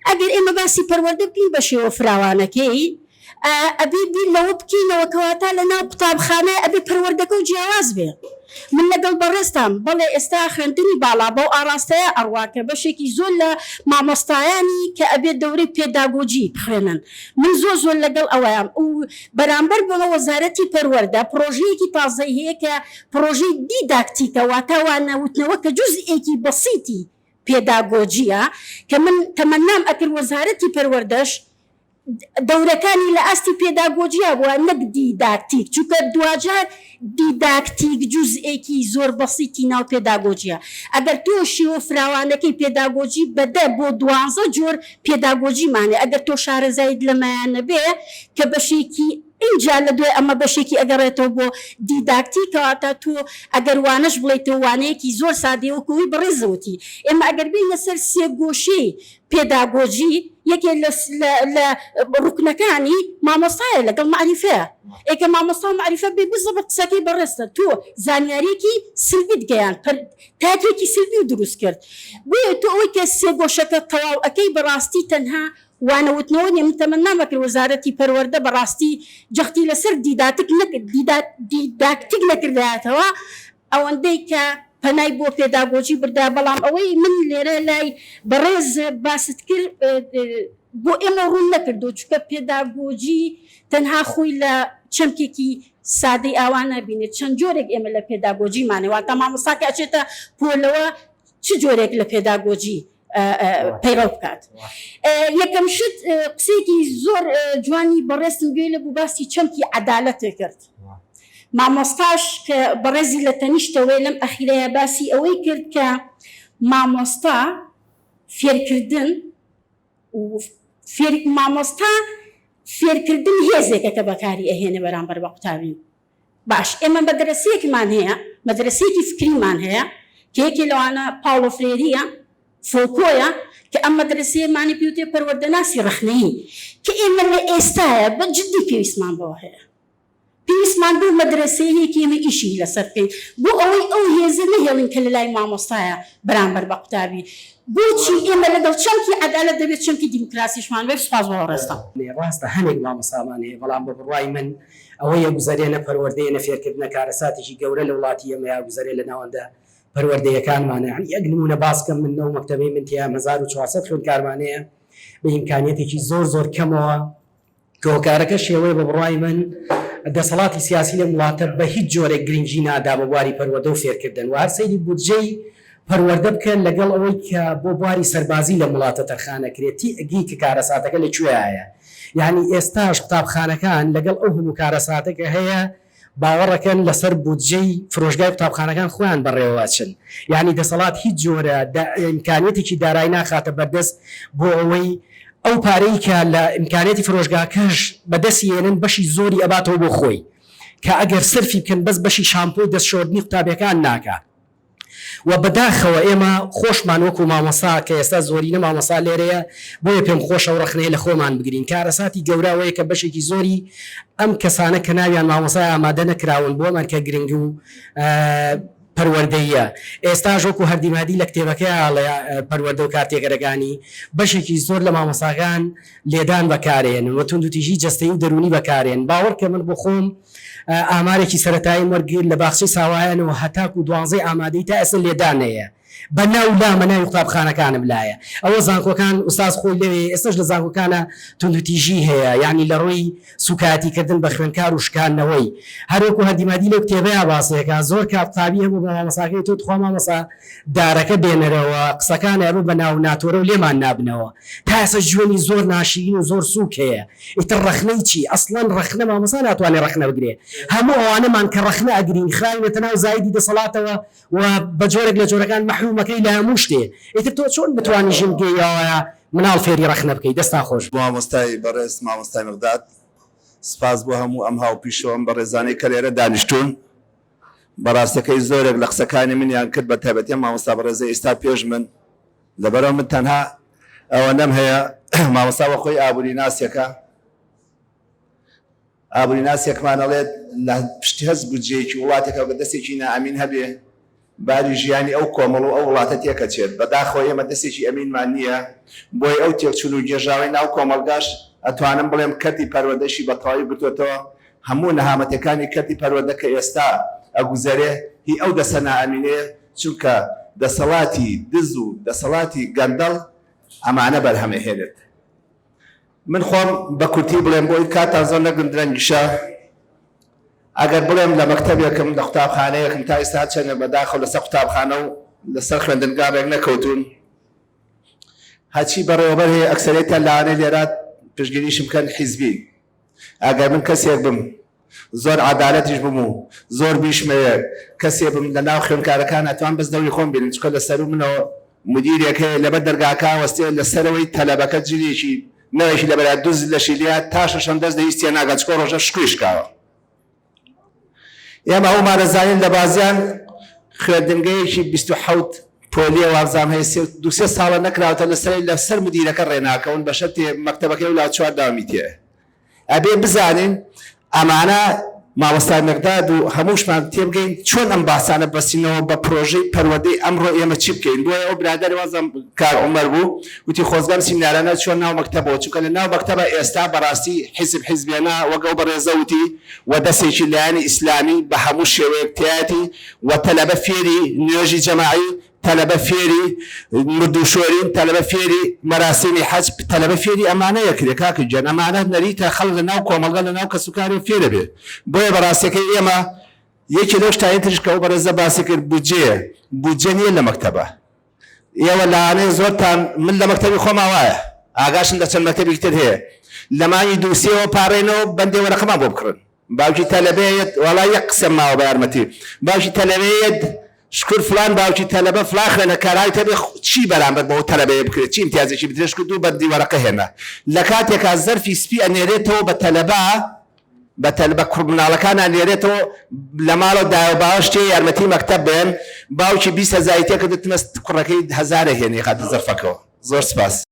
ئەگەر ئێمە باسی پەروەردە بکەین بە شێوە فراوانەکەی، ئەبێ بیر لەوە بکەینەوە کەواتە لە ناو قوتابخانە ئەبێ پەروەردەکە و جیاواز بێ. من لەگەڵ بەڕێزتام، بەڵێ ئێستا خوێندنی باڵا بەو ئاڕاستەیە ئەڕوا کە بەشێکی زۆر لە مامۆستایانی کە ئەبێ دەورەی پێداگۆجی بخوێنن من زۆر زۆر لەگەڵ ئەوەیام و بەرامبەر بەمە وەزارەتی پەروەردە پڕۆژەیەکی تازەی هەیە کە پڕۆژەی دیداکتیکە واتا وانەوتنەوە کە جوزئێکی بەسیتی پێداگۆجیە کە من تەمەنام ئەکرد وەزارەتی پەروەردەش. دەورەکانی لە ئاستی پێداگۆجیا بووە نەک دیداکتیک، چونکە دواجار دیداکتیک جوزئێکی زۆر بەسیتی ناو پێداگۆجیە. ئەگەر تۆ شێوە فراوانەکەی پێداگۆجی بە دە بۆ دوانزە جۆر پێداگۆجیمان هەیە، ئەگەر تۆ شارەزایت لەمەیان نەبێ کە بەشێکی ئینجا لە دوای ئەمە بەشێکی ئەگەڕێتەوە بۆ دیداکتیک، کەواتە تۆ ئەگەر وانەش بڵێیتەوە وانەیەکی زۆر سادەیە وەکو ئەوەی بەڕێز وتی ئێمە ئەگەر بێینە سەر سێگۆشەی پێداگۆجی یەکێ لە لە ڕوکنەکانی مامۆستایە لەگەڵ مەعریفەیە، ئێ کە مامۆستا و مەعریفە بێ بزەبت قسەکەی بەڕێزتە تۆ زانیاریەکی سلبیت گەیاند پەر تاکێکی سلبی و دروست کرد بۆیە تۆ ئەوەی کە سێگۆشەکە تەواو ئەکەی بەڕاستی تەنها وانە وتنەوە نیە من تەمەنام ئەکرد وەزارەتی پەروەردە بەڕاستی جەختی لەسەر دیداتک نەک دیداکتیک نەکردایەتەوە ئەوەندەی کە پەنای بۆ پێداگۆجی بردا، بەڵام ئەوەی من لێرە لای بەڕێز باست کرد بۆ ئێمە ڕوون نەکردەوە، چونکە پێداگۆجی تەنها خۆی لە چەمکێکی سادەی ئاوا نابینێت، چەند جۆرێک ئێمە لە پێداگۆجیمان هەیە، واتە مامۆستا کە ئەچێتە پۆلەوە چ جۆرێک لە پێداگۆجی پەیڕەو بکات. یەکەم شت قسەیەکی زۆر جوانی بەڕێزتم گوێی لێ بوو باسی چەمکی عەدالەت کرد. مامۆستاش کە بەڕێزی لە تەنیشتەوەیە لەم ئەخیرەیا باسی ئەوەی کرد کە مامۆستا فێرکردن و فێر مامۆستا فێرکردن هێزێکە کە بەکاری ئەهێنێ بەرامبەر بە قوتابی. باش ئێمە مەدرەسەیەکمان هەیە، مەدرەسەیەکی فکریمان هەیە کە یەکێ لەوانە پاوڵۆ فرێرییە، فۆکۆیە، کە ئەم مەدرەسەیەمانی پێ وترێ پەروەردەناسی ڕەخنەیی، کە ئێمە لە ئێستایا بە جدی پێویستمان بەوە هەیە. پێویستمان بەو مەدرەسەیە هەیە کە ئێمە ئیشی لەسەر بکەین بۆ ئەوەی ئەو هێزە نەهێڵین کە لە لای مامۆستایە بەرامبەر بە قوتابی. بۆچی ئێمە لەگەڵ چەمکی عەدالەت دەبێت چەمکی دیموکراسیشمان بێت؟ سوپاس بۆ بەڕێزتان. ڕاستە هەنێک مامۆستامان هەیە، بەڵام بە بڕوای من ئەوەی ئەگوزەرێ نە پەروەردەیە نە فێرکردنە کارەساتێکی گەورە لە وڵاتی ئێمەیا ئەگوزەرێ لە ناوەندە پەروەردەیەکانمانە یانی یەک نمونە باس کەم من لەو مەکتەبەی من تیام 1400 خوێندکارمان هەیە بە ئیمکانیەتێکی زۆر زۆر کەمەوە کە هۆکارەکە شێوەیە بە بڕوای من دەسەڵاتی سیاسی لەم وڵاتە بە هیچ جۆرێک گرنگی نادا بە بواری پەروەردە و فێرکردن و هەر سەیری بودجەی پەروەردە بکەن لەگەڵ ئەوەی کە بۆ بواری سەربازی لەم وڵاتە تەرخان ئەکرێت تی ئەگەی کە کارەساتەکە لە کوێیایە یانی ئێستاش قوتابخانەکان لەگەڵ ئەو هەموو کارەساتە کە هەیە باوەڕەکەن لەسەر بودجەی فرۆشگای قوتابخانەکان خۆیان بەڕێوە ئەچن یانی دەسەڵات هیچ جۆرە ئیمکانیەتێکی دارایی ناخاتە بەردەست بۆ ئەوەی ئەو پارەی کە لە ئیمکانیەتی فرۆشگاکەش بەدەستی هێنن بەشی زۆری ئەباتەوە بۆ خۆی کە ئەگەر سەرفی بکەن بەس بەشی شامپۆی دەست شۆردنی قوتابیەکان ناکا. و بەداخەوە ئێمە خۆشمان وەکو مامۆستا کە ئێستا زۆرینە مامۆستا لێرەیە بۆیە پێم خۆشە ئەو ڕەخنەیە لە خۆمان بگرین کارەساتی گەورە ئەوەیە کە بەشێکی زۆری ئەم کەسانە کە ناویان مامۆستای ئامادە نەکراون بۆ ئەم ئەرکە گرنگ و پەروەردەییە ئێستاش وەکو هەردی مادی لە کتێبەکەیا ئەڵێ پەروەردە و کارتێکەرەکانی بەشێکی زۆر لە مامۆستاکان لێدان بەکارێنن و توندوتیژی جەستەیی و دەروونی بەکارێن باوەڕکە من بۆ خۆم ئامارێکی سەرەتاییم وەرگرت لە باخچەی ساوایانەوە هەتاکو دوانزەی ئامادەیی تا ئێستا لێدان هەیە بە ناو لامە ناوی قوتابخانەکانم لایە ئەوە زانکۆکان ئوستاز خۆی لەوێ ئێستاش لە زانکۆکانە توندوتیژی هەیە یعنی لە ڕووی سوکایەتی کردن بە خوێندکار و شکاندنەوەی هەروەکو هەردی مادی لەو کتێبەیا باسێکا زۆر کات قوتابی هەبوو بە مامۆستاکەی تۆ تخوا مامۆستا دارەکە بێنەرەوە قسەکان ئەبوو بە ناو ناتۆرە و لێمان نابنەوە تا ئێستا جوێنی زۆر ناشیرین و زۆر سووک هەیە ئیتر ڕەخنەی چی ئەسڵەن ڕەخنە مامۆستا ناتوانێ ڕەخنە بگرێ هەموو ئەوانەمان کە ڕەخنە ئەگرین خراوینەتە ناو زایدی دەسەڵاتەوە و بە جۆرێک لە جۆرەکان مەحرومەکەی لە هەموو شتێ ئیتر تۆ چۆن بتوانی ژینگەی ئاوایە مناڵ فێری ڕەخنە بکەی دەستان خۆش بێ. مامۆستای بەڕێز مامۆستای مقداد سپاس بۆ هەموو ئەم هاوپیشە و ئەم بەڕێزانەی کە لێرە دانیشتوون. بەڕاستەکەی زۆرێک لە قسەکانی منیان کرد بە تایبەتی ئەم مامۆستا بەڕێزەی ئیستا پێش من لەبەرئەوە من تەنها ئەوەنەم هەیە مامۆستا وە خۆی ئابووری ناسێکە ئابووری ناسێکمان ئەڵێت لە پشتی هەست بودجەیەکی وڵاتێکە بە دەستێکی نائەمین هەبێ باری ژیانی ئەو کۆمەڵ و ئەو وڵاتە تێکەچێت بەداخەوە ئێمە دەستێکی ئەمینمان نییە بۆیە ئەو تێکچون و گێژاوەی ناو کۆمەڵگاش ئەتوانم بڵێم کەرتی پەروەردەشی بە تەواوی گرتۆتەوە هەموو نەهامەتیەکانی کەرتی پەروەردە کە ئێستا ئەگوزەرێ هی ئەو دەسە نائەمینەیە چونکە دەسەڵاتی دز و دەسەڵاتی گەندەڵ ئەمانە بەرهەم ئەهێنێت. من خۆم بە کورتی بڵێم بۆی کاتتان زۆر نەگرم درەنگیشە ئەگەر بڵێم لە مەکتەبێکم لە قوتابخانەیەکم تا ئێستا هەرچەندە بەداخەوە لەسەر قوتابخانە و لەسەر خوێندنگا ڕێک نەکەوتوون هەرچی بەڕێوەبەر هەیە ئەکسەرێتیان لەوانەیە لێرە پشتگیریشم بکەن حیزبین ئەگەر من کەسێک بم زۆر عەدالەتیش بم و زۆر بیشمەوێ کەسێ بم لە ناو خوێندکارەکان ئەتوان بەس دەوری خۆم بینم چونکە لە سەرو منەوە مدیرێک هەیە لەبەر دەرگاکە وەستێ لە سەرەوەی تەلەبەکە جلێکی نەوێکی لەبەرا دوز لەشی لێیات تا شەشەم دەست لە هیچ تێناگات چونکە ڕۆژە شکوی شکاوە. ئێمە ئەومان ئەزانین لە بازیان خوێندنگەیەکی 27 پۆلیە وابزانم هەیە سێ دوو سێ ساڵە نەکراوەتە لەسەر لەسەر مدیرەکە ڕێناکەون بە شەرتێ مەکتەبەکەی و لا چوار داوامی تێ ئەبێ بزانین ئەمانە مامۆستا مقداد و هەمووشمان تێبگەین چۆن ئەم باسانە بەسینەوە بە پرۆژەی پەروەردەی ئەمڕۆ ئێمە چی بکەین بۆیە ئەو برادەر وازم کاک عومەر بوو وتی خۆزگە ئەم سیمینارانە چووە ناو مەکتەبەوە چونکە لە ناو مەکتەبە ئێستا بەڕاستی حیزب حیزبێنە وەک ئەو بەڕێزە وتی و دەسێکی لایەنی ئیسلامی بە هەموو شێوەیەک تیایەتی و تەلەبە فێری نوێژی جەماعی تەلەبە فێری مردوو شۆرین تەلەبە فێری مەراسیمی حەج تەلەبە فێری ئەمانە یەکرێ کاکە گیان ئەمانە نەریتە خەڵک لە ناو کۆمەڵگە لە ناو کەسوکارێ فێرە بێ بۆیە بەڕاستیەکەی ئێمە یەکێ لەو شتانەی تریش کە ئەو بەڕێزە باسی کرد بودجەیە بودجە نییە لە مەکتەبە ئێوە لەوانەیە زۆرتان من لە مەکتەبی خۆما وایە ئاگاشم لە چەند مەکتەبێکی تر هەیە لە مانگی دوو سێوە پاڕێنەوە بەندێ وەرەقەمان بۆ بکڕن باوکی تەلەبەیەت وەڵا یەک قسەم ماوە بە یارمەتی باوکی تەلەبەیەت شکر فلان باوکی تەلەبە فلان خوێنەکار هایتە بێ چی بەرامبەر بەو تەلەبەیە بکرێت چی ئیمتیازێکی بدرێت شکر دوو بەندی وەرەقە هێنا لە کاتێکا زەرفی سپی ئەنێرێتەوە بە تەلەبە بە تەل بە کوڕ مناڵەکان ئەنێرێتەوە لە ماڵەوە دایە و باوەش تێ یارمەتی مەکتەب بێن باوکی 20 هەزاری تێکردتمە کوڕەکەی هەزارە هێنێ خاتە زەرفەکەوە زۆر سپاس.